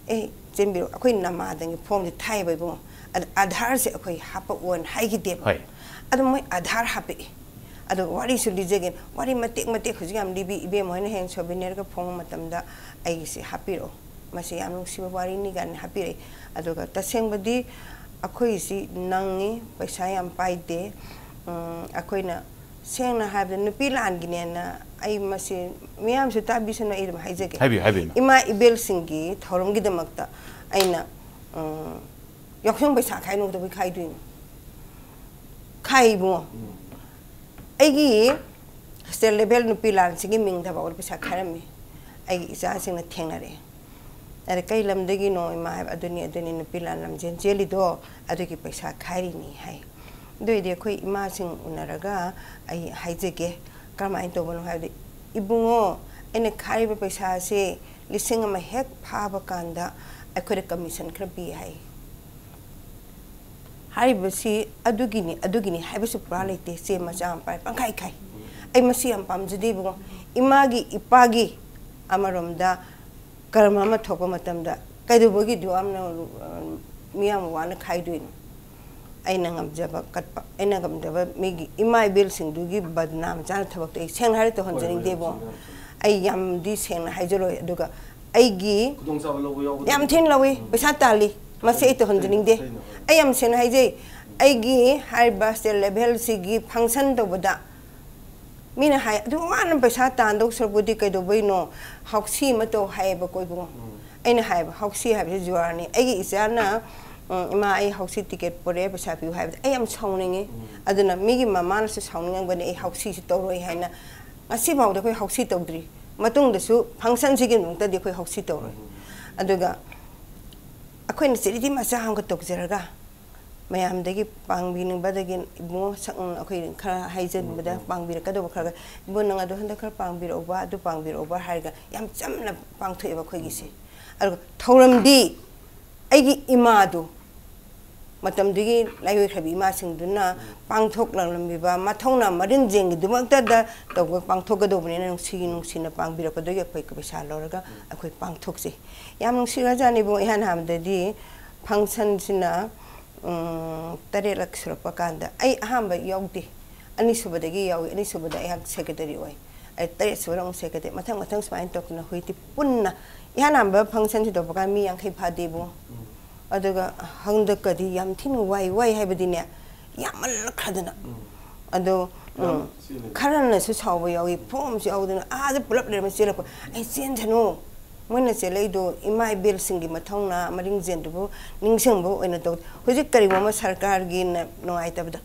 "ꯑꯦ, ꯆꯦꯟꯕꯤꯔꯣ, ꯑꯩꯈꯣꯏ ꯅꯃꯥꯗꯪꯒꯤ ꯐꯣꯔꯝꯁꯦ ꯊꯥꯏꯌꯦꯕ ꯏꯕꯨꯡꯉꯣ, ꯑꯗ ꯑꯙꯥꯔꯁꯦ ꯑꯩꯈꯣꯏ ꯍꯥꯄꯛꯑꯣꯅ ꯍꯥꯏꯈꯤꯗꯦꯕ"꯫ ꯍꯣꯏ꯫ ꯑꯗꯣ ꯃꯣꯏ ꯑꯙꯥꯔ ꯍꯥꯄꯛꯏ꯫ ꯑꯗꯣ ꯋꯥꯔꯤꯁꯨ ꯂꯤꯖꯒꯦ, ꯋꯥꯔꯤ ꯃꯇꯦꯛ ꯃꯇꯦꯛ ꯍꯧꯖꯤꯛ ꯌꯥꯝ ꯂꯤꯕꯤ, ꯏꯕꯦꯝꯃ ꯍꯣꯏꯅ ꯍꯌꯦꯡ ꯁꯣꯚꯦꯅꯤꯌꯔꯒ ꯐꯣꯡꯕ ꯃꯇꯝꯗ ꯑꯩꯒꯤꯁꯤ ꯍꯥꯞꯄꯤꯔꯛꯑꯣ, ꯃꯁꯤ ꯌꯥꯝ ꯅꯨꯡꯁꯤꯕ ꯋꯥꯔꯤꯅꯤ ꯀꯥꯏꯅ ꯍꯥꯞꯄꯤꯔꯛꯏ꯫ ꯑꯗꯨꯒ ꯇꯁꯦꯡꯕꯗꯤ ꯑꯩꯈꯣꯏꯁꯤ ꯅꯪꯉꯤ, ꯄꯩꯁꯥ ꯌꯥꯝ ꯄꯥꯏꯗꯦ꯫ ꯎꯝ, ꯑꯩꯈꯣꯏꯅ ꯁꯦꯡꯅ ꯍꯥꯏꯕꯗ ꯅꯨꯄꯤ ꯂꯥꯟꯒꯤꯅꯦꯅ ꯑꯩ ꯃꯁꯤ ꯃꯤꯌꯥꯝꯁꯨ ꯇꯥꯕꯤꯁꯅꯨ, ꯑꯩ ꯑꯗꯨꯝ ꯍꯥꯏꯖꯒꯦ꯫ ꯍꯥꯏꯕꯤꯌꯨ, ꯍꯥꯏꯕꯤꯌꯨ, ꯏꯃꯥ꯫ ꯏꯃꯥ ꯏꯕꯦꯜꯁꯤꯡꯒꯤ ꯊꯧꯔꯝꯒꯤꯗꯃꯛꯇ ꯑꯩꯅ, ꯎꯝ, ꯌꯥꯎꯁꯪ ꯄꯩꯁꯥ ꯈꯥꯏꯅꯧꯗꯕꯩ ꯈꯥꯏꯗꯣꯏꯅꯣ? ꯈꯥꯏ ꯏꯕꯨꯡꯉꯣ꯫ ꯑꯩꯒꯤ ꯁ꯭ꯇꯦꯠ ꯂꯦꯚꯦꯜ ꯅꯨꯄꯤ ꯂꯥꯟꯁꯤꯒꯤ ꯃꯤꯡꯗ ꯐꯥꯎꯕ ꯄꯩꯁꯥ ꯈꯥꯏꯔꯝꯃꯤ꯫ ꯑꯩꯒꯤ ꯏꯆꯥꯁꯤꯡꯅ ꯊꯦꯡꯅꯔꯛꯑꯦ꯫ ꯑꯗ "ꯀꯩ ꯂꯝꯗꯒꯤꯅꯣ ꯏꯃꯥ?" ꯍꯥꯏꯕ, "ꯑꯗꯨꯅꯤ, ꯑꯗꯨꯅꯤ ꯅꯨꯄꯤ ꯂꯥꯟ ꯂꯝꯖꯦꯟ ꯆꯦꯜꯂꯤꯗꯣ, ꯑꯗꯨꯒꯤ ꯄꯩꯁꯥ ꯈꯥꯏꯔꯤꯅꯤ" ꯍꯥꯏ꯫ ꯑꯗꯨ ꯑꯣꯏꯗꯤ ꯑꯩꯈꯣꯏ ꯏꯃꯥꯁꯤꯡ ꯎꯅꯔꯒ ꯑꯩ ꯍꯥꯏꯖꯒꯦ, ꯀꯔꯝꯍꯥꯏꯅ ꯇꯧꯕꯅꯣ ꯍꯥꯏꯕꯗꯤ, "ꯏꯕꯨꯡꯉꯣ, ꯑꯩꯅ ꯈꯥꯏꯔꯤꯕ ꯄꯩꯁꯥꯁꯦ ꯂꯤꯁꯤꯡ ꯑꯃ ꯍꯦꯛ ꯐꯥꯕ ꯀꯥꯟꯗ ꯑꯩꯈꯣꯏꯗ ꯀꯃꯤꯁꯟ ꯈꯔ ꯄꯤ" ꯍꯥꯏ꯫ ꯍꯥꯏꯔꯤꯕꯁꯤ ꯑꯗꯨꯒꯤꯅꯤ, ꯑꯗꯨꯒꯤꯅꯤ ꯍꯥꯏꯕꯁꯨ ꯄꯨꯔꯥ ꯂꯩꯇꯦ, ꯆꯦ ꯃꯆꯥ ꯑꯃ ꯄꯥꯏ ꯄꯪꯈꯥꯏ ꯈꯥꯏ꯫ ꯑꯩ ꯃꯁꯤ ꯌꯥꯝ ꯄꯥꯝꯖꯗꯦ ꯏꯕꯨꯡꯉꯣ꯫ ꯏꯃꯥꯒꯤ ꯏꯄꯥꯒꯤ ꯑꯃꯔꯣꯝꯗ ꯀꯔꯝ ꯑꯃ ꯊꯣꯛꯄ ꯃꯇꯝꯗ ꯀꯩꯗꯧꯕꯒꯤ ꯑꯗꯨ ꯌꯥꯝꯅ, ꯑ, ꯃꯤ ꯌꯥꯝ ꯋꯥꯅ ꯈꯥꯏꯗꯣꯏꯅꯣ? ꯑꯩꯅ ꯉꯝꯖꯕ ꯀꯠꯄ, ꯑꯩꯅ ꯉꯝꯖꯕ ꯃꯤꯒꯤ ꯏꯃꯥ ꯏꯕꯦꯜꯁꯤꯡꯗꯨꯒꯤ ꯕꯗꯅꯥꯝ ꯆꯥꯅ ꯊꯕꯛꯇꯣ ꯑꯩ ꯁꯦꯡꯅ ꯍꯥꯏꯔ ꯇꯧꯍꯟꯖꯅꯤꯡꯗꯦꯕꯣ꯫ ꯑꯩ ꯌꯥꯝꯗꯤ ꯁꯦꯡꯅ ꯍꯥꯏꯖꯔꯣꯏ꯫ ꯑꯗꯨꯒ ꯑꯩꯒꯤ ꯈꯨꯗꯣꯡꯆꯥꯕ ꯂꯧꯕ ꯌꯥꯎꯕꯗ ꯌꯥꯝ ꯊꯤꯅ ꯂꯧꯏ꯫ ꯎꯝ꯫ ꯄꯩꯁꯥ ꯇꯥꯜꯂꯤ꯫ ꯃꯁꯤ ꯑꯩ ꯇꯧꯍꯟꯖꯅꯤꯡꯗꯦ꯫ ꯑꯇꯩꯅ ꯍꯣꯏ꯫ ꯑꯩ ꯌꯥꯝ ꯁꯦꯡꯅ ꯍꯥꯏꯖꯩ, ꯑꯩꯒꯤ ꯍꯥꯏꯔꯤꯕ ꯁ꯭ꯇꯦꯠ ꯂꯦꯚꯦꯜꯁꯤꯒꯤ ꯐꯪꯁꯟ ꯇꯧꯕꯗ ꯃꯤꯅ ꯍꯥꯏ, "ꯑꯗꯨ ꯋꯥꯅ ꯄꯩꯁꯥ ꯇꯥꯟꯗꯧ ꯁꯔꯨꯛꯄꯨꯗꯤ ꯀꯩꯗꯧꯕꯩꯅꯣ ꯍꯥꯎꯁꯤ ꯑꯃ ꯇꯧ?" ꯍꯥꯏꯌꯦꯕꯀꯣ ꯏꯕꯨꯡꯉꯣ꯫ ꯎꯝ꯫ ꯑꯩꯅ ꯍꯥꯏꯕ, "ꯍꯥꯎꯁꯤ ꯍꯥꯏꯕꯁꯤ ꯖꯨꯋꯥꯔꯅꯤ꯫ ꯑꯩꯒꯤ ꯏꯆꯥꯅ, ꯎꯝ, 'ꯏꯃꯥ, ꯑꯩ ꯍꯥꯎꯁꯤ ꯇꯤꯀꯦꯠ ꯄꯨꯔꯛꯑꯦ, ꯄꯩꯁꯥ ꯄꯤꯌꯨ' ꯍꯥꯏꯕꯗ ꯑꯩ ꯌꯥꯝ ꯁꯥꯎꯅꯤꯡꯉꯤ꯫ ꯎꯝ꯫ ꯑꯗꯨꯅ ꯃꯤꯒꯤ ꯃꯃꯥꯅꯁꯨ ꯁꯥꯎꯅꯤꯡꯉꯝꯒꯅꯤ, ꯑꯩ ꯍꯥꯎꯁꯤꯁꯤ ꯇꯧꯔꯣꯏ ꯍꯥꯏꯅ꯫ ꯉꯁꯤꯐꯥꯎꯗ ꯑꯩꯈꯣꯏ ꯍꯥꯎꯁꯤ ꯇꯧꯗ꯭ꯔꯤ꯫ ꯃꯇꯨꯡꯗꯁꯨ ꯐꯪꯁꯟꯁꯤꯒꯤ ꯅꯨꯃꯤꯠꯇꯗꯤ ꯑꯩꯈꯣꯏ ꯍꯥꯎꯁꯤ ꯇꯧꯔꯣꯏ꯫ ꯎꯝ꯫ ꯑꯗꯨꯒ ꯑꯩꯈꯣꯏꯅ ꯆꯦꯔꯤꯇꯤ ꯃꯆꯥ ꯑꯃꯈꯛ ꯇꯧꯖꯔꯒ ꯃꯌꯥꯝꯗꯒꯤ ꯄꯥꯡꯕꯤꯅꯤꯡꯕꯗꯒꯤ ꯏꯕꯨꯡꯉꯣ ꯁꯛ-, ꯑꯩꯈꯣꯏ ꯈꯔ ꯍꯥꯏꯖꯅꯤꯡꯕꯗ ꯎꯝ, ꯎꯝ꯫ ꯄꯥꯡꯕꯤꯔꯛꯀꯗꯧꯕ ꯈꯔ ꯈꯔ, "ꯏꯕꯨꯡꯉꯣ, ꯅꯪ ꯑꯗꯨ ꯍꯟꯗꯛ ꯈꯔ ꯄꯥꯡꯕꯤꯔꯛꯎꯕ, ꯑꯗꯨ ꯄꯥꯡꯕꯤꯔꯛꯎꯕ" ꯍꯥꯏꯔꯒ ꯌꯥꯝ ꯆꯝꯅ ꯄꯥꯡꯊꯣꯛꯑꯦꯕ ꯑꯩꯈꯣꯏꯒꯤꯁꯦ꯫ ꯎꯝ꯫ ꯑꯗꯨꯒ ꯊꯧꯔꯝꯗꯤ ꯑꯩꯒꯤ ꯏꯃꯥꯗꯨ ꯃꯇꯝꯗꯨꯒꯤ ꯂꯥꯏꯑꯣꯏꯈ꯭ꯔꯕꯤ ꯏꯃꯥꯁꯤꯡꯗꯨꯅ ꯎꯝ꯫ ꯄꯥꯡꯊꯣꯛꯂꯝꯂꯝꯃꯤꯕ ꯃꯊꯧꯅꯥ ꯃꯔꯤꯟ ꯖꯦꯟꯒꯤꯗꯃꯛꯇꯗ ꯇꯧꯕ ꯄꯥꯡꯊꯣꯛꯀꯗꯧꯕꯅꯤꯅ ꯅꯨꯡꯁꯤ ꯅꯨꯡꯁꯤꯅ ꯄꯥꯡꯕꯤꯔꯛꯄꯗꯨꯒꯤ ꯑꯩꯈꯣꯏ ꯄꯩꯁꯥ ꯂꯧꯔꯒ ꯎꯝ꯫ ꯑꯩꯈꯣꯏ ꯄꯥꯡꯊꯣꯛꯆꯩ꯫ ꯌꯥꯝ ꯅꯨꯡꯁꯤꯈ꯭ꯔꯖꯥꯠꯅꯤꯕꯨ꯫ ꯏꯍꯥꯟ ꯍꯥꯟꯕꯗꯗꯤ ꯐꯪꯁꯟꯁꯤꯅ, ꯎꯝ, ꯇꯔꯦꯠꯂꯛ ꯁꯨꯔꯛꯄ ꯀꯥꯟꯗ ꯑꯩ ꯑꯍꯥꯟꯕ ꯌꯥꯎꯗꯦ, ꯑꯅꯤꯁꯨꯕꯗꯒꯤ ꯌꯥꯎꯏ꯫ ꯑꯅꯤꯁꯨꯕꯗ ꯑꯩꯍꯥꯛ ꯁꯦꯀ꯭ꯔꯦꯇꯔꯤ ꯑꯣꯏ꯫ ꯑꯩ ꯇꯔꯦꯠ ꯁꯨꯕꯗ ꯑꯃꯨꯛ ꯁꯦꯀ꯭ꯔꯦꯇꯔꯤ, ꯃꯊꯪ ꯃꯊꯪ ꯁꯨꯃꯥꯏꯅ ꯇꯧꯗꯅ ꯍꯧꯖꯤꯛꯇꯤ ꯄꯨꯟꯅ ꯏꯍꯥꯟ ꯍꯥꯟꯕ ꯐꯪꯁꯟꯁꯤ ꯇꯧꯕ ꯀꯥꯟꯗ ꯃꯤ ꯌꯥꯡꯈꯩ ꯐꯥꯗꯦꯕꯨ꯫ ꯎꯝ꯫ ꯑꯗꯨꯒ ꯍꯟꯗꯛꯀꯗꯤ ꯌꯥꯝ ꯊꯤꯅ ꯋꯥꯏ, ꯋꯥꯏ ꯍꯥꯏꯕꯗꯤꯅꯦ, ꯌꯥꯝꯃꯜꯂꯛꯈ꯭ꯔꯗꯅ꯫ ꯎꯝ꯫ ꯑꯗꯣ, ꯌꯥꯝ ꯎꯝ, ꯆꯦꯜꯂꯦ꯫ ꯈꯔꯅꯁꯨ ꯁꯥꯎꯕ ꯌꯥꯎꯏ, ꯐꯣꯝꯁꯨ ꯌꯥꯎꯗꯅ ꯑꯥꯗ ꯄꯨꯂꯞ ꯂꯩꯔꯝꯃ ꯆꯦꯜꯂꯛꯄ꯫ ꯑꯩ ꯆꯦꯟꯁꯅꯨ, ꯃꯣꯏꯅ ꯆꯦꯜꯂꯛꯏꯗꯣ ꯏꯃꯥ ꯏꯕꯦꯜꯁꯤꯡꯒꯤ ꯃꯊꯧꯅꯥ ꯃꯔꯤꯡ ꯖꯦꯟꯗꯨꯕꯨ ꯅꯤꯡꯁꯤꯡꯕ ꯑꯣꯏꯅ ꯇꯧ꯫ ꯍꯧꯖꯤꯛ ꯀꯔꯤꯒꯨꯝꯕ ꯁꯔꯀꯥꯔꯒꯤꯅ ꯅꯨꯡꯉꯥꯏꯇꯕꯗ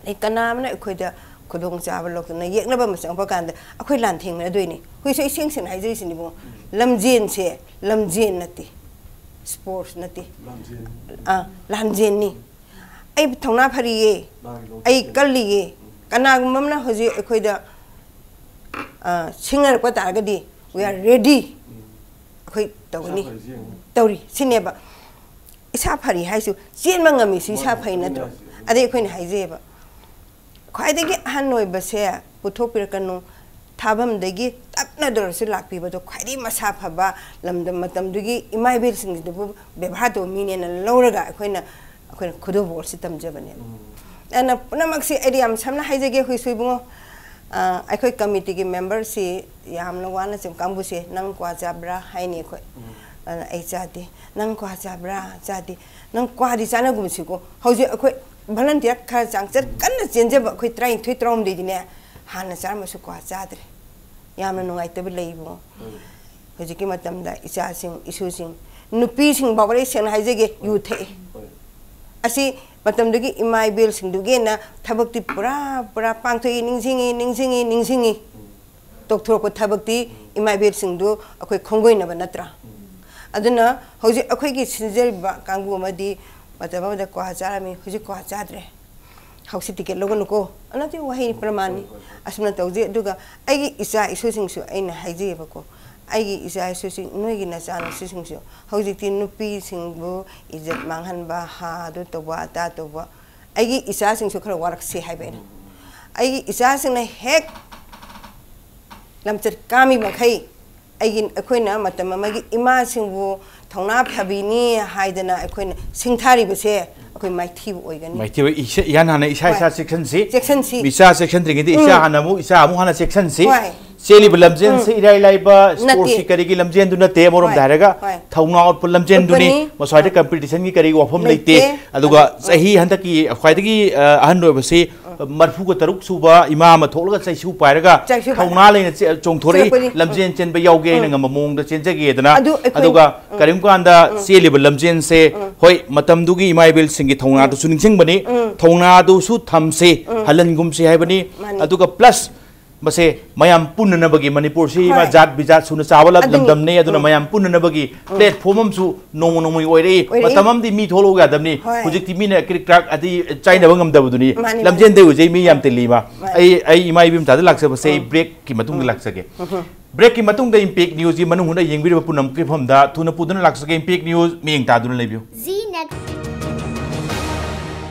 ꯑꯩ ꯀꯅꯥ ꯑꯃꯅ ꯑꯩꯈꯣꯏꯗ ꯈꯨꯗꯣꯡꯆꯥꯕ ꯂꯧꯗꯅ ꯌꯦꯛꯅꯕ ꯑꯃ ꯆꯪꯉꯛꯄ ꯀꯥꯟꯗ ꯑꯩꯈꯣꯏ ꯂꯥꯟꯊꯦꯡꯅꯗꯣꯏꯅꯤ꯫ ꯍꯧꯖꯤꯛꯁꯨ ꯑꯩ ꯁꯦꯡ ꯁꯦꯡꯅ ꯍꯥꯏꯖꯔꯤꯁꯤꯅꯤꯕꯨ, ꯂꯝꯖꯦꯟꯁꯦ ꯂꯝꯖꯦꯟ ꯅꯠꯇꯦ, ꯁ꯭ꯄꯣꯔꯠꯁ ꯅꯠꯇꯦ꯫ ꯂꯝꯖꯦꯟ꯫ ꯑꯥ, ꯂꯥꯟꯖꯦꯟꯅꯤ꯫ ꯑꯩ ꯊꯧꯅꯥ ꯐꯔꯤꯌꯦ, ꯃꯥꯒꯤ ꯂꯧ ꯑꯩ ꯆꯠꯀꯦ꯫ ꯀꯜꯂꯤꯌꯦ꯫ ꯎꯝ꯫ ꯀꯅꯥꯒꯨꯝꯕ ꯑꯃꯅ ꯍꯧꯖꯤꯛ ꯑꯩꯈꯣꯏꯗ, ꯑꯥ, ꯁꯤꯡꯅꯔꯛꯄ ꯇꯥꯔꯒꯗꯤ, "We are ready"꯫ ꯎꯝ꯫ ꯑꯩꯈꯣꯏ ꯇꯧꯒꯅꯤ꯫ ꯏꯁꯥ ꯐꯔꯤꯁꯦ ꯌꯦꯡꯉꯨ꯫ ꯇꯧꯔꯤ꯫ ꯁꯤꯅꯦꯕ꯫ ꯏꯁꯥ ꯐꯔꯤ ꯍꯥꯏꯁꯨ ꯆꯦꯟꯕ ꯉꯝꯃꯤꯁꯨ ꯏꯁꯥ ꯃꯥꯅꯤ, ꯐꯩ ꯑꯗꯨꯅꯦ ꯅꯠꯇ꯭ꯔꯣ? ꯍꯥꯏꯁꯦ꯫ ꯑꯗꯩ ꯑꯩꯈꯣꯏꯅ ꯍꯥꯏꯖꯩꯌꯦꯕ, ꯈ꯭ꯋꯥꯏꯗꯒꯤ ꯑꯍꯟ ꯑꯣꯏꯕꯁꯦ ꯄꯨꯊꯣꯛꯄꯤꯔꯛꯀꯅꯨ꯫ ꯊꯥꯐꯝꯗꯒꯤ ꯇꯞꯅꯗ ꯑꯣꯏꯔꯁꯨ ꯂꯥꯛꯄꯤꯕꯗꯣ ꯈ꯭ꯋꯥꯏꯗꯒꯤ ꯃꯁꯥ ꯐꯕ, ꯂꯝꯗꯝ ꯃꯇꯝꯗꯨꯒꯤ ꯏꯃꯥ ꯏꯕꯦꯜꯁꯤꯡꯁꯤꯗꯕꯨ ꯕꯦꯕꯥꯔ ꯇꯧꯕ ꯃꯤꯅꯦꯅ ꯂꯧꯔꯒ ꯑꯩꯈꯣꯏꯅ, ꯑꯩꯈꯣꯏꯅ ꯈꯨꯗꯣꯜ ꯕꯣꯔꯁꯤ ꯇꯝꯖꯕꯅꯦꯕ꯫ ꯑꯗꯨꯅ ꯄꯨꯝꯅꯃꯛꯁꯤ ꯑꯩꯗꯤ ꯌꯥꯝ ꯁꯝꯅ ꯍꯥꯏꯖꯒꯦ, ꯍꯨꯏꯁꯨ ꯏꯕꯨꯡꯉꯣ, ꯑ, ꯑꯩꯈꯣꯏ ꯀꯃꯤꯇꯤꯒꯤ ꯃꯦꯝꯕꯔꯁꯤ ꯌꯥꯝꯅ ꯋꯥꯅ ꯆꯤꯡ ꯀꯥꯡꯕꯨꯁꯦ, "ꯅꯪ ꯀ꯭ꯋꯥ ꯆꯥꯕ꯭ꯔꯥ?" ꯍꯥꯏꯅꯤ ꯑꯩꯈꯣꯏ꯫ ꯑꯗꯨꯅ ꯑꯩ ꯆꯥꯗꯦ꯫ "ꯅꯪ ꯀ꯭ꯋꯥ ꯆꯥꯕ꯭ꯔꯥ?" ꯆꯥꯗꯦ꯫ "ꯅꯪ ꯀ꯭ꯋꯥꯗꯤ ꯆꯥꯅꯒꯨꯝꯁꯤꯀꯣ"꯫ ꯍꯧꯖꯤꯛ ꯑꯩꯈꯣꯏ ꯚꯣꯂꯟꯇꯤꯌꯔ ꯈꯔ ꯆꯥꯡꯆꯠ ꯀꯟꯅ ꯆꯦꯟꯖꯕ ꯑꯩꯈꯣꯏ ꯇꯔꯥꯅꯤꯊꯣꯏ ꯇꯔꯥꯍꯨꯝꯗꯣꯏꯗꯤꯅꯦ, ꯍꯥꯟꯅ ꯆꯥꯔꯝꯃꯁꯨ ꯀ꯭ꯋꯥ ꯆꯥꯗ꯭ꯔꯦ꯫ ꯌꯥꯝꯅ ꯅꯨꯡꯉꯥꯏꯇꯕ ꯂꯩ ꯏꯕꯨꯡꯉꯣ꯫ ꯍꯧꯖꯤꯛꯀꯤ ꯃꯇꯝꯗ ꯏꯆꯥꯁꯤꯡ, ꯏꯁꯨꯁꯤꯡ, ꯅꯨꯄꯤꯁꯤꯡ ꯐꯥꯎꯕ ꯑꯩ ꯁꯦꯡꯅ ꯍꯥꯏꯖꯒꯦ, ꯌꯨ ꯊꯛꯏ꯫ ꯑꯁꯤ ꯃꯇꯝꯗꯨꯒꯤ ꯏꯃꯥ ꯏꯕꯦꯜꯁꯤꯡꯗꯨꯒꯤ ꯑꯣꯏꯅ ꯊꯕꯛꯇꯤ ꯄꯨꯔꯥ, ꯄꯨꯔꯥ ꯄꯥꯡꯊꯣꯛꯏ, ꯅꯤꯡꯁꯤꯡꯉꯤ, ꯅꯤꯡꯁꯤꯡꯉꯤ, ꯅꯤꯡꯁꯤꯡꯉꯤ꯫ ꯇꯧꯊꯣꯔꯛꯄ ꯊꯕꯛꯇꯤ ꯏꯃꯥ ꯏꯕꯦꯜꯁꯤꯡꯗꯨ ꯑꯩꯈꯣꯏ ꯈꯣꯡꯒꯣꯏꯅꯕ ꯅꯠꯇ꯭ꯔꯥ? ꯑꯗꯨꯅ ꯍꯧꯖꯤꯛ ꯑꯩꯈꯣꯏꯒꯤ ꯁꯤꯟꯖꯔꯤꯕ ꯀꯥꯡꯕꯨ ꯑꯃꯗꯤ ꯃꯇꯝ ꯑꯃꯗ ꯀ꯭ꯋꯥ ꯆꯥꯔꯝꯃꯤ, ꯍꯧꯖꯤꯛ ꯀ꯭ꯋꯥ ꯆꯥꯗ꯭ꯔꯦ꯫ ꯍꯧꯖꯤꯛ ꯇꯤꯀꯦꯠ ꯂꯧꯒꯅꯨꯀꯣ꯫ ꯑꯅꯗꯤ ꯋꯥꯍꯩ ꯄ꯭ꯔꯃꯥꯟꯅꯤ꯫ ꯑꯁꯨꯝꯅ ꯇꯧꯖꯩ꯫ ꯑꯗꯨꯒ ꯑꯩꯒꯤ ꯏꯆꯥ ꯏꯁꯨꯁꯤꯡꯁꯨ ꯑꯩꯅ ꯍꯥꯏꯖꯩꯑꯕꯀꯣ, ꯑꯩꯒꯤ ꯏꯆꯥ ꯏꯁꯨꯁꯤꯡ, ꯅꯣꯏꯒꯤ ꯅꯆꯥꯅꯁꯨꯁꯤꯡꯁꯨ ꯍꯧꯖꯤꯛꯇꯤ ꯅꯨꯄꯤꯁꯤꯡꯕꯨ ꯏꯖꯠ ꯃꯥꯡꯍꯟꯕ, ꯍꯥ ꯑꯗꯨ ꯇꯧꯕ, ꯑꯗꯥ ꯇꯧꯕ, ꯑꯩꯒꯤ ꯏꯆꯥꯁꯤꯡꯁꯨ ꯈꯔ ꯋꯥꯔꯛꯁꯤ ꯍꯥꯏꯕ ꯑꯩꯅ꯫ ꯑꯩꯒꯤ ꯏꯆꯥꯁꯤꯡꯅ ꯍꯦꯛ ꯂꯝꯆꯠ ꯀꯥꯝꯃꯤ ꯃꯈꯩ ꯑꯩꯒꯤ, ꯑꯩꯈꯣꯏꯅ ꯃꯇꯝ ꯑꯃꯒꯤ ꯏꯃꯥꯁꯤꯡꯕꯨ ꯊꯧꯅꯥ ꯐꯕꯤꯅꯤ ꯍꯥꯏꯗꯅ ꯑꯩꯈꯣꯏꯅ ꯁꯤꯡꯊꯥꯔꯤꯕꯁꯦ ꯑꯩꯈꯣꯏ ꯃꯥꯏꯊꯤꯕ ꯑꯣꯏꯒꯅꯤ꯫ ꯃꯥꯏꯊꯤꯕ ꯏꯁꯥ-, ꯏꯍꯥꯟ ꯍꯥꯟꯅ ꯏꯁꯥ ꯏꯁꯥ ꯍꯣꯏ꯫ ꯆꯦꯛꯁꯤꯟꯁꯤ꯫ ꯆꯦꯛꯁꯤꯟꯁꯤ꯫ ꯏꯆꯥ ꯆꯦꯛꯁꯤꯟꯗ꯭ꯔꯤꯉꯩꯗ ꯏꯆꯥ ꯎꯝ꯫ ꯍꯥꯟꯅ ꯑꯃꯨꯛ, ꯏꯆꯥ ꯑꯃꯨꯛ ꯍꯥꯟꯅ ꯆꯦꯛꯁꯤꯟꯁꯤ꯫ ꯍꯣꯏ꯫ ꯆꯦꯜꯂꯤꯕ ꯂꯝꯖꯦꯟꯁꯦ ꯎꯝ꯫ ꯏꯔꯥꯏ ꯂꯥꯏꯕ ꯅꯠꯇꯦ꯫ ꯁ꯭ꯄꯣꯔꯠꯁꯀꯤ ꯀꯔꯤꯒꯤ ꯂꯝꯖꯦꯟꯗꯨ ꯅꯠꯇꯦ꯫ ꯑꯃꯔꯣꯝꯗ ꯍꯣꯏ꯫ ꯍꯥꯏꯔꯒ ꯍꯣꯏ꯫ ꯊꯧꯅꯥ ꯎꯠꯄ ꯂꯝꯖꯦꯟꯗꯨꯅꯤ꯫ ꯎꯠꯄꯅꯤ꯫ ꯃꯁ꯭ꯋꯥꯏꯗ ꯎꯝ꯫ ꯀꯝꯄꯤꯇꯤꯁꯟꯒꯤ ꯀꯔꯤꯒꯤ ꯋꯥꯐꯝ ꯂꯩꯇꯦ꯫ ꯂꯩꯇꯦ꯫ ꯑꯗꯨꯒ ꯑꯗꯨ ꯆꯍꯤ ꯍꯟꯗꯛꯀꯤ ꯈ꯭ꯋꯥꯏꯗꯒꯤ, ꯑ, ꯑꯍꯟ ꯑꯣꯏꯕꯁꯤ ꯃꯔꯤꯐꯨꯒ ꯇꯔꯨꯛ ꯁꯨꯕ ꯏꯃꯥ ꯑꯃ ꯊꯣꯛꯂꯒ ꯆꯩꯁꯨ ꯄꯥꯏꯔꯒ ꯆꯩꯁꯨ ꯄꯥꯏꯔꯒ ꯊꯧꯅꯥ ꯂꯩꯅ ꯆꯦ-, ꯆꯣꯡꯊꯣꯔꯛꯏ꯫ ꯆꯦꯜꯂꯛꯄꯅꯤ꯫ ꯂꯝꯖꯦꯟ ꯎꯝ꯫ ꯆꯦꯟꯕ ꯌꯥꯎꯒꯦ ꯍꯥꯏꯅ ꯎꯝ꯫ ꯉꯝꯕ ꯃꯑꯣꯡꯗ ꯆꯦꯟꯖꯒꯦꯗꯅ꯫ ꯑꯗꯨ ꯑꯩꯈꯣꯏ ꯑꯗꯨꯒ ꯎꯝ꯫ ꯀꯔꯤꯒꯨꯝꯕ ꯀꯥꯟꯗ ꯎꯝ꯫ ꯆꯦꯜꯂꯤꯕ ꯂꯝꯖꯦꯟꯁꯦ, ꯎꯝ꯫ ꯍꯣꯏ, ꯃꯇꯝꯗꯨꯒꯤ ꯏꯃꯥ ꯏꯕꯦꯜꯁꯤꯡꯒꯤ ꯊꯧꯅꯥꯗꯨꯁꯨ ꯎꯝ꯫ ꯅꯤꯡꯁꯤꯡꯕꯅꯤ, ꯎꯝ꯫ ꯊꯧꯅꯥꯗꯨꯁꯨ ꯊꯝꯁꯤ, ꯎꯝ꯫ ꯍꯜꯍꯟꯒꯨꯝꯁꯤ ꯍꯥꯏꯕꯅꯤ꯫ ꯃꯥꯅꯤ꯫ ꯑꯗꯨꯒ ꯄ꯭ꯂꯁ ꯃꯁꯦ ꯃꯌꯥꯝ ꯄꯨꯟꯅꯅꯕꯒꯤ, ꯃꯅꯤꯄꯨꯔꯁꯤ ꯏꯃꯥ ꯍꯣꯏ꯫ ꯖꯥꯠ ꯕꯤꯖꯥꯠ ꯁꯨꯅ ꯆꯥꯕ ꯂꯝ-, ꯑꯗꯨꯅꯤ꯫ ꯂꯝꯗꯝꯅꯤ, ꯑꯗꯨꯅ ꯎꯝ꯫ ꯃꯌꯥꯝ ꯄꯨꯟꯅꯅꯕꯒꯤ ꯎꯝ꯫ ꯄ꯭ꯂꯦꯠꯐꯣꯝ ꯑꯃꯁꯨ ꯅꯣꯡꯃ ꯅꯣꯡꯃꯒꯤ ꯑꯣꯏꯔꯛꯏ꯫ ꯑꯣꯏꯔꯛꯏ꯫ ꯃꯇꯝ ꯑꯃꯗꯤ ꯃꯤ ꯊꯣꯛꯂꯛꯎ ꯌꯥꯗꯕꯅꯤ꯫ ꯍꯣꯏ꯫ ꯍꯧꯖꯤꯛꯇꯤ ꯃꯤꯅ ꯀ꯭ꯔꯤꯛ ꯀ꯭ꯔꯥꯛ ꯑꯗꯩ ꯆꯥꯏꯅꯕ ꯉꯝꯗꯕꯗꯨꯅꯤ꯫ ꯃꯥꯅꯤ, ꯃꯥꯅꯤ꯫ ꯂꯝꯖꯦꯟꯗꯩ ꯍꯧꯖꯤꯛ ꯃꯤ ꯌꯥꯝ ꯇꯤꯜꯂꯤ ꯏꯃꯥ꯫ ꯃꯥꯅꯤ꯫ ꯑꯩ, ꯑꯩ ꯏꯃꯥ ꯏꯕꯦꯝꯆꯥꯗ ꯂꯥꯛꯆꯕꯁꯦ ꯑꯩ ꯎꯝ꯫ ꯕ꯭ꯔꯦꯛꯀꯤ ꯃꯇꯨꯡꯗ ꯎꯝ꯫ ꯂꯥꯛꯆꯒꯦ꯫ ꯎꯝ꯫ ꯕ꯭ꯔꯦꯛꯀꯤ ꯃꯇꯨꯡꯗ ꯏꯝꯄꯦꯛ ꯅ꯭ꯌꯨꯁꯀꯤ ꯃꯅꯨꯡ ꯍꯨꯠꯅ ꯌꯦꯡꯕꯤꯔꯤꯕ ꯄꯨꯝꯅꯃꯛꯀꯤ ꯃꯐꯝꯗ ꯊꯨꯅ ꯄꯨꯗꯨꯅ ꯂꯥꯛꯆꯒꯦ꯫ ꯏꯝꯄꯦꯛ ꯅ꯭ꯌꯨꯁ ꯃꯤꯠꯌꯦꯡ ꯇꯥꯗꯨꯅ ꯂꯩꯕꯤꯌꯨ꯫ G net.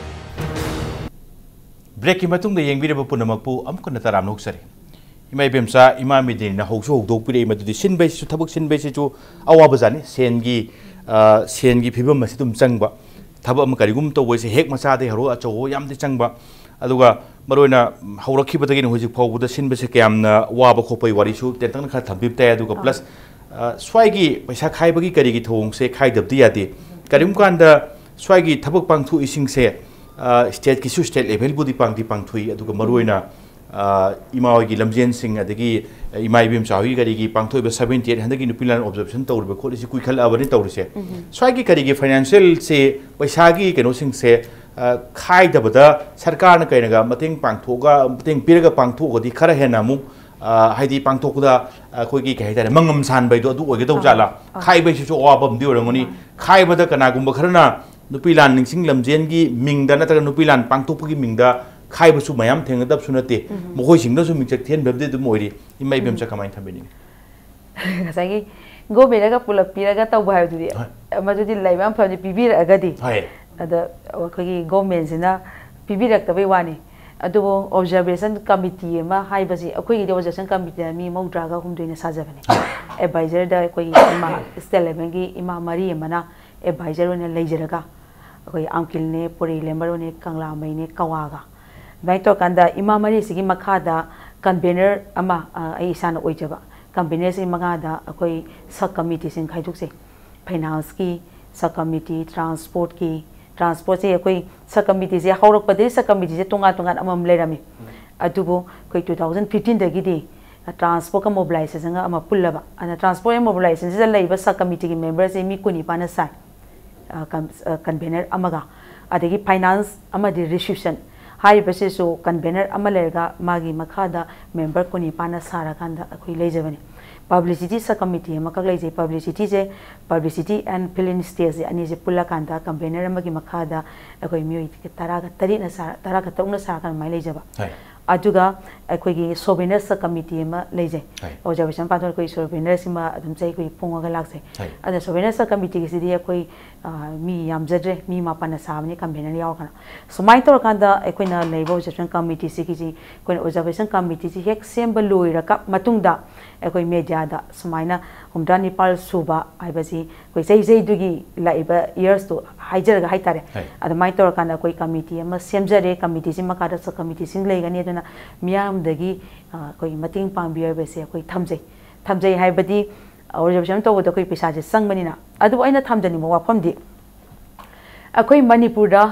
ꯕ꯭ꯔꯦꯛꯀꯤ ꯃꯇꯨꯡꯗ ꯌꯦꯡꯕꯤꯔꯕ ꯄꯨꯝꯅꯃꯛꯄꯨ ꯑꯃꯨꯛ ꯍꯟꯅ ꯇꯔꯥꯝꯅ ꯑꯣꯛꯆꯔꯤ꯫ ꯏꯃꯥ ꯏꯕꯦꯝꯆꯥ, ꯏꯃꯥ ꯃꯤꯗꯤꯅ ꯍꯧꯁꯨ ꯍꯧꯗꯣꯛꯄꯤꯔꯛꯏ, ꯃꯗꯨꯗꯤ ꯁꯤꯟꯕꯩꯁꯤꯁꯨ, ꯊꯕꯛ ꯁꯤꯟꯕꯩꯁꯤꯁꯨ ꯑꯋꯥꯕꯖꯥꯠꯅꯤ꯫ ꯁꯦꯟꯒꯤ, ꯑ, ꯁꯦꯟꯒꯤ ꯐꯤꯕꯝ ꯑꯁꯤ ꯑꯗꯨꯝ ꯆꯪꯕ, ꯊꯕꯛ ꯑꯃ ꯀꯔꯤꯒꯨꯝꯕ ꯇꯧꯕꯁꯦ ꯍꯦꯛ ꯃꯆꯥꯗꯒꯤ ꯍꯧꯔꯒ ꯑꯆꯧꯕ ꯌꯥꯝꯗꯤ ꯆꯪꯕ, ꯑꯗꯨꯒ ꯃꯔꯨꯑꯣꯏꯅ ꯍꯧꯔꯛꯈꯤꯕꯗꯒꯤꯅ ꯍꯧꯖꯤꯛ ꯐꯥꯎꯕꯗ ꯁꯤꯟꯕꯁꯦ ꯀꯌꯥꯝꯅ ꯋꯥꯕ ꯈꯣꯠꯄꯒꯤ ꯋꯥꯔꯤꯁꯨ ꯇꯦꯟꯇꯛꯅ ꯈꯔ ꯊꯝꯕꯤꯕ ꯇꯥꯏ꯫ ꯑꯗꯨꯒ ꯑꯥ꯫ Plus, ꯑ, ꯁ꯭ꯋꯥꯏꯒꯤ ꯄꯩꯁꯥ ꯈꯥꯏꯕꯒꯤ ꯀꯔꯤꯒꯤ ꯊꯧꯑꯣꯡꯁꯦ ꯈꯥꯏꯗꯕꯗꯤ ꯌꯥꯗꯦ꯫ ꯀꯔꯤꯒꯨꯝꯕ ꯀꯥꯟꯗ ꯁ꯭ꯋꯥꯏꯒꯤ ꯊꯕꯛ ꯄꯥꯡꯊꯣꯛꯏꯁꯤꯡꯁꯦ, ꯑ, stateꯀꯤꯁꯨ state levelꯕꯨꯗꯤ ꯄꯥꯡꯗꯤ ꯄꯥꯡꯊꯣꯛꯏ, ꯑꯗꯨꯒ ꯃꯔꯨꯑꯣꯏꯅ, ꯑ, ꯏꯃꯥ ꯍꯣꯏꯒꯤ ꯂꯝꯖꯦꯟꯁꯤꯡ, ꯑꯗꯒꯤ ꯏꯃꯥ ꯏꯕꯦꯝꯆꯥ ꯍꯣꯏꯒꯤ ꯀꯔꯤꯒꯤ ꯄꯥꯡꯊꯣꯛꯏꯕ seventy eight ꯍꯟꯗꯛꯀꯤ ꯅꯨꯄꯤ ꯂꯥꯟ observation ꯇꯧꯔꯤꯕ ꯈꯣꯠꯂꯤꯁꯤ ꯀꯨꯏꯈꯠꯂꯛꯑꯕꯅꯤ ꯇꯧꯔꯤꯁꯦ꯫ ꯁ꯭ꯋꯥꯏꯒꯤ ꯀꯔꯤꯒꯤ financialꯁꯦ, ꯄꯩꯁꯥꯒꯤ ꯀꯩꯅꯣꯁꯤꯡꯁꯦ, ꯑ, ꯈꯥꯏꯗꯕꯗ ꯁꯔꯀꯥꯔꯅ ꯀꯩꯅꯒ ꯃꯇꯦꯡ ꯄꯥꯡꯊꯣꯛꯑꯒ, ꯃꯇꯦꯡ ꯄꯤꯔꯒ ꯄꯥꯡꯊꯣꯛꯑꯒꯗꯤ ꯈꯔ ꯍꯦꯟꯅ ꯑꯃꯨꯛ, ꯑ, ꯍꯥꯏꯗꯤ ꯄꯥꯡꯊꯣꯛꯄꯗ ꯑꯩꯈꯣꯏꯒꯤ ꯀꯩ ꯍꯥꯏꯇꯥꯔꯦ, ꯃꯉꯝ ꯁꯥꯟꯕ ꯍꯥꯏꯗꯣ ꯑꯗꯨ ꯑꯣꯏꯒꯗꯧ ꯑꯥ, ꯖꯥꯠꯂꯥ? ꯑꯥ꯫ ꯈꯥꯏꯕꯩꯁꯤꯁꯨ ꯑꯋꯥꯕ ꯑꯃꯗꯤ ꯑꯣꯏꯔꯝꯒꯅꯤ꯫ ꯃꯥꯅꯤ꯫ ꯈꯥꯏꯕꯗ ꯀꯅꯥꯒꯨꯝꯕ ꯈꯔꯅ ꯅꯨꯄꯤ ꯂꯥꯟ ꯅꯤꯡꯁꯤꯡ ꯂꯝꯖꯦꯟꯒꯤ ꯃꯤꯡꯗ ꯅꯠꯇ꯭ꯔꯒ ꯅꯨꯄꯤ ꯂꯥꯟ ꯄꯥꯡꯊꯣꯛꯄꯒꯤ ꯃꯤꯡꯗ ꯈꯥꯏꯕꯁꯨ ꯃꯌꯥꯝ ꯊꯦꯡꯅꯗꯕꯁꯨ ꯅꯠꯇꯦ꯫ ꯎꯝ꯫ ꯃꯈꯣꯏꯁꯤꯡꯗꯁꯨ ꯃꯤꯡꯆꯠ ꯊꯤꯍꯟꯕꯗꯤ ꯑꯗꯨꯝ ꯑꯣꯏꯔꯤ꯫ ꯏꯃꯥ ꯏꯕꯦꯝꯆꯥ, ꯎꯝ꯫ ꯀꯃꯥꯏꯅ ꯊꯝꯕꯤꯅꯤꯡꯉꯤ? ꯉꯁꯥꯏꯒꯤ governmentꯅꯒ ꯄꯨꯂꯞ ꯄꯤꯔꯒ ꯇꯧꯕ ꯍꯥꯏꯕꯗꯨꯗꯤ, ꯍꯣꯏ꯫ ꯃꯗꯨꯗꯤ ꯂꯩꯕ ꯌꯥꯝ ꯐꯕꯅꯤ, ꯄꯤꯕꯤꯔꯛꯑꯒꯗꯤ꯫ ꯍꯣꯏ꯫ ꯑꯗ ꯑꯩꯈꯣꯏꯒꯤ governmentꯁꯤꯅ ꯄꯤꯕꯤꯔꯛꯇꯕꯩ ꯋꯥꯅꯤ꯫ ꯑꯗꯨꯕꯨ observation committee ꯑꯃ ꯍꯥꯏꯕꯁꯤ, ꯑꯩꯈꯣꯏꯒꯤꯗꯤ observation committeeꯗ ꯃꯤ ꯃꯧꯗ꯭ꯔꯥꯒ ꯍꯨꯝꯗꯣꯏꯅ ꯁꯥꯖꯕꯅꯤ꯫ Advisorꯗ ꯑꯩꯈꯣꯏꯒꯤ ꯏꯃꯥ, state levelꯒꯤ ꯏꯃꯥ ꯃꯔꯤ ꯑꯃꯅ advisor ꯑꯣꯏꯅ ꯂꯩꯖꯔꯒ, ꯑꯩꯈꯣꯏ ꯑꯝꯀꯤꯜꯅꯦ, ꯄꯣꯔꯩ ꯂꯦꯝꯕꯔꯣꯅꯦ, ꯀꯪꯂꯥꯃꯩꯅꯦ, ꯀꯋꯥꯒ ꯑꯗꯨꯃꯥꯏꯅ ꯇꯧꯔꯀꯥꯟꯗ ꯏꯃꯥ ꯃꯔꯤꯁꯤꯒꯤ ꯃꯈꯥꯗ convener ꯑꯃ, ꯑ, ꯑꯩ ꯏꯁꯥꯅ ꯑꯣꯏꯖꯕ꯫ Convenerꯁꯤꯒꯤ ꯃꯈꯥꯗ ꯑꯩꯈꯣꯏ sub committeeꯁꯤꯡ ꯈꯥꯏꯗꯣꯛꯆꯩ꯫ Financeꯀꯤ sub committee, transportꯀꯤ, transportꯁꯦ ꯑꯩꯈꯣꯏ sub committeeꯁꯦ ꯍꯧꯔꯛꯄꯗꯒꯤ sub committeeꯁꯦ ꯇꯣꯉꯥꯟ ꯇꯣꯉꯥꯟ ꯑꯃꯃꯝ ꯂꯩꯔꯝꯃꯤ꯫ ꯎꯝ꯫ ꯑꯗꯨꯕꯨ ꯑꯩꯈꯣꯏ two thousand fifteenꯗꯒꯤꯗꯤ transportꯀ mobilizationꯒ ꯑꯃ ꯄꯨꯜꯂꯕ꯫ ꯑꯗꯨꯅ transport and mobilizationꯁꯤꯗ ꯂꯩꯕ sub committeeꯒꯤ memberꯁꯦ ꯃꯤ ꯀꯨꯟꯅꯤꯄꯥꯟꯅ ꯁꯥꯏ꯫ ꯑ, ꯀꯝ-, ꯑ, convener ꯑꯃꯒ, ꯑꯗꯒꯤ finance ꯑꯃꯗꯤ reception ꯍꯥꯏꯔꯤꯕꯁꯤꯁꯨ convener ꯑꯃ ꯂꯩꯔꯒ ꯃꯥꯒꯤ ꯃꯈꯥꯗ member ꯀꯨꯟꯅꯤꯄꯥꯟꯅ ꯁꯥꯔꯀꯥꯟꯗ ꯑꯩꯈꯣꯏ ꯂꯩꯖꯕꯅꯤ꯫ Publicity sub committee ꯑꯃꯈꯛ ꯂꯩꯖꯩ꯫ Publicityꯁꯦ, publicity and film stageꯁꯦ ꯑꯅꯤꯁꯦ ꯄꯨꯜꯂꯀꯥꯟꯗ convener ꯑꯃꯒꯤ ꯃꯈꯥꯗ ꯑꯩꯈꯣꯏ ꯃꯤꯑꯣꯏ ꯇꯔꯥꯒ ꯇꯔꯦꯠꯅ ꯁꯥ-, ꯇꯔꯥꯒ ꯇꯔꯨꯛꯅ ꯁꯥꯔꯀꯥꯟꯗ ꯑꯗꯨꯃꯥꯏꯅ ꯂꯩꯖꯕ꯫ ꯍꯣꯏ꯫ ꯑꯗꯨꯒ ꯑꯩꯈꯣꯏꯒꯤ ꯁꯣꯚꯦꯅꯤꯌꯔ ꯁꯕ ꯀꯃꯤꯇꯤ ꯑꯃ ꯂꯩꯖꯩ꯫ ꯍꯣꯏ꯫ ꯑꯣꯕꯖꯥꯔꯕꯦꯁꯟ ꯄꯥꯡꯊꯣꯛ ꯑꯩꯈꯣꯏ ꯁꯣꯚꯦꯅꯤꯌꯔꯁꯤꯃ ꯑꯗꯨꯝ ꯆꯍꯤ ꯈꯨꯗꯤꯡꯒꯤ ꯐꯣꯡꯉꯒ ꯂꯥꯛꯆꯩ꯫ ꯍꯣꯏ꯫ ꯑꯗ ꯁꯣꯚꯦꯅꯤꯌꯔ ꯁꯕ ꯀꯃꯤꯇꯤꯒꯤꯁꯤꯗꯤ ꯑꯩꯈꯣꯏ, ꯑ, ꯃꯤ ꯌꯥꯝꯖꯗ꯭ꯔꯦ, ꯃꯤ ꯃꯥꯄꯟꯅ ꯁꯥꯕꯅꯤ, ꯀꯟꯚꯦꯅꯔ ꯌꯥꯎꯔꯒꯅ꯫ ꯁꯨꯃꯥꯏꯅ ꯇꯧꯔꯀꯥꯟꯗ ꯑꯩꯈꯣꯏꯅ ꯂꯩꯔꯤꯕ ꯑꯣꯕꯖꯥꯔꯕꯦꯁꯟ ꯀꯃꯤꯇꯤꯁꯤꯒꯤꯁꯤ, ꯑꯩꯈꯣꯏꯅ ꯑꯣꯕꯖꯥꯔꯕꯦꯁꯟ ꯀꯃꯤꯇꯤꯁꯤ ꯍꯦꯛ ꯁꯦꯝꯕ ꯂꯣꯏꯔꯒ ꯃꯇꯨꯡꯗ ꯑꯩꯈꯣꯏ ꯃꯦꯗꯤꯌꯥꯗ ꯁꯨꯃꯥꯏꯅ ꯍꯨꯝꯗ꯭ꯔꯥ ꯅꯤꯄꯥꯜ ꯁꯨꯕ ꯍꯥꯏꯕꯁꯤ ꯑꯩꯈꯣꯏ ꯆꯍꯤ ꯆꯍꯤꯗꯨꯒꯤ ꯂꯥꯛꯏꯕ ꯏꯌꯔꯁꯇꯨ ꯍꯥꯏꯖꯔꯒ ꯍꯥꯏꯇꯥꯔꯦ꯫ ꯍꯣꯏ꯫ ꯑꯗꯨꯃꯥꯏꯅ ꯇꯧꯔꯀꯥꯟꯗ ꯑꯩꯈꯣꯏ ꯀꯃꯤꯇꯤ ꯑꯃ ꯁꯦꯝꯖꯔꯦ꯫ ꯀꯃꯤꯇꯤꯁꯤ ꯃꯈꯥꯗ ꯁꯕ ꯀꯃꯤꯇꯤꯁꯤꯡ ꯂꯩꯒꯅꯤ꯫ ꯑꯗꯨꯅ ꯃꯤꯌꯥꯝꯗꯒꯤ, ꯑ, ꯑꯩꯈꯣꯏ ꯃꯇꯦꯡ ꯄꯥꯡꯕꯤꯌꯨ ꯍꯥꯏꯕꯁꯦ ꯑꯩꯈꯣꯏ ꯊꯝꯖꯩ꯫ ꯊꯝꯖꯩ ꯍꯥꯏꯕꯗꯤ, ꯑ, ꯑꯣꯕꯖꯥꯔꯕꯦꯁꯟ ꯇꯧꯕꯗ ꯑꯩꯈꯣꯏ ꯄꯩꯁꯥꯁꯦ ꯆꯪꯕꯅꯤꯅ꯫ ꯑꯗꯨꯕꯨ ꯑꯩꯅ ꯊꯝꯖꯅꯤꯡꯕ ꯋꯥꯐꯝꯗꯤ, ꯑꯩꯈꯣꯏ ꯃꯅꯤꯄꯨꯔꯗ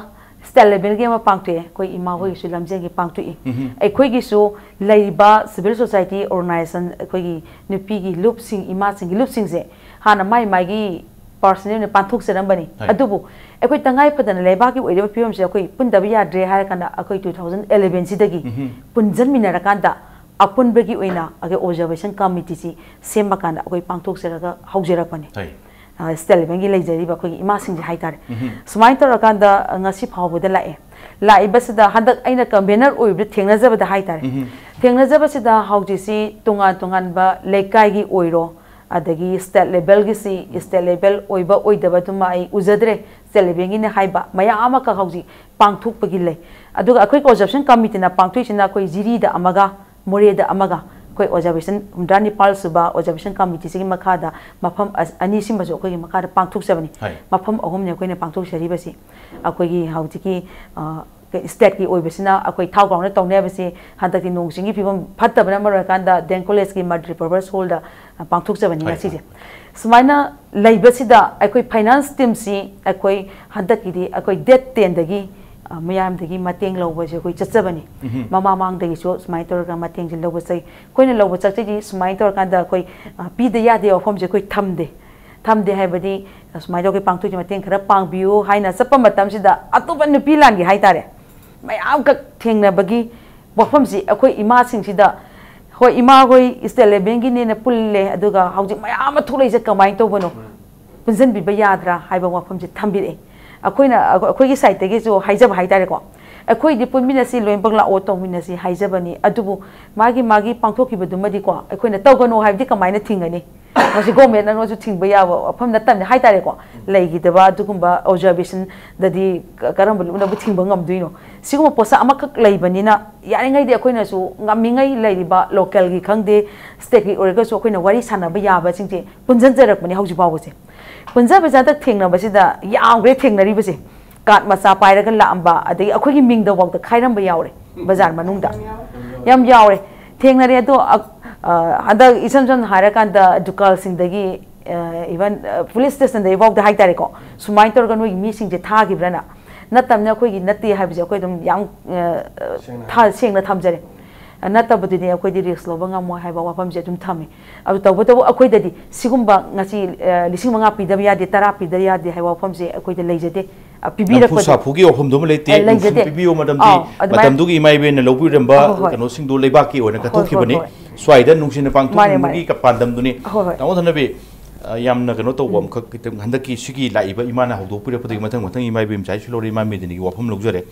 ꯁ꯭ꯇꯦꯠ ꯂꯦꯚꯦꯜꯒꯤ ꯑꯃ ꯄꯥꯡꯊꯣꯛꯑꯦ, ꯑꯩꯈꯣꯏ ꯏꯃꯥ ꯍꯣꯏꯒꯤꯁꯨ ꯂꯝꯖꯦꯜꯒꯤ ꯄꯥꯡꯊꯣꯛꯏ꯫ ꯎꯝꯍꯨꯝ꯫ ꯑꯩꯈꯣꯏꯒꯤꯁꯨ ꯂꯩꯔꯤꯕ ꯁꯤꯚꯤꯜ ꯁꯣꯁꯥꯏꯇꯤ ꯑꯣꯔꯒꯅꯥꯏꯖꯦꯁꯟ, ꯑꯩꯈꯣꯏꯒꯤ ꯅꯨꯄꯤꯒꯤ ꯂꯨꯞꯁꯤꯡ, ꯏꯃꯥꯁꯤꯡꯒꯤ ꯂꯨꯞꯁꯤꯡꯁꯦ ꯍꯥꯟꯅ ꯃꯥꯏ ꯃꯥꯏꯒꯤ ꯄꯥꯔꯁꯅꯦꯜ ꯑꯣꯏꯅ ꯄꯥꯡꯊꯣꯛꯆꯔꯝꯕꯅꯤ꯫ ꯍꯣꯏ꯫ ꯑꯗꯨꯕꯨ ꯑꯩꯈꯣꯏ ꯇꯉꯥꯏ ꯐꯗꯅ ꯂꯩꯕꯥꯛꯀꯤ ꯑꯣꯏꯔꯤꯕ ꯐꯤꯕꯝꯁꯦ ꯑꯩꯈꯣꯏ ꯄꯨꯟꯗꯕ ꯌꯥꯗ꯭ꯔꯦ ꯍꯥꯏꯔ ꯀꯥꯟꯗ ꯑꯩꯈꯣꯏ ꯇꯨ ꯊꯥꯎꯖꯟ ꯑꯦꯂꯦꯚꯦꯟꯁꯤꯗꯒꯤ ꯎꯝꯍꯨꯝ꯫ ꯄꯨꯟꯁꯤꯟꯃꯤꯟꯅꯔꯀꯥꯟꯗ ꯑꯄꯨꯟꯕꯒꯤ ꯑꯣꯏꯅ ꯑꯩꯈꯣꯏ ꯑꯣꯕꯖꯥꯔꯕꯦꯁꯟ ꯀꯃꯤꯇꯤꯁꯤ ꯁꯦꯝꯕ ꯀꯥꯟꯗ ꯑꯩꯈꯣꯏ ꯄꯥꯡꯊꯣꯛꯆꯔꯒ ꯍꯧꯖꯔꯛꯄꯅꯤ꯫ ꯍꯣꯏ꯫ ꯑ, ꯁ꯭ꯇꯦꯠ ꯂꯦꯚꯦꯜꯒꯤ ꯂꯩꯖꯔꯤꯕ ꯑꯩꯈꯣꯏꯒꯤ ꯏꯃꯥꯁꯤꯡꯁꯦ ꯍꯥꯏꯇꯥꯔꯦ꯫ ꯎꯝꯍꯨꯝ꯫ ꯁꯨꯃꯥꯏꯅ ꯇꯧꯔꯀꯥꯟꯗ ꯉꯁꯤ ꯐꯥꯎꯕꯗ ꯂꯥꯛꯑꯦ꯫ ꯂꯥꯛꯏꯕꯁꯤꯗ ꯍꯟꯗꯛ ꯑꯩꯅ ꯀꯟꯚꯦꯅꯔ ꯑꯣꯏꯕꯗ ꯊꯦꯡꯅꯖꯕꯗ ꯍꯥꯏꯇꯥꯔꯦ꯫ ꯎꯝꯍꯨꯝ꯫ ꯊꯦꯡꯅꯖꯕꯁꯤꯗ ꯍꯧꯖꯤꯛꯁꯤ ꯇꯣꯉꯥꯟ ꯇꯣꯉꯥꯟꯕ ꯂꯩꯀꯥꯏꯒꯤ ꯑꯣꯏꯔꯣ, ꯑꯗꯒꯤ ꯁ꯭ꯇꯦꯠ ꯂꯦꯚꯦꯜꯒꯤꯁꯤ, ꯁ꯭ꯇꯦꯠ ꯂꯦꯚꯦꯜ ꯑꯣꯏꯕ ꯑꯣꯏꯗꯕꯗꯨꯃ ꯑꯩ ꯎꯖꯗ꯭ꯔꯦ, ꯁ꯭ꯇꯦꯠ ꯂꯦꯚꯦꯜꯒꯤꯅꯦ ꯍꯥꯏꯕ ꯃꯌꯥꯝ ꯑꯃꯈꯛ ꯍꯧꯖꯤꯛ ꯄꯥꯡꯊꯣꯛꯄꯒꯤ ꯂꯩ꯫ ꯑꯗꯨꯒ ꯑꯩꯈꯣꯏ ꯑꯣꯕꯖꯥꯔꯕꯦꯁꯟ ꯀꯃꯤꯇꯤꯅ ꯄꯥꯡꯊꯣꯛꯏꯁꯤꯅ ꯑꯩꯈꯣꯏ ꯖꯤꯔꯤꯗ ꯑꯃꯒ ꯃꯣꯔꯦꯗ ꯑꯃꯒ, ꯑꯩꯈꯣꯏ ꯑꯣꯕꯖꯥꯔꯕꯦꯁꯟ ꯍꯨꯝꯗ꯭ꯔꯥ ꯅꯤꯄꯥꯜ ꯁꯨꯕ ꯑꯣꯕꯖꯥꯔꯕꯦꯁꯟ ꯀꯃꯤꯇꯤꯁꯤꯒꯤ ꯃꯈꯥꯗ ꯃꯐꯝ ꯑ-, ꯑꯅꯤꯁꯤꯃꯁꯨ ꯑꯩꯈꯣꯏꯒꯤ ꯃꯈꯥꯗ ꯄꯥꯡꯊꯣꯛꯆꯕꯅꯤ꯫ ꯍꯣꯏ꯫ ꯃꯐꯝ ꯑꯍꯨꯝꯅꯤ ꯑꯩꯈꯣꯏꯅ ꯄꯥꯡꯊꯣꯛꯆꯔꯤꯕꯁꯤ꯫ ꯑꯩꯈꯣꯏꯒꯤ ꯍꯧꯖꯤꯛꯀꯤ, ꯑ, ꯁ꯭ꯇꯦꯠꯀꯤ ꯑꯣꯏꯕꯁꯤꯅ ꯑꯩꯈꯣꯏ ꯊꯥꯎ ꯒ꯭ꯔꯥꯎꯟꯗ ꯇꯧꯅꯤ ꯍꯥꯏꯕꯁꯤ ꯍꯟꯗꯛꯇꯤ ꯅꯣꯡ ꯆꯤꯡꯒꯤ ꯐꯤꯕꯝ ꯐꯠꯇꯕꯅ ꯃꯔꯝ ꯑꯣꯏꯔꯀꯥꯟꯗ ꯗꯤ ꯑꯦꯝ ꯀꯣꯂꯦꯖꯀꯤ ꯃꯜꯇꯤꯄꯔꯄꯁ ꯍꯣꯜꯗ, ꯑ, ꯄꯥꯡꯊꯣꯛꯆꯕꯅꯤ ꯍꯣꯏ, ꯉꯁꯤꯁꯦ꯫ ꯁꯨꯃꯥꯏꯅ ꯂꯩꯕꯁꯤꯗ ꯑꯩꯈꯣꯏ ꯐꯥꯏꯅꯥꯟꯁ ꯇꯤꯝꯁꯤ ꯑꯩꯈꯣꯏ ꯍꯟꯗꯛꯀꯤꯗꯤ ꯑꯩꯈꯣꯏ ꯗꯦꯠ ꯇꯦꯟꯗꯒꯤ, ꯑ, ꯃꯌꯥꯝꯗꯒꯤ ꯃꯇꯦꯡ ꯂꯧꯕꯁꯦ ꯑꯩꯈꯣꯏ ꯆꯠꯆꯕꯅꯤ꯫ ꯎꯝꯍꯨꯝ꯫ ꯃꯃꯥꯡ ꯃꯃꯥꯡꯗꯒꯤꯁꯨ ꯁꯨꯃꯥꯏꯅ ꯇꯧꯔꯒ ꯃꯇꯦꯡꯁꯦ ꯂꯧꯕ ꯆꯠ-, ꯑꯩꯈꯣꯏꯅ ꯂꯧꯕ ꯆꯠꯆꯩꯁꯤ ꯁꯨꯃꯥꯏꯅ ꯇꯧꯔꯀꯥꯟꯗ ꯑꯩꯈꯣꯏ, ꯑ, ꯄꯤꯗ ꯌꯥꯗꯦ ꯋꯥꯐꯝꯁꯦ ꯑꯩꯈꯣꯏ ꯊꯝꯗꯦ꯫ ꯊꯝꯗꯦ ꯍꯥꯏꯕꯗꯤ, ꯑ, ꯁꯨꯃꯥꯏꯅ ꯇꯧꯒꯦ ꯄꯥꯡꯊꯣꯛꯏꯁꯦ ꯃꯇꯦꯡ ꯈꯔ ꯄꯥꯡꯕꯤꯌꯨ ꯍꯥꯏꯅ ꯆꯠꯄ ꯃꯇꯝꯁꯤꯗ ꯑꯇꯣꯞꯄ ꯅꯨꯄꯤ ꯂꯥꯟꯒꯤ ꯍꯥꯏꯇꯥꯔꯦ, ꯃꯌꯥꯝꯈꯛ ꯊꯦꯡꯅꯕꯒꯤ ꯋꯥꯐꯝꯁꯤ ꯑꯩꯈꯣꯏ ꯏꯃꯥꯁꯤꯡꯁꯤꯗ, ꯍꯣꯏ, ꯏꯃꯥ ꯍꯣꯏ ꯁ꯭ꯇꯦꯠ ꯂꯦꯚꯦꯜꯒꯤꯅꯦꯅ ꯄꯨꯜꯂꯦ, ꯑꯗꯨꯒ ꯍꯧꯖꯤꯛ ꯃꯌꯥꯝ ꯑꯃ ꯊꯣꯛꯂꯛꯏꯁꯦ ꯀꯃꯥꯏꯅ ꯇꯧꯕꯅꯣ? ꯄꯨꯟꯁꯤꯟꯕꯤꯕ ꯌꯥꯗ꯭ꯔꯥ ꯍꯥꯏꯕ ꯋꯥꯐꯝꯁꯦ ꯊꯝꯕꯤꯔꯛꯑꯦ꯫ ꯑꯩꯈꯣꯏꯅ, ꯑꯩꯈꯣꯏꯒꯤ ꯁꯥꯏꯠꯇꯒꯤꯁꯨ ꯍꯥꯏꯖꯕ ꯍꯥꯏꯇꯥꯔꯦꯀꯣ, ꯑꯩꯈꯣꯏꯗꯤ ꯄꯨꯟꯃꯤꯟꯅꯁꯤ, ꯂꯣꯏꯅꯃꯛ ꯂꯥꯛꯑꯣ, ꯇꯧꯃꯤꯟꯅꯁꯤ ꯍꯥꯏꯖꯕꯅꯤ꯫ ꯑꯗꯨꯕꯨ ꯃꯥꯒꯤ ꯃꯥꯒꯤ ꯄꯥꯡꯊꯣꯛꯈꯤꯕꯗꯨꯃꯗꯤꯀꯣ, ꯑꯩꯈꯣꯏꯅ ꯇꯧꯒꯅꯨ ꯍꯥꯏꯕꯗꯤ ꯀꯃꯥꯏꯅ ꯊꯤꯡꯒꯅꯤ? ꯃꯁꯤ ꯒꯣꯔꯃꯦꯟꯅꯁꯨ ꯊꯤꯡꯕ ꯌꯥꯕ ꯋꯥꯐꯝ ꯅꯠꯇꯕꯅꯤ ꯍꯥꯏꯇꯥꯔꯦꯀꯣ꯫ ꯂꯩꯈꯤꯗꯕ ꯑꯗꯨꯒꯨꯝꯕ ꯑꯣꯕꯖꯥꯔꯕꯦꯁꯟꯗꯗꯤ ꯀ- ꯀꯔꯝꯕ ꯂꯨꯞꯅꯕꯨ ꯊꯤꯡꯕ ꯉꯝꯗꯣꯏꯅꯣ? ꯁꯤꯒꯨꯝꯕ ꯄꯣꯠꯁꯛ ꯑꯃꯈꯛ ꯂꯩꯕꯅꯤꯅ, ꯌꯥꯔꯤꯉꯩꯗꯤ ꯑꯩꯈꯣꯏꯅꯁꯨ ꯉꯝꯃꯤꯉꯩ ꯂꯩꯔꯤꯕ ꯂꯣꯀꯦꯜꯒꯤ ꯈꯪꯗꯦ, ꯁ꯭ꯇꯦꯠꯀꯤ ꯑꯣꯏꯔꯒꯁꯨ ꯑꯩꯈꯣꯏꯅ ꯋꯥꯔꯤ ꯁꯥꯟꯅꯕ ꯌꯥꯕꯁꯤꯡꯁꯦ ꯄꯨꯟꯁꯤꯟꯖꯔꯛꯄꯅꯤ ꯍꯧꯖꯤꯛ ꯐꯥꯎꯕꯁꯦ꯫ ꯄꯨꯟꯖꯕꯁꯦ ꯍꯟꯗꯛ ꯊꯦꯡꯅꯕꯁꯤꯗ ꯌꯥꯝꯈ꯭ꯔꯦ ꯊꯦꯡꯅꯔꯤꯕꯁꯦ꯫ ꯀꯥꯔꯗ ꯃꯆꯥ ꯄꯥꯏꯔꯒ ꯂꯥꯛꯑꯝꯕ, ꯑꯗꯒꯤ ꯑꯩꯈꯣꯏꯒꯤ ꯃꯤꯡꯗꯐꯥꯎꯗ ꯈꯥꯏꯔꯝꯕ ꯌꯥꯎꯔꯦ ꯕꯖꯥꯔ ꯃꯅꯨꯡꯗ꯫ ꯌꯥꯝ ꯌꯥꯎꯔꯦ꯫ ꯊꯦꯡꯅꯔꯦ ꯑꯗꯣ, ꯑ, ꯑ, ꯍꯟꯗꯛ ꯏꯁꯝ ꯁꯝꯅ ꯍꯥꯏꯔꯀꯥꯟꯗ ꯗꯨꯀꯥꯟꯁꯤꯡꯗꯒꯤ, ꯑ, ꯏꯚꯟ, ꯑ, ꯄꯨꯂꯤꯁ ꯁ꯭ꯇꯦꯁꯟꯗꯒꯤꯐꯥꯎꯗ ꯍꯥꯏꯇꯥꯔꯦꯀꯣ, ꯁꯨꯃꯥꯏꯅ ꯇꯧꯔꯒ ꯅꯣꯏꯒꯤ ꯃꯤꯁꯤꯡꯁꯦ ꯊꯥꯈꯤꯕ꯭ꯔꯅ? ꯅꯠꯇꯕꯅ ꯑꯩꯈꯣꯏꯒꯤ ꯅꯠꯇꯦ ꯍꯥꯏꯕꯁꯦ ꯑꯩꯈꯣꯏ ꯑꯗꯨꯝ ꯌꯥꯝ, ꯑ, ꯁꯦꯡꯅ ꯊꯥ-, ꯁꯦꯡꯅ ꯊꯝꯖꯔꯦ꯫ ꯅꯠꯇꯕꯗꯨꯗꯤ ꯑꯩꯈꯣꯏꯗꯤ ꯔꯤꯛꯁ ꯂꯧꯕ ꯉꯝꯃꯣꯏ ꯍꯥꯏꯕ ꯋꯥꯐꯝꯁꯦ ꯑꯗꯨꯝ ꯊꯝꯃꯤ꯫ ꯑꯗꯨ ꯇꯧꯕꯇꯕꯨ ꯑꯩꯈꯣꯏꯗꯗꯤ ꯁꯤꯒꯨꯝꯕ ꯉꯁꯤ, ꯑ, ꯂꯤꯁꯤꯡ ꯃꯉꯥ ꯄꯤꯗꯕ ꯌꯥꯗꯦ, ꯇꯔꯥ ꯄꯤꯗꯕ ꯌꯥꯗꯦ ꯍꯥꯏꯕ ꯋꯥꯐꯝꯁꯦ ꯑꯩꯈꯣꯏꯗ ꯂꯩꯖꯗꯦ꯫ ꯑ, ꯅꯝꯐꯨ ꯄꯤꯕꯤꯔꯛꯄꯗꯤ ꯁꯥꯐꯨꯒꯤ ꯋꯥꯐꯝꯗꯨꯃ ꯂꯩꯇꯦ, ꯑ, ꯂꯩꯖꯗꯦ꯫ ꯅꯨꯡꯁꯤꯅ ꯄꯤꯕꯤꯌꯣ, ꯃꯔꯝꯗꯤ ꯑꯧ, ꯑꯗꯨꯃꯥꯏꯅ ꯃꯇꯝꯗꯨꯒꯤ ꯏꯃꯥ ꯏꯕꯦꯟꯅ ꯂꯧꯕꯤꯔꯝꯕ ꯍꯣꯏ, ꯍꯣꯏ, ꯍꯣꯏ꯫ ꯀꯩꯅꯣꯁꯤꯡꯗꯣ ꯂꯩꯕꯥꯛꯀꯤ ꯑꯣꯏꯅ ꯍꯣꯏ, ꯍꯣꯏ, ꯀꯠꯊꯣꯛꯈꯤꯕꯅꯤ꯫ ꯍꯣꯏ꯫ ꯁ꯭ꯋꯥꯏꯗ ꯅꯨꯡꯁꯤꯅ ꯃꯥꯅꯦ, ꯄꯥꯡꯊꯣꯛꯅꯤꯡꯕꯒꯤ ꯃꯥꯅꯦ꯫ ꯀ-, ꯄꯥꯟꯗꯝꯗꯨꯅꯤ꯫ ꯍꯣꯏ, ꯍꯣꯏ꯫ ꯇꯥꯃꯣ ꯊꯅꯕꯤ, ꯑ, ꯌꯥꯝꯅ ꯀꯩꯅꯣ ꯇꯧꯕ ꯎꯝ꯫ ꯑꯃꯈꯛ ꯈꯤꯇꯪ, ꯍꯟꯗꯛꯀꯤ ꯁꯤꯒꯤ ꯂꯥꯛꯏꯕ ꯏꯃꯥꯅ ꯍꯧꯗꯣꯛꯄꯤꯔꯛꯄꯗꯒꯤ ꯃꯊꯪ ꯃꯊꯪ ꯏꯃꯥ ꯏꯕꯦꯟ ꯃꯆꯥ ꯏꯁꯨ ꯂꯧꯔꯦ, ꯏꯃꯥ ꯃꯦꯗꯤꯅꯤꯒꯤ ꯋꯥꯐꯝ ꯂꯧꯖꯔꯦ꯫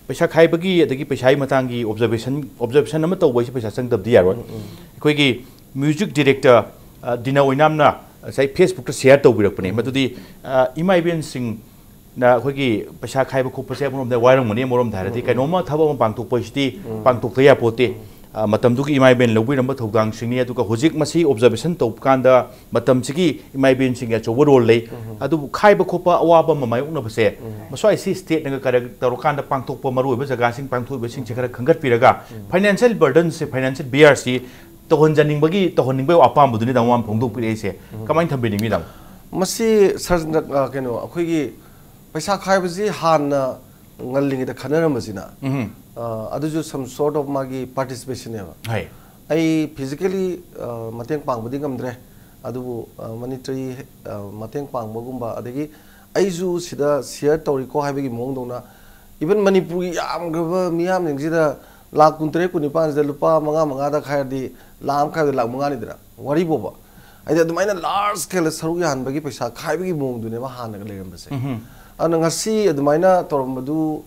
ꯄꯩꯁꯥ ꯈꯥꯏꯕꯒꯤ ꯑꯗꯒꯤ ꯄꯩꯁꯥꯒꯤ ꯃꯇꯥꯡꯒꯤ ꯑꯣꯕꯖꯥꯔꯕꯦꯁꯟ, ꯑꯣꯕꯖꯥꯔꯕꯦꯁꯟ ꯑꯃ ꯇꯧꯕ ꯍꯥꯏꯁꯦ ꯄꯩꯁꯥ ꯆꯪꯗꯕꯗꯤ ꯌꯥꯔꯣꯏ꯫ ꯎꯝ, ꯎꯝ꯫ ꯑꯩꯈꯣꯏꯒꯤ ꯃ꯭ꯌꯨꯖꯤꯛ ꯗꯤꯔꯦꯛꯇꯔ, ꯑ, ꯗꯤꯅ ꯑꯣꯏꯅꯥꯝꯅ ꯉꯁꯥꯏ ꯐꯦꯁꯕꯨꯛꯇ ꯁꯤꯌꯥꯔ ꯇꯧꯕꯤꯔꯛꯄꯅꯦ꯫ ꯎꯝ꯫ ꯃꯗꯨꯗꯤ, ꯑ, ꯏꯃꯥ ꯏꯕꯦꯟꯁꯤꯡꯅ ꯑꯩꯈꯣꯏꯒꯤ ꯄꯩꯁꯥ ꯈꯥꯏꯕ ꯈꯣꯠꯄꯁꯦ ꯑꯃꯔꯣꯝꯗ ꯋꯥꯔꯝꯒꯅꯤ, ꯑꯃꯔꯣꯝꯗ ꯍꯥꯏꯔꯗꯤ ꯎꯝ, ꯎꯝ꯫ ꯀꯩꯅꯣꯝꯃ ꯊꯕꯛ ꯑꯃ ꯄꯥꯡꯊꯣꯛꯄ ꯍꯥꯏꯁꯤꯗꯤ ꯎꯝ꯫ ꯄꯥꯡꯊꯣꯛꯇ ꯌꯥꯄꯣꯠꯇꯦ꯫ ꯎꯝ꯫ ꯑ, ꯃꯇꯝꯗꯨꯒꯤ ꯏꯃꯥ ꯏꯕꯦꯟ ꯂꯧꯕꯤꯔꯝꯕ ꯊꯧꯗꯥꯡꯁꯤꯡꯅꯤ꯫ ꯑꯗꯨꯒ ꯍꯧꯖꯤꯛ ꯃꯁꯤ ꯑꯣꯕꯖꯥꯔꯕꯦꯁꯟ ꯇꯧꯕ ꯀꯥꯟꯗ ꯃꯇꯝꯁꯤꯒꯤ ꯏꯃꯥ ꯏꯕꯦꯟꯁꯤꯡꯒꯤ ꯑꯆꯧꯕ ꯔꯣꯜ ꯂꯩ꯫ ꯎꯝ꯫ ꯑꯗꯨꯕꯨ ꯈꯥꯏꯕ ꯈꯣꯠꯄ ꯑꯋꯥꯕ ꯑꯃ ꯃꯥꯌꯣꯛꯅꯕꯁꯦ, ꯎꯝ꯫ ꯃꯁ꯭ꯋꯥꯏꯁꯤ ꯁ꯭ꯇꯦꯠꯅꯒ ꯀꯔ-, ꯇꯧꯔꯀꯥꯟꯗ ꯄꯥꯡꯊꯣꯛꯄ ꯃꯔꯨꯑꯣꯏꯕ ꯖꯒꯥꯁꯤꯡ ꯄꯥꯡꯊꯣꯛꯏꯕꯁꯤꯡꯁꯦ ꯈꯔ ꯈꯟꯒꯠꯄꯤꯔꯒ, ꯎꯝ꯫ ꯐꯥꯏꯅꯥꯟꯁꯤꯌꯦꯜ ꯕꯔꯗꯟꯁꯦ, ꯐꯥꯏꯅꯥꯟꯁꯤꯌꯦꯜ ꯕꯤꯌꯥꯔꯁꯤ ꯇꯧꯍꯟꯖꯅꯤꯡꯕꯒꯤ, ꯇꯧꯍꯟꯅꯤꯡꯕꯒꯤ ꯑꯄꯥꯝꯕꯗꯨꯅꯤ ꯇꯥꯃꯣ ꯋꯥꯝ ꯐꯣꯡꯗꯣꯛꯄꯤꯔꯛꯏꯁꯦ꯫ ꯎꯝ꯫ ꯀꯃꯥꯏꯅ ꯊꯝꯕꯤꯅꯤꯡꯉꯤ ꯇꯥꯃꯣ? ꯃꯁꯤ ꯁꯔ, ꯑ, ꯀꯩꯅꯣ, ꯑꯩꯈꯣꯏꯒꯤ ꯄꯩꯁꯥ ꯈꯥꯏꯕꯁꯤ ꯍꯥꯟꯅ ꯉꯜꯂꯤꯉꯩꯗ ꯈꯟꯅꯔꯝꯕꯁꯤꯅ, ꯎꯝ꯫ ꯑ, ꯑꯗꯨꯁꯨ some sort of ꯃꯥꯒꯤ ꯄꯥꯔꯇꯤꯁꯤꯄꯦꯁꯟꯅꯦꯕ꯫ ꯍꯥꯏ꯫ ꯑꯩ ꯐꯤꯖꯤꯀꯦꯂꯤ, ꯑ, ꯃꯇꯦꯡ ꯄꯥꯡꯕꯗꯤ ꯉꯝꯗ꯭ꯔꯦ, ꯑꯗꯨꯕꯨ, ꯑ, ꯃꯅꯤꯇꯔꯤ, ꯑ, ꯃꯇꯦꯡ ꯄꯥꯡꯕꯒꯨꯝꯕ, ꯑꯗꯒꯤ ꯑꯩꯁꯨ ꯁꯤꯗ ꯁꯤꯌꯔ ꯇꯧꯔꯤꯀꯣ ꯍꯥꯏꯕꯒꯤ ꯃꯑꯣꯡꯗꯧꯅ, ꯏꯚꯟ ꯃꯅꯤꯄꯨꯔꯒꯤ ꯌꯥꯝꯈ꯭ꯔꯕ ꯃꯤꯌꯥꯝꯁꯤꯡꯁꯤꯗ ꯂꯥꯛ ꯀꯨꯟꯇꯔꯦꯠ, ꯀꯨꯟꯅꯤꯄꯥꯟꯁꯤꯗ ꯂꯨꯄꯥ ꯃꯉꯥ, ꯃꯉꯥꯗ ꯈꯥꯏꯔꯗꯤ ꯂꯥꯛ ꯑꯃ ꯈꯥꯏꯕꯗ ꯂꯥꯛ ꯃꯉꯥꯅꯤꯗꯅ, ꯋꯥꯔꯤ ꯐꯥꯎꯕ꯫ ꯍꯥꯏꯗꯤ ꯑꯗꯨꯃꯥꯏꯅ ꯂꯥꯔꯖ ꯁ꯭ꯀꯦꯜꯗ ꯁꯔꯨꯛ ꯌꯥꯍꯟꯕꯒꯤ ꯄꯩꯁꯥ ꯈꯥꯏꯕꯒꯤ ꯃꯑꯣꯡꯗꯨꯅꯦꯕ ꯍꯥꯟꯅꯒ ꯂꯩꯔꯝꯕꯁꯦ꯫ ꯎꯝ꯫ ꯑꯗꯨꯅ ꯉꯁꯤ ꯑꯗꯨꯃꯥꯏꯅ ꯇꯧꯔꯝꯕꯗꯨ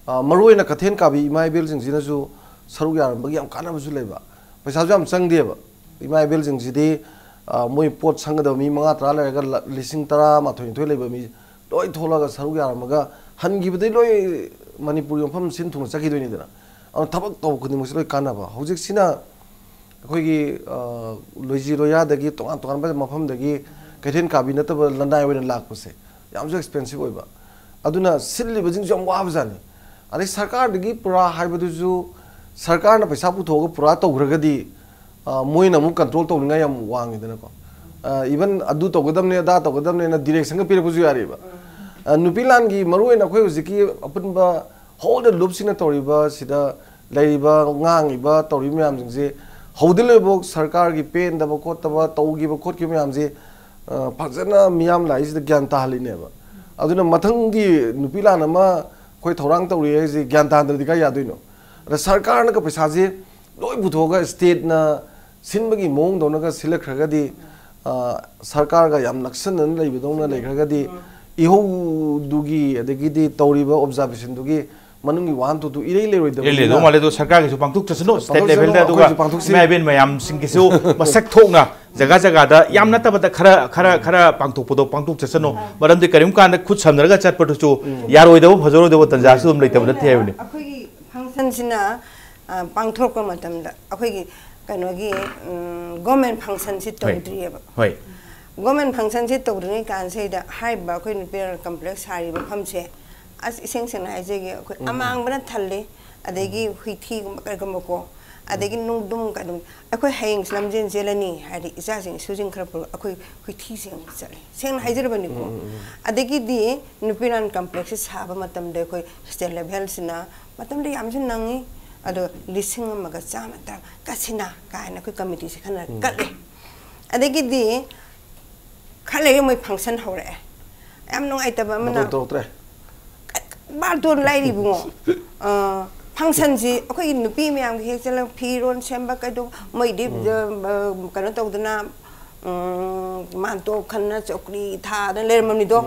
ꯑ, ꯃꯔꯨꯑꯣꯏꯅ ꯀꯩꯊꯦꯜ ꯀꯥꯕꯤ ꯏꯃꯥ ꯏꯕꯦꯜꯁꯤꯡꯁꯤꯅꯁꯨ ꯁꯔꯨꯛ ꯌꯥꯔꯝꯕꯒꯤ ꯌꯥꯝ ꯀꯥꯟꯅꯕꯁꯨ ꯂꯩꯕ꯫ ꯄꯩꯁꯥꯁꯨ ꯌꯥꯝ ꯆꯪꯗꯦꯕ꯫ ꯏꯃꯥ ꯏꯕꯦꯜꯁꯤꯡꯁꯤꯗꯤ, ꯑ, ꯃꯣꯏ ꯄꯣꯠ ꯁꯪꯒꯗꯕ ꯃꯤ ꯃꯉꯥ ꯇꯔꯥ ꯂꯩꯔꯒ ꯂ-, ꯂꯤꯁꯤꯡ ꯇꯔꯥ ꯃꯥꯊꯣꯏ ꯅꯤꯊꯣꯏ ꯂꯩꯕ ꯃꯤ ꯂꯣꯏ ꯊꯣꯛꯂꯒ ꯁꯔꯨꯛ ꯌꯥꯔꯝꯃꯒ ꯍꯟꯈꯤꯕꯗꯩ ꯂꯣꯏ ꯃꯅꯤꯄꯨꯔꯒꯤ ꯃꯐꯝ ꯁꯤꯟ ꯊꯨꯡꯅ ꯆꯠꯈꯤꯗꯣꯏꯅꯤꯗꯅ꯫ ꯑꯗꯨꯅ ꯊꯕꯛ ꯇꯧꯕ ꯈꯨꯗꯤꯡꯃꯛꯁꯦ ꯂꯣꯏ ꯀꯥꯟꯅꯕ꯫ ꯍꯧꯖꯤꯛꯁꯤꯅ ꯑꯩꯈꯣꯏꯒꯤ, ꯑ, ꯂꯣꯏꯖꯤ ꯂꯣꯏꯌꯥꯗꯒꯤ ꯇꯣꯉꯥꯟ ꯇꯣꯉꯥꯟꯕ ꯃꯐꯝꯗꯒꯤ ꯀꯩꯊꯦꯜ ꯀꯥꯕꯤ ꯅꯠꯇꯕ ꯂꯅꯥꯏ ꯑꯣꯏꯅ ꯂꯥꯛꯄꯁꯦ ꯌꯥꯝꯁꯨ expensive ꯑꯣꯏꯕ꯫ ꯑꯗꯨꯅ ꯁꯤꯜꯂꯤꯕꯁꯤꯡꯁꯨ ꯌꯥꯝ ꯋꯥꯕꯖꯥꯠꯅꯤ꯫ ꯑꯗꯩ ꯁꯔꯀꯥꯔꯗꯒꯤ ꯄꯨꯔꯥ ꯍꯥꯏꯕꯗꯨꯁꯨ ꯁꯔꯀꯥꯔꯅ ꯄꯩꯁꯥ ꯄꯨꯊꯣꯛꯑꯒ ꯄꯨꯔꯥ ꯇꯧꯈ꯭ꯔꯒꯗꯤ, ꯑ, ꯃꯣꯏꯅ ꯑꯃꯨꯛ control ꯇꯧꯅꯤꯡꯉꯥꯏ ꯌꯥꯝ ꯋꯥꯡꯉꯤꯗꯅꯀꯣ꯫ ꯑ, even ꯑꯗꯨ ꯇꯧꯒꯗꯕꯅꯦ, ꯑꯗꯥ ꯇꯧꯒꯗꯕꯅꯦꯅ directionꯒ ꯄꯤꯔꯛꯄꯁꯨ ꯌꯥꯔꯤꯕ꯫ ꯑ, ꯅꯨꯄꯤ ꯂꯥꯟꯒꯤ ꯃꯔꯨꯑꯣꯏꯅ ꯑꯩꯈꯣꯏ ꯍꯧꯖꯤꯛꯀꯤ ꯑꯄꯨꯟꯕ ꯍꯣꯜꯗ ꯂꯨꯞꯁꯤꯅ ꯇꯧꯔꯤꯕ ꯁꯤꯗ ꯂꯩꯔꯤꯕ, ꯉꯥꯡꯉꯤꯕ, ꯇꯧꯔꯤꯕ ꯃꯌꯥꯝꯁꯤꯡꯁꯦ ꯍꯧꯗꯤ ꯂꯣꯏꯕꯧ ꯁꯔꯀꯥꯔꯒꯤ ꯄꯦꯟꯗꯕ ꯈꯣꯠꯇꯕ ꯇꯧꯈꯤꯕ ꯈꯣꯠꯈꯤꯕ ꯃꯌꯥꯝꯁꯦ, ꯑ, ꯐꯖꯅ ꯃꯤꯌꯥꯝ ꯂꯥꯛꯏꯁꯤꯗ ꯒ꯭ꯌꯥꯟ ꯇꯥꯍꯜꯂꯤꯅꯦꯕ꯫ ꯑꯗꯨꯅ ꯃꯊꯪꯒꯤ ꯅꯨꯄꯤ ꯂꯥꯟ ꯑꯃ ꯑꯩꯈꯣꯏ ꯊꯧꯔꯥꯡ ꯇꯧꯔꯤ ꯍꯥꯏꯁꯦ ꯒ꯭ꯌꯥꯟ ꯇꯥꯍꯟꯗ꯭ꯔꯗꯤ ꯀꯥꯏ ꯌꯥꯗꯣꯏꯅꯣ? ꯑꯗ ꯁꯔꯀꯥꯔꯅꯒ ꯄꯩꯁꯥꯁꯦ ꯂꯣꯏ ꯄꯨꯊꯣꯛꯑꯒ stateꯅ ꯁꯤꯟꯕꯒꯤ ꯃꯑꯣꯡꯗꯧꯅꯒ ꯁꯤꯜꯂꯛꯈ꯭ꯔꯒꯗꯤ, ꯑ, ꯁꯔꯀꯥꯔꯒ ꯌꯥꯝ ꯅꯛꯁꯟꯅꯅ ꯂꯩꯕꯗꯧꯅ ꯂꯩꯈ꯭ꯔꯒꯗꯤ, ꯏꯍꯧꯗꯨꯒꯤ ꯑꯗꯒꯤꯗꯤ ꯇꯧꯔꯤꯕ observationꯗꯨꯒꯤ ꯃꯅꯨꯡꯒꯤ ꯋꯥꯍꯟꯊꯣꯛꯇꯨ ꯏꯔꯩ ꯂꯩꯔꯣꯏꯗꯕꯅꯤꯅ ꯏꯔꯩ ꯂꯩꯗꯧ ꯃꯥꯜꯂꯦ꯫ ꯑꯗꯣ ꯁꯔꯀꯥꯔꯒꯤꯁꯨ ꯄꯥꯡꯊꯣꯛꯆꯁꯅꯨ, state levelꯗ, ꯑꯗꯨꯒ ꯑꯩꯈꯣꯏꯁꯨ ꯄꯥꯡꯊꯣꯛꯁꯤ꯫ ꯏꯃꯥ ꯏꯕꯦꯟ ꯃꯌꯥꯝꯁꯤꯡꯒꯤꯁꯨ ꯃꯁꯛ ꯊꯣꯛꯅ ꯖꯒꯥ ꯖꯒꯥꯗ ꯌꯥꯝ ꯅꯠꯇꯕꯗ ꯈꯔ, ꯈꯔ, ꯈꯔ ꯄꯥꯡꯊꯣꯛꯄꯗꯣ ꯄꯥꯡꯊꯣꯛꯆꯁꯅꯨ꯫ ꯃꯔꯝꯗꯤ ꯀꯔꯤꯒꯨꯝꯕ ꯀꯥꯟꯗ ꯈꯨꯠ ꯁꯝꯅꯔꯒ ꯆꯠꯄꯗꯨꯁꯨ ꯌꯥꯔꯣꯏꯗꯕ, ꯐꯖꯔꯣꯏꯗꯕ ꯇꯟꯖꯥꯁꯨ ꯑꯗꯨꯝ ꯂꯩꯇꯕ ꯅꯠꯇꯦ ꯍꯥꯏꯕꯅꯤ꯫ ꯑꯩꯈꯣꯏꯒꯤ functionꯁꯤꯅ, ꯑ, ꯄꯥꯡꯊꯣꯔꯛꯄ ꯃꯇꯝꯗ ꯑꯩꯈꯣꯏꯒꯤ ꯀꯩꯅꯣꯒꯤ, ꯎꯝ, government functionꯁꯤ ꯍꯣꯏ꯫ ꯇꯧꯗ꯭ꯔꯤꯑꯕ꯫ ꯍꯣꯏ꯫ Government functionꯁꯤ ꯇꯧꯗ꯭ꯔꯤꯉꯩ ꯀꯥꯟꯁꯤꯗ ꯍꯥꯏꯔꯤꯕ ꯑꯩꯈꯣꯏ ꯅꯨꯄꯤ complex ꯁꯥꯔꯤꯕ ꯃꯐꯝꯁꯦ, ꯑꯁ, ꯏꯁꯦꯡ ꯁꯦꯡꯅ ꯍꯥꯏꯖꯒꯦ, ꯑꯩꯈꯣꯏ ꯎꯝ꯫ ꯑꯃꯥꯡꯕꯅ ꯊꯜꯂꯤ, ꯑꯗꯒꯤ ꯎꯝ꯫ ꯍꯨꯏꯊꯤꯒꯨꯝꯕ ꯀꯩꯒꯨꯝꯕꯀꯣ, ꯑꯗꯒꯤ ꯎꯝ꯫ ꯅꯨꯡꯗꯨꯝ ꯀꯩꯗꯨꯝ, ꯑꯩꯈꯣꯏ ꯍꯌꯦꯡ ꯂꯝꯖꯦꯟ ꯆꯦꯜꯂꯅꯤ ꯍꯥꯏꯔꯗꯤ ꯏꯆꯥꯁꯤꯡ ꯏꯁꯨꯁꯤꯡ ꯈꯔ ꯄꯨꯔꯒ ꯑꯩꯈꯣꯏ ꯍꯨꯏꯊꯤ ꯁꯦꯡꯕ ꯆꯠꯂꯤ꯫ ꯁꯦꯡꯅ ꯍꯥꯏꯖꯔꯕꯅꯤꯀꯣ꯫ ꯎꯝ, ꯎꯝ, ꯎꯝ꯫ ꯑꯗꯒꯤꯗꯤ ꯅꯨꯄꯤ ꯂꯥꯟ complexꯁꯦ ꯁꯥꯕ ꯃꯇꯝꯗ ꯑꯩꯈꯣꯏ state levelꯁꯤꯅ ꯃꯇꯝꯗ ꯌꯥꯝꯁꯨ ꯅꯪꯉꯤ, ꯑꯗꯣ ꯂꯤꯁꯤꯡ ꯑꯃꯒ ꯆꯥꯝꯃ ꯇꯔꯥ ꯀꯠꯁꯤꯅ ꯀꯥꯏꯅ ꯑꯩꯈꯣꯏ committeeꯁꯦ ꯈꯟꯅ ꯎꯝ꯫ ꯀꯠꯂꯦ꯫ ꯑꯗꯒꯤꯗꯤ ꯈꯔ ꯂꯩꯔꯦ ꯃꯣꯏ function ꯍꯧꯔꯛꯑꯦ꯫ ꯌꯥꯝ ꯅꯨꯡꯉꯥꯏꯇꯕ ꯑꯃꯅ ꯃꯇꯧ ꯇꯧꯔꯛꯇ꯭ꯔꯦ꯫ ꯕꯥꯔꯇꯣꯟ ꯂꯥꯏꯔꯤ ꯏꯕꯨꯡꯉꯣ꯫ ꯑ, functionꯁꯤ ꯑꯩꯈꯣꯏꯒꯤ ꯅꯨꯄꯤ ꯃꯌꯥꯝꯒꯤ ꯍꯦꯛ ꯆꯠꯂꯒ ꯐꯤꯔꯣꯟ ꯁꯦꯝꯕ ꯀꯩꯗꯧꯕ, ꯃꯣꯏꯗꯤ, ꯎꯝ꯫ ꯑ, ꯀꯩꯅꯣ ꯇꯧꯗꯅ, ꯎꯝ, ꯃꯥꯟꯇꯣꯞ ꯈꯟꯅ ꯆꯧꯀ꯭ꯔꯤ ꯊꯥꯗꯅ ꯂꯩꯔꯝꯃꯕꯅꯤꯗꯣ꯫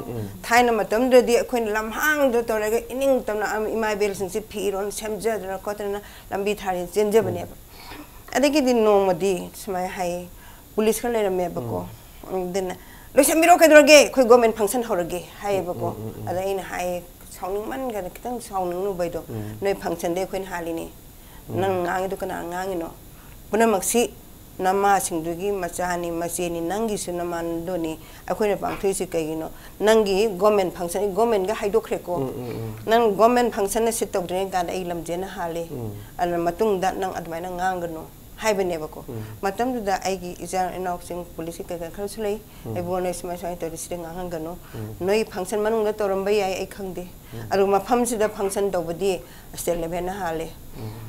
ꯊꯥꯏꯅ ꯃꯇꯝꯗꯨꯗꯗꯤ ꯑꯩꯈꯣꯏꯅ ꯂꯝꯍꯥꯡꯗ ꯇꯧꯔꯒ ꯏꯅꯤꯡ ꯇꯝꯅ ꯑꯝ-, ꯏꯃꯥ ꯏꯕꯦꯜꯁꯤꯡꯁꯤ ꯐꯤꯔꯣꯜ ꯁꯦꯝꯖꯗꯅ ꯈꯣꯠꯇꯅ ꯂꯝꯕꯤ ꯊꯥꯔꯤ ꯆꯦꯟꯖꯕꯅꯦꯕ꯫ ꯑꯗꯒꯤꯗꯤ ꯅꯣꯡꯃꯗꯤ ꯁꯨꯃꯥꯏꯅ ꯍꯥꯏꯌꯦ, ꯄꯨꯂꯤꯁ ꯈꯔ ꯂꯩꯔꯝꯃꯦꯕꯀꯣ꯫ ꯑꯗꯨꯅ, "ꯂꯣꯏꯁꯟꯕꯤꯔꯣ, ꯀꯩꯗꯧꯔꯒꯦ? ꯑꯩꯈꯣꯏ ꯒꯣꯔꯃꯦꯟ ꯐꯪꯁꯟ ꯍꯧꯔꯒꯦ" ꯍꯥꯏꯌꯦꯕꯀꯣ꯫ ꯑꯗ ꯑꯩꯅ ꯍꯥꯏꯌꯦ, ꯁꯥꯎꯅꯤꯡꯃꯟꯈ꯭ꯔꯦ, ꯈꯤꯇꯪ ꯁꯥꯎꯅꯤꯡꯅꯨꯕ ꯑꯩꯗꯣ꯫ "ꯅꯣꯏ ꯐꯪꯁꯟꯗꯤ ꯑꯩꯈꯣꯏꯅ ꯍꯥꯜꯂꯤꯅꯤ꯫ ꯅꯪ ꯉꯥꯡꯉꯤꯗꯣ ꯀꯅꯥ ꯉꯥꯡꯉꯤꯅꯣ? ꯄꯨꯝꯅꯃꯛꯁꯤ ꯅꯃꯥꯁꯤꯡꯗꯨꯒꯤ ꯃꯆꯥꯅꯤ, ꯃꯆꯦꯅꯤ, ꯅꯪꯒꯤꯁꯨ ꯅꯃꯥꯟꯗꯨꯅꯤ꯫ ꯑꯩꯈꯣꯏꯅ ꯄꯥꯡꯊꯣꯛꯏꯁꯤ ꯀꯩꯒꯤꯅꯣ? ꯅꯪꯒꯤ ꯒꯣꯔꯃꯦꯟ ꯐꯪꯁꯟ", ꯒꯣꯔꯃꯦꯟꯒ ꯍꯥꯏꯗꯣꯛꯈ꯭ꯔꯦꯀꯣ꯫ "ꯅꯪ ꯒꯣꯔꯃꯦꯟ ꯐꯪꯁꯟꯅ ꯁꯤꯠ ꯇꯧꯗ꯭ꯔꯤꯉꯩ ꯀꯥꯟꯗ ꯑꯩ ꯂꯝꯖꯦꯟꯅ ꯍꯥꯜꯂꯤ꯫ ꯑꯗꯨꯅ ꯃꯇꯨꯡꯗ ꯅꯪ ꯑꯗꯨꯃꯥꯏꯅ ꯉꯥꯡꯒꯅꯨ" ꯍꯥꯏꯕꯅꯦꯕꯀꯣ꯫ ꯃꯇꯝꯗꯨꯗ ꯑꯩꯒꯤ ꯏꯆꯥ ꯏꯅꯥꯎꯁꯤꯡ ꯄꯨꯂꯤꯁꯀꯤ ꯀꯩꯀꯥ ꯈꯔꯁꯨ ꯂꯩ꯫ "ꯑꯩꯕꯨ ꯅꯣꯏ ꯁꯨꯃꯥꯏ ꯁꯨꯃꯥꯏꯅ ꯇꯧꯔꯤ, ꯁꯤꯗ ꯉꯥꯡꯍꯟꯒꯅꯨ꯫ ꯅꯣꯏ ꯐꯪꯁꯟ ꯃꯅꯨꯡꯗ ꯇꯧꯔꯝꯕ ꯌꯥꯏ, ꯑꯩ ꯈꯪꯗꯦ꯫ ꯑꯗꯨꯒ ꯃꯐꯝꯁꯤꯗ ꯐꯪꯁꯟ ꯇꯧꯕꯗꯤ ꯁ꯭ꯇꯦꯠ ꯂꯦꯚꯦꯜꯅ ꯍꯥꯜꯂꯦ"꯫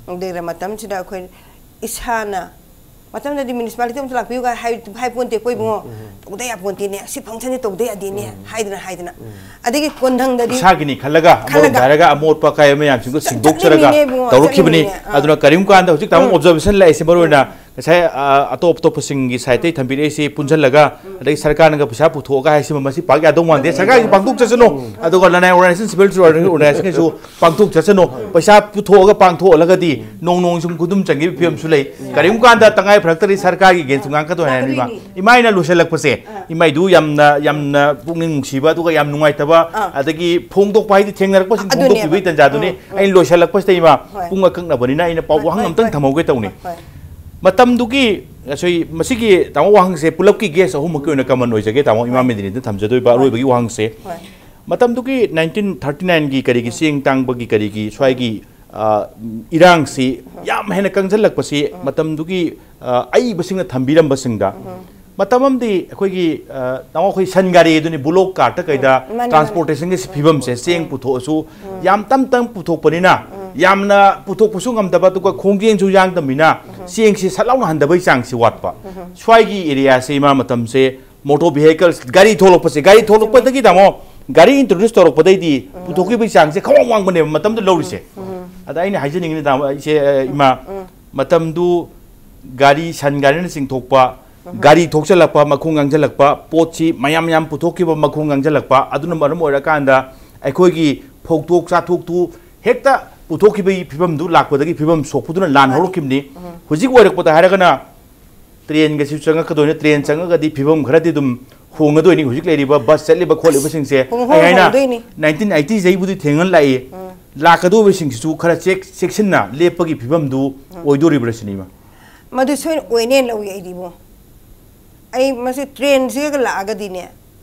ꯑꯗꯨꯒ ꯃꯇꯝꯁꯤꯗ ꯑꯩꯈꯣꯏ ꯏꯁꯥꯅ, ꯃꯇꯝꯗꯗꯤ ꯃ꯭ꯌꯨꯅꯤꯁꯤꯄꯥꯂꯤꯇꯤ ꯑꯃꯇ ꯂꯥꯛꯄꯤꯌꯨꯒ ꯍꯥꯏ-, ꯍꯥꯏ ꯄꯣꯟꯇꯦꯀꯣ ꯏꯕꯨꯡꯉꯣ꯫ "ꯇꯧꯗ ꯌꯥꯄꯣꯟꯇꯦꯅꯦ, ꯁꯤ ꯐꯪꯁꯟꯁꯤ ꯇꯧꯗ ꯌꯥꯗꯦꯅꯦ" ꯍꯥꯏꯗꯅ, ꯍꯥꯏꯗꯅ꯫ ꯑꯗꯒꯤ ꯀꯣꯟꯊꯪꯗꯗꯤ ꯏꯁꯥꯒꯤꯅꯤ ꯈꯜꯂꯒ, ꯑꯃꯔꯣꯝꯗ ꯈꯜꯂꯒ ꯍꯥꯏꯔꯒ ꯑꯃꯣꯠꯄ ꯑꯀꯥꯏ ꯃꯌꯥꯝꯁꯤꯡꯗꯣ ꯁꯦꯡꯗꯣꯛꯆꯔꯒ ꯆꯠꯂꯤꯃꯤꯅꯦ ꯏꯕꯨꯡꯉꯣ, ꯇꯧꯔꯛꯈꯤꯕꯅꯤ꯫ ꯆꯠꯂꯤꯃꯤꯅꯦ꯫ ꯑꯥ꯫ ꯑꯗꯨꯅ ꯀꯔꯤꯒꯨꯝ ꯀꯥꯟꯗ ꯍꯧꯖꯤꯛ ꯇꯥꯃꯣ ꯎꯝ꯫ ꯑꯣꯕꯖꯔꯕꯦꯁꯟ ꯂꯥꯛꯏꯁꯦ ꯃꯔꯨ ꯑꯣꯏꯅ ꯉꯁꯥꯏ, ꯑ, ꯑꯇꯣꯞ ꯑꯇꯣꯞꯄꯁꯤꯡꯒꯤ ꯁꯥꯏꯠꯇꯒꯤ ꯊꯝꯕꯤꯔꯛꯏꯁꯤ ꯄꯨꯟꯁꯤꯜꯂꯒ, ꯑꯗꯒꯤ ꯁꯔꯀꯥꯔꯅꯒ ꯄꯩꯁꯥ ꯄꯨꯊꯣꯛꯑꯒ ꯍꯥꯏꯁꯤꯃ ꯃꯁꯤ ꯄꯥꯛ ꯌꯥꯗꯧ ꯃꯥꯟꯗꯦ꯫ ꯁꯔꯀꯥꯔꯒꯤ ꯄꯥꯡꯊꯣꯛꯆꯁꯅꯨ꯫ ꯑꯗꯨꯒ ꯂꯅꯥꯏ ꯑꯣꯔꯒꯅꯥꯏꯖꯦꯁꯟ, ꯁꯤꯚꯤꯜ ꯑꯣꯔꯒꯅꯥꯏꯖꯦꯁꯟꯒꯤꯁꯨ ꯄꯥꯡꯊꯣꯛꯆꯁꯅꯨ꯫ ꯄꯩꯁꯥ ꯄꯨꯊꯣꯛꯑꯒ ꯄꯥꯡꯊꯣꯛꯍꯜꯂꯒꯗꯤ ꯅꯣꯡ ꯅꯣꯡ ꯁꯨꯝ ꯈꯨꯗꯨꯝ ꯆꯟꯈꯤꯕ ꯐꯤꯕꯝꯁꯨ ꯂꯩ꯫ ꯀꯔꯤꯒꯨꯝꯕ ꯀꯥꯟꯗ ꯇꯉꯥꯏ ꯐꯔꯛꯇ꯭ꯔꯗꯤ ꯁꯔꯀꯥꯔꯒꯤ against ꯉꯥꯡꯀꯗꯣꯏ ꯍꯥꯏꯅꯤꯕ꯫ ꯏꯃꯥꯏꯅ ꯂꯣꯏꯁꯤꯜꯂꯛꯄꯁꯦ, ꯏꯃꯥꯏꯗꯨ ꯌꯥꯝꯅ, ꯌꯥꯝꯅ ꯄꯨꯛꯅꯤꯡ ꯅꯨꯡꯁꯤꯕ, ꯑꯗꯨꯒ ꯌꯥꯝ ꯅꯨꯡꯉꯥꯏꯇꯕ, ꯑꯥ꯫ ꯑꯗꯒꯤ ꯐꯣꯡꯗꯣꯛꯄ ꯍꯥꯏꯗꯤ ꯊꯦꯡꯅꯔꯛꯄꯁꯤꯡ ꯑꯗꯨꯅꯦꯕ꯫ ꯐꯣꯡꯗꯣꯛꯄꯤꯕꯒꯤ ꯇꯥꯟꯖꯥꯗꯨꯅꯤ꯫ ꯎꯝ, ꯎꯝ꯫ ꯑꯩꯅ ꯂꯣꯏꯁꯤꯜꯂꯛꯄꯁꯤꯗ ꯏꯃꯥ, ꯍꯣꯏ꯫ ꯄꯨꯡ ꯑꯀꯛꯅꯕꯅꯤꯅ ꯑꯩꯅ ꯄꯥꯎ ꯍꯣꯏ, ꯋꯥꯍꯪ ꯑꯝꯇꯪ ꯍꯣꯏ꯫ ꯊꯝꯍꯧꯒꯦ ꯇꯧꯅꯤ꯫ ꯍꯣꯏ, ꯍꯣꯏ꯫ ꯃꯇꯝꯗꯨꯒꯤ, ꯉꯁꯣꯏ-, ꯃꯁꯤꯒꯤ ꯇꯥꯃꯣ ꯋꯥꯍꯪꯁꯦ ꯄꯨꯂꯞꯀꯤ ꯒꯦꯁ ꯑꯍꯨꯝꯃꯛꯀꯤ ꯑꯣꯏꯅ ꯀꯃꯟ ꯑꯣꯏꯖꯒꯦ, ꯇꯥꯃꯣ ꯏꯃꯥ ꯍꯣꯏ꯫ ꯃꯦꯗꯤꯅꯤꯗ ꯊꯝꯖꯗꯣꯏꯕ ꯍꯣꯏ꯫ ꯑꯔꯣꯏꯕꯒꯤ ꯋꯥꯍꯪꯁꯦ꯫ ꯍꯣꯏ꯫ ꯃꯇꯝꯗꯨꯒꯤ ꯅꯥꯏꯟꯇꯤꯟ ꯊꯥꯔꯇꯤ ꯅꯥꯏꯟꯒꯤ ꯀꯔꯤꯒꯤ ꯎꯝ꯫ ꯆꯦꯡ ꯇꯥꯡꯕꯒꯤ ꯀꯔꯤꯒꯤ ꯁ꯭ꯋꯥꯏꯒꯤ, ꯑ, ꯏꯔꯥꯡꯁꯤ ꯎꯝ꯫ ꯌꯥꯝ ꯍꯦꯟꯅ ꯀꯪꯁꯤꯜꯂꯛꯄꯁꯤ ꯎꯝ꯫ ꯃꯇꯝꯗꯨꯒꯤ, ꯑ, ꯑꯏꯕꯁꯤꯡꯅ ꯊꯝꯕꯤꯔꯝꯕꯁꯤꯡꯗ ꯎꯝ꯫ ꯃꯇꯝ ꯑꯃꯗꯤ ꯑꯩꯈꯣꯏꯒꯤ, ꯑ, ꯇꯥꯃꯣ ꯑꯩꯈꯣꯏ ꯁꯟ ꯒꯥꯔꯤ ꯑꯗꯨꯅꯤ ꯕ꯭ꯂꯣꯛ ꯀꯥꯔꯠꯇ ꯀꯩꯗ ꯎꯝ, ꯃꯥꯅꯤ, ꯃꯥꯅꯤ꯫ ꯇ꯭ꯔꯥꯟꯁꯄꯣꯔꯇꯦꯁꯟꯒꯤ ꯐꯤꯕꯝꯁꯦ ꯆꯦꯡ ꯎꯝ꯫ ꯄꯨꯊꯣꯛꯑꯁꯨ ꯎꯝ꯫ ꯌꯥꯝ ꯇꯞ ꯇꯞ ꯄꯨꯊꯣꯛꯄꯅꯤꯅ ꯎꯝ꯫ ꯌꯥꯝꯅ ꯄꯨꯊꯣꯛꯄꯁꯨ ꯉꯝꯗꯕ, ꯑꯗꯨꯒ ꯈꯣꯡꯖꯦꯜꯁꯨ ꯌꯥꯡꯗꯕꯅꯤꯅ ꯎꯝ꯫ ꯆꯦꯡꯁꯤ ꯁꯠ ꯂꯥꯎꯅ ꯍꯟꯊꯕꯒꯤ ꯆꯥꯡꯁꯤ ꯋꯥꯠꯄ꯫ ꯎꯝ꯫ ꯁ꯭ꯋꯥꯏꯒꯤ ꯑꯦꯔꯤꯌꯥꯁꯦ ꯏꯃꯥ ꯃꯇꯝꯁꯦ ꯃꯣꯇꯣꯔ ꯚꯤꯍꯤꯀꯜꯁ, ꯒꯥꯔꯤ ꯊꯣꯛꯂꯛꯄꯁꯦ, ꯒꯥꯔꯤ ꯊꯣꯛꯂꯛꯄꯗꯒꯤ ꯇꯥꯃꯣ, ꯒꯥꯔꯤ ꯏꯟꯇ꯭ꯔꯣꯗ꯭ꯌꯨꯁ ꯇꯧꯔꯛꯄꯗꯩꯗꯤ ꯎꯝ꯫ ꯄꯨꯊꯣꯛꯈꯤꯕꯒꯤ ꯆꯥꯡꯁꯦ ꯈ꯭ꯋꯥꯡ ꯋꯥꯡꯕꯅꯦꯕ ꯃꯇꯝꯗꯨ ꯂꯧꯔꯤꯁꯦ꯫ ꯎꯝ꯫ ꯑꯗ ꯑꯩꯅ ꯍꯥꯏꯖꯅꯤꯡꯉꯤꯅ ꯇꯥꯃꯣ, ꯏꯆꯦ, ꯑ, ꯏꯃꯥ, ꯎꯝ꯫ ꯃꯇꯝꯗꯨ ꯒꯥꯔꯤ, ꯁꯟ ꯒꯥꯔꯤꯅ ꯆꯤꯡꯊꯣꯛꯄ, ꯒꯥꯔꯤ ꯊꯣꯛꯆꯜꯂꯛꯄ, ꯃꯈꯣꯡ ꯉꯥꯡꯁꯤꯜꯂꯛꯄ, ꯄꯣꯠꯁꯤ ꯃꯌꯥꯝ ꯃꯌꯥꯝ ꯄꯨꯊꯣꯛꯈꯤꯕ, ꯃꯈꯣꯡ ꯉꯥꯡꯁꯤꯜꯂꯛꯄ, ꯑꯗꯨꯅ ꯃꯔꯝ ꯑꯣꯏꯔꯀꯥꯟꯗ ꯑꯩꯈꯣꯏꯒꯤ ꯐꯧꯊꯣꯛ ꯆꯥꯊꯣꯛꯇꯨ ꯍꯦꯛꯇ ꯄꯨꯊꯣꯛꯈꯤꯕꯒꯤ ꯐꯤꯕꯝꯗꯨ ꯂꯥꯛꯄꯗꯒꯤ ꯐꯤꯕꯝ ꯁꯣꯛꯄꯗꯨꯅ ꯂꯥꯟ ꯍꯧꯔꯛꯈꯤꯕꯅꯤ꯫ ꯍꯧꯖꯤꯛ ꯑꯣꯏꯔꯛꯄꯗ ꯍꯥꯏꯔꯒꯅ ꯇ꯭ꯔꯦꯟꯒꯁꯨ ꯆꯪꯉꯛꯀꯗꯣꯏꯅꯤ꯫ ꯇ꯭ꯔꯦꯟ ꯆꯪꯉꯒꯗꯤ ꯐꯤꯕꯝ ꯈꯔꯗꯤ ꯑꯗꯨꯝ ꯍꯣꯡꯒꯗꯣꯏꯅꯤ꯫ ꯍꯧꯖꯤꯛ ꯂꯩꯔꯤꯕ ꯕꯁ ꯆꯠꯂꯤꯕ ꯈꯣꯠꯂꯤꯕꯁꯤꯡꯁꯦ ꯄꯨꯡꯍꯣꯡ ꯑꯩ ꯍꯥꯏꯅ ꯍꯣꯡꯗꯣꯏꯅꯤ꯫ ꯅꯥꯏꯟꯇꯤꯟ ꯑꯩꯇꯤꯁꯤꯗꯩꯕꯨꯗꯤ ꯊꯦꯡꯅ ꯂꯥꯛꯏ꯫ ꯂꯥꯛꯀꯗꯧꯕꯁꯤꯡꯁꯤꯁꯨ ꯈꯔ ꯆꯦꯛ ꯆꯦꯛꯁꯤꯟꯅ ꯂꯦꯞꯄꯒꯤ ꯐꯤꯕꯝꯗꯨ ꯑꯣꯏꯗꯣꯔꯤꯕ꯭ꯔꯥ ꯁꯤꯅꯤꯕ꯫ ꯃꯗꯨ ꯁꯣꯏꯅ ꯑꯣꯏꯅꯦꯅ ꯂꯧꯏ ꯑꯩꯗꯤ ꯏꯕꯨꯡ꯫ ꯑꯩ ꯃꯁꯤ ꯇ꯭ꯔꯦꯟꯁꯤꯒ ꯂꯥꯛꯑꯒꯗꯤꯅꯦ,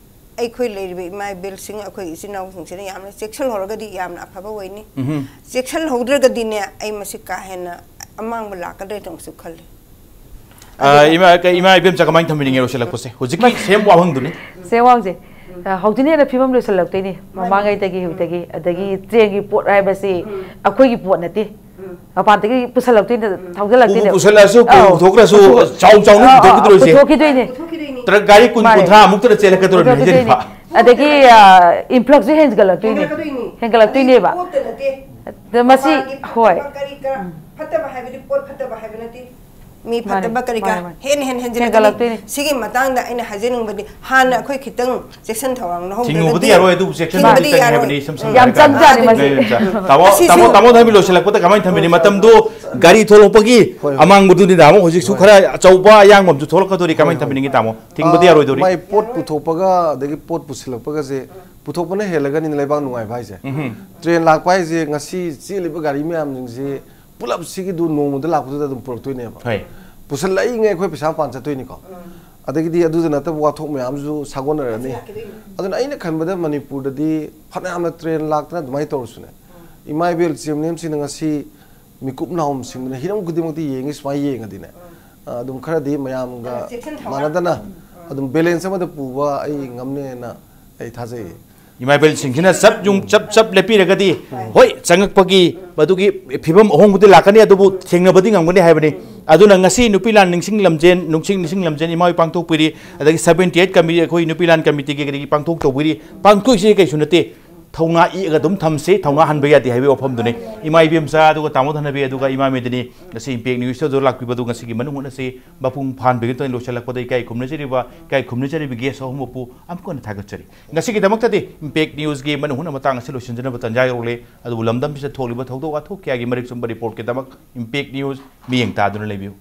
ꯑꯩꯈꯣꯏ ꯂꯩꯔꯤꯕ ꯏꯃꯥ ꯏꯕꯦꯜꯁꯤꯡ, ꯑꯩꯈꯣꯏ ꯏꯆꯤꯟ ꯏꯅꯥꯎꯁꯤꯡꯁꯤꯅ ꯌꯥꯝꯅ ꯆꯦꯛꯁꯤꯜꯍꯧꯔꯒꯗꯤ ꯌꯥꯝꯅ ꯑꯐꯕ ꯑꯣꯏꯅꯤ꯫ ꯎꯝꯍꯨꯝ꯫ ꯆꯦꯛꯁꯤꯜꯍꯧꯗ꯭ꯔꯒꯗꯤꯅꯦ, ꯑꯩ ꯃꯁꯤ ꯀꯥ ꯍꯦꯟꯅ ꯑꯃꯥꯡꯕ ꯂꯥꯛꯀꯗ꯭ꯔꯥ ꯍꯥꯏꯅꯁꯨ ꯈꯜꯂꯤ꯫ ꯑꯥ, ꯑꯗꯨꯒ ꯏꯃꯥ, ꯀꯩ, ꯏꯃꯥ ꯏꯕꯦꯝꯆꯥ ꯀꯃꯥꯏꯅ ꯊꯝꯕꯤꯅꯤꯡꯉꯦ ꯂꯣꯏꯁꯤꯜꯂꯛꯄꯁꯦ? ꯍꯧꯖꯤꯛꯀꯤ ꯃꯥ- ꯁꯦꯝ ꯋꯥꯐꯝꯗꯨꯅꯤ꯫ ꯁꯦꯝ ꯋꯥꯐꯝꯁꯦ, ꯑꯥ, ꯍꯧꯖꯤꯛꯅ ꯍꯦꯟꯅ ꯐꯤꯕꯝ ꯂꯣꯏꯁꯤꯜꯂꯛꯇꯣꯏꯅꯤ꯫ ꯃꯥꯅꯤ꯫ ꯃꯃꯥꯡꯉꯩꯗꯒꯤ ꯍꯧꯖꯤꯛꯇꯒꯤ, ꯑꯗꯒꯤ ꯇ꯭ꯔꯦꯟꯒꯤ ꯄꯣꯠ ꯍꯥꯏꯕꯁꯤ ꯑꯩꯈꯣꯏꯒꯤ ꯄꯣꯠ ꯅꯠꯇꯦ꯫ ꯃꯄꯥꯟꯗꯒꯤ ꯄꯨꯁꯜꯂꯛꯇꯣꯏꯅꯦ, ꯊꯧꯖꯜꯂꯛꯇꯣꯏꯅꯦ꯫ ꯄꯨꯕꯨ ꯄꯨꯁꯜꯂꯛꯑꯁꯨ, ꯄꯨꯕꯨ ꯑꯧ꯫ ꯄꯨꯊꯣꯛꯈ꯭ꯔꯁꯨ, ꯄꯨꯊꯣꯛ-, ꯆꯥꯎ ꯆꯥꯎꯅ ꯑꯧ, ꯑꯧ, ꯄꯨꯊꯣꯛꯈꯤꯗꯣꯏꯅꯦ꯫ ꯄꯨꯊꯣꯛꯈꯤꯗꯣꯏꯅꯦ꯫ ꯇ꯭ꯔꯛ ꯒꯥꯔꯤ ꯀꯨꯟ, ꯃꯥꯅꯦ꯫ ꯀꯨꯟꯊ꯭ꯔꯥ ꯃꯨꯛꯇꯅ ꯆꯦꯜꯂꯛꯀꯗꯧꯔꯤꯕꯅꯤ ꯄꯨꯊꯣꯛꯈꯤꯗꯣꯏꯅꯦ꯫ ꯍꯥꯏꯖꯔꯤꯕ꯫ ꯑꯗꯒꯤ, ꯑ, influx ꯁꯨ ꯍꯦꯟꯒꯠꯂꯛꯇꯣꯏꯅꯦ꯫ ꯍꯦꯟꯒꯠꯂꯛꯀꯗꯣꯏꯅꯤ꯫ ꯍꯦꯟꯒꯠꯂꯛꯇꯣꯏꯅꯦꯕ꯫ ꯑꯗꯒꯤ ꯄꯣꯠꯇ ꯅꯠꯇꯦ꯫ ꯑꯗ ꯃꯁꯤ, ꯃꯄꯥꯟꯒꯤ ꯍꯣꯏ꯫ ꯐꯠꯇꯕ ꯀꯔꯤ ꯀꯔꯥ, ꯐꯠꯇꯕ ꯍꯥꯏꯕꯗꯤ ꯄꯣꯠ ꯐꯠꯇꯕ ꯍꯥꯏꯕ ꯅꯠꯇꯦ꯫ ꯃꯤ ꯃꯥꯅꯦ, ꯐꯠꯇꯕ ꯀꯔꯤ ꯀꯔꯥ ꯃꯥꯅꯦ, ꯃꯥꯅꯦ꯫ ꯍꯦꯟꯅ ꯍꯦꯟꯅ ꯍꯦꯟꯖꯤꯜꯂꯛꯀꯅꯤ꯫ ꯍꯦꯟꯒꯠꯂꯛꯇꯣꯏꯅꯤ꯫ ꯁꯤꯒꯤ ꯃꯇꯥꯡꯗ ꯑꯩꯅ ꯍꯥꯏꯖꯅꯤꯡꯕꯗꯤ, ꯍꯥꯟꯅ ꯑꯩꯈꯣꯏ ꯈꯤꯇꯪ ꯆꯦꯛꯁꯤꯟ ꯊꯧꯔꯥꯡ ꯂꯧꯍꯧꯗ꯭ꯔꯒꯗꯤ, ꯊꯤꯡꯉꯨꯕꯗꯤ ꯌꯥꯔꯣꯏ, ꯑꯗꯨꯕꯨ ꯆꯦꯛꯁꯤꯟ ꯊꯤꯡꯕꯗꯤ ꯊꯧꯔꯥꯡ ꯌꯥꯔꯣꯏ꯫ ꯆꯪꯉꯦ ꯍꯥꯏꯕꯅꯤ, ꯏꯁꯝ ꯁꯝꯅ ꯌꯥꯝ ꯍꯥꯏꯔꯀꯥꯟꯗ꯫ ꯆꯪꯖꯥꯠꯅꯤ ꯃꯁꯤ꯫ ꯂꯩ, ꯂꯩ, ꯂꯩ꯫ ꯇꯥꯃꯣ, ꯑꯁꯤꯁꯨ ꯇꯥꯃꯣ, ꯇꯥꯃꯣ ꯊꯝꯕꯤ ꯂꯣꯏꯁꯤꯜꯂꯛꯄꯗ ꯀꯃꯥꯏꯅ ꯊꯝꯕꯤꯅꯤ? ꯃꯇꯝꯗꯣ ꯒꯥꯔꯤ ꯊꯣꯛꯂꯛꯄꯒꯤ ꯍꯣꯏ, ꯍꯣꯏ꯫ ꯑꯃꯥꯡꯕꯗꯨꯅꯤꯗ, ꯑꯃꯨꯛ ꯍꯧꯖꯤꯛꯁꯨ ꯍꯣꯏ꯫ ꯈꯔ ꯑꯆꯧꯕ ꯑꯌꯥꯡꯕ ꯑꯃꯁꯨ ꯊꯣꯛꯂꯛꯀꯗꯣꯔꯤ, ꯀꯃꯥꯏꯅ ꯍꯣꯏ, ꯍꯣꯏ꯫ ꯊꯝꯕꯤꯅꯤꯡꯉꯤ ꯇꯥꯃꯣ? ꯊꯤꯡꯕꯗꯤ ꯑꯥ, ꯌꯥꯔꯣꯏꯗꯧꯔꯤ꯫ ꯃꯥꯏ ꯄꯣꯠ ꯄꯨꯊꯣꯛꯄꯒ ꯑꯗꯒꯤ ꯄꯣꯠ ꯄꯨꯁꯤꯜꯂꯛꯄꯒꯁꯦ, ꯄꯨꯊꯣꯛꯄꯅ ꯍꯦꯜꯂꯒꯅꯤꯅ ꯂꯩꯕꯥꯛ ꯅꯨꯡꯉꯥꯏꯕ ꯍꯥꯏꯁꯦ꯫ ꯎꯝꯍꯨꯝ꯫ ꯇ꯭ꯔꯦꯟ ꯂꯥꯛꯄ ꯍꯥꯏꯁꯦ ꯉꯁꯤ ꯆꯦꯜꯂꯤꯕ ꯒꯥꯔꯤ ꯃꯌꯥꯝꯁꯤꯡꯁꯤ ꯄꯨꯂꯞ ꯁꯤꯒꯤꯗꯨ ꯅꯣꯡꯃꯗ ꯂꯥꯛꯄꯗꯨꯗ ꯑꯗꯨꯝ ꯄꯨꯔꯛꯇꯣꯏꯅꯦꯕ꯫ ꯍꯣꯏ꯫ ꯄꯨꯁꯜꯂꯛꯏꯉꯩ ꯑꯩꯈꯣꯏ ꯄꯩꯁꯥ ꯃꯄꯥꯟ ꯆꯠꯇꯣꯏꯅꯤꯀꯣ꯫ ꯑꯗꯒꯤꯗꯤ ꯑꯗꯨꯗ ꯅꯠꯇꯕ ꯋꯥꯊꯣꯛ ꯃꯌꯥꯝꯁꯨ ꯁꯥꯒꯣꯟꯅꯔꯅꯤ꯫ ꯑꯗꯨꯅ ꯑꯩꯅ ꯈꯟꯕꯗ ꯃꯅꯤꯄꯨꯔꯗꯗꯤ ꯐꯅꯌꯥꯝꯅ ꯇ꯭ꯔꯦꯟ ꯂꯥꯛꯇꯅ ꯑꯗꯨꯃꯥꯏꯅ ꯇꯧꯔꯁꯨꯅꯦ, ꯏꯃꯥ ꯏꯕꯦꯜ ꯏꯆꯤꯜ ꯏꯅꯥꯎꯁꯤꯡꯅ ꯉꯁꯤ ꯃꯤꯀꯨꯞ ꯅꯥꯍꯨꯝꯁꯤꯡꯗꯨꯅ ꯍꯤꯔꯝ ꯈꯨꯗꯤꯡꯃꯛꯇ ꯌꯦꯡꯉꯤ꯫ ꯁꯨꯃꯥꯏꯅ ꯌꯦꯡꯉꯗꯤꯅꯦ, ꯑ, ꯑꯗꯨꯝ ꯈꯔꯗꯤ ꯃꯌꯥꯝꯒ ꯆꯦꯛꯁꯤꯟ ꯊꯧꯔꯥꯡ꯫ ꯃꯥꯟꯅꯗꯅ ꯑꯗꯨꯝ balance ꯑꯃꯗ ꯄꯨꯕ ꯑꯩ ꯉꯝꯅꯦꯅ ꯑꯩ ꯊꯥꯖꯩ꯫ ꯏꯃꯥ ꯏꯕꯦꯜꯁꯤꯡꯁꯤꯅ ꯆꯞ ꯌꯨꯡ-, ꯆꯞ ꯆꯞ ꯂꯦꯞꯄꯤꯔꯒꯗꯤ, ꯍꯣꯏ, ꯆꯪꯉꯛꯄꯒꯤ ꯃꯗꯨꯒꯤ ꯐꯤꯕꯝ ꯑꯍꯣꯡꯕꯗꯤ ꯂꯥꯛꯀꯅꯤ, ꯑꯗꯨꯕꯨ ꯊꯦꯡꯅꯕꯗꯤ ꯉꯝꯒꯅꯤ ꯍꯥꯏꯕꯅꯤ꯫ ꯑꯗꯨꯅ ꯉꯁꯤ ꯅꯨꯄꯤ ꯂꯥꯟ ꯅꯤꯡꯁꯤꯡ ꯂꯝꯖꯦꯟ, ꯅꯨꯡꯁꯤꯡ ꯅꯤꯡꯁꯤꯡ ꯂꯝꯖꯦꯟ ꯏꯃꯥ ꯍꯣꯏ ꯄꯥꯡꯊꯣꯛꯄꯤꯔꯤ, ꯑꯗꯒꯤ seventy eight committee, ꯑꯩꯈꯣꯏ ꯅꯨꯄꯤ ꯂꯥꯟ committee ꯒꯤ ꯀꯔꯤꯒꯤ ꯄꯥꯡꯊꯣꯛ ꯇꯧꯕꯤꯔꯤ, ꯄꯥꯡꯊꯣꯛꯏꯁꯦ ꯀꯩꯁꯨ ꯅꯠꯇꯦ꯫ ꯊꯧꯅꯥ ꯏꯛꯑꯒ ꯑꯗꯨꯝ ꯊꯝꯁꯤ, ꯊꯧꯅꯥ ꯍꯟꯕ ꯌꯥꯗꯦ ꯍꯥꯏꯕꯒꯤ ꯋꯥꯐꯝꯗꯨꯅꯤ꯫ ꯏꯃꯥ ꯏꯕꯦꯝꯆꯥ, ꯑꯗꯨꯒ ꯇꯥꯃꯣ ꯙꯅꯕꯤ, ꯑꯗꯨꯒ ꯏꯃꯥ ꯃꯦꯗꯤꯅꯤ, ꯉꯁꯤ ꯏꯝꯄꯦꯛ ꯅ꯭ꯌꯨꯁꯇ ꯑꯗꯨ ꯂꯥꯛꯄꯤꯕꯗꯨ ꯉꯁꯤꯒꯤ ꯃꯅꯨꯡ ꯍꯨꯠꯅꯁꯤ꯫ ꯃꯄꯨꯡ ꯐꯥꯍꯟꯕꯒꯤ ꯇꯧꯅ ꯂꯣꯏꯁꯤꯜꯂꯛꯄꯗ ꯏꯀꯥꯏ ꯈꯨꯝꯅꯖꯔꯤꯕ, ꯏꯀꯥꯏ ꯈꯨꯝꯅꯖꯔꯤꯕ ꯒꯦꯁ ꯑꯍꯨꯝꯃꯛꯄꯨ ꯑꯃꯨꯛꯀ ꯍꯟꯅ ꯊꯥꯒꯠꯆꯔꯤ꯫ ꯉꯁꯤꯒꯤꯗꯃꯛꯇꯗꯤ ꯏꯝꯄꯦꯛ ꯅ꯭ꯌꯨꯁꯀꯤ ꯃꯅꯨꯡ ꯍꯨꯠꯅ ꯃꯇꯥꯡ ꯑꯁꯤ ꯂꯣꯏꯁꯤꯟꯖꯅꯕ ꯇꯥꯟꯖꯥ ꯌꯧꯔꯛꯂꯦ꯫ ꯑꯗꯨꯕꯨ ꯂꯝꯗꯝꯁꯤꯗ ꯊꯣꯛꯂꯤꯕ ꯊꯧꯗꯣꯛ ꯋꯥꯊꯣꯛ ꯀꯌꯥꯒꯤ ꯃꯔꯤꯛ ꯆꯨꯝꯕ ꯔꯤꯄꯣꯔꯠꯀꯤꯗꯃꯛ ꯏꯝꯄꯦꯛ ꯅ꯭ꯌꯨꯁ ꯃꯤꯠꯌꯦꯡ ꯇꯥꯗꯨꯅ ꯂꯩꯕꯤꯌꯨ꯫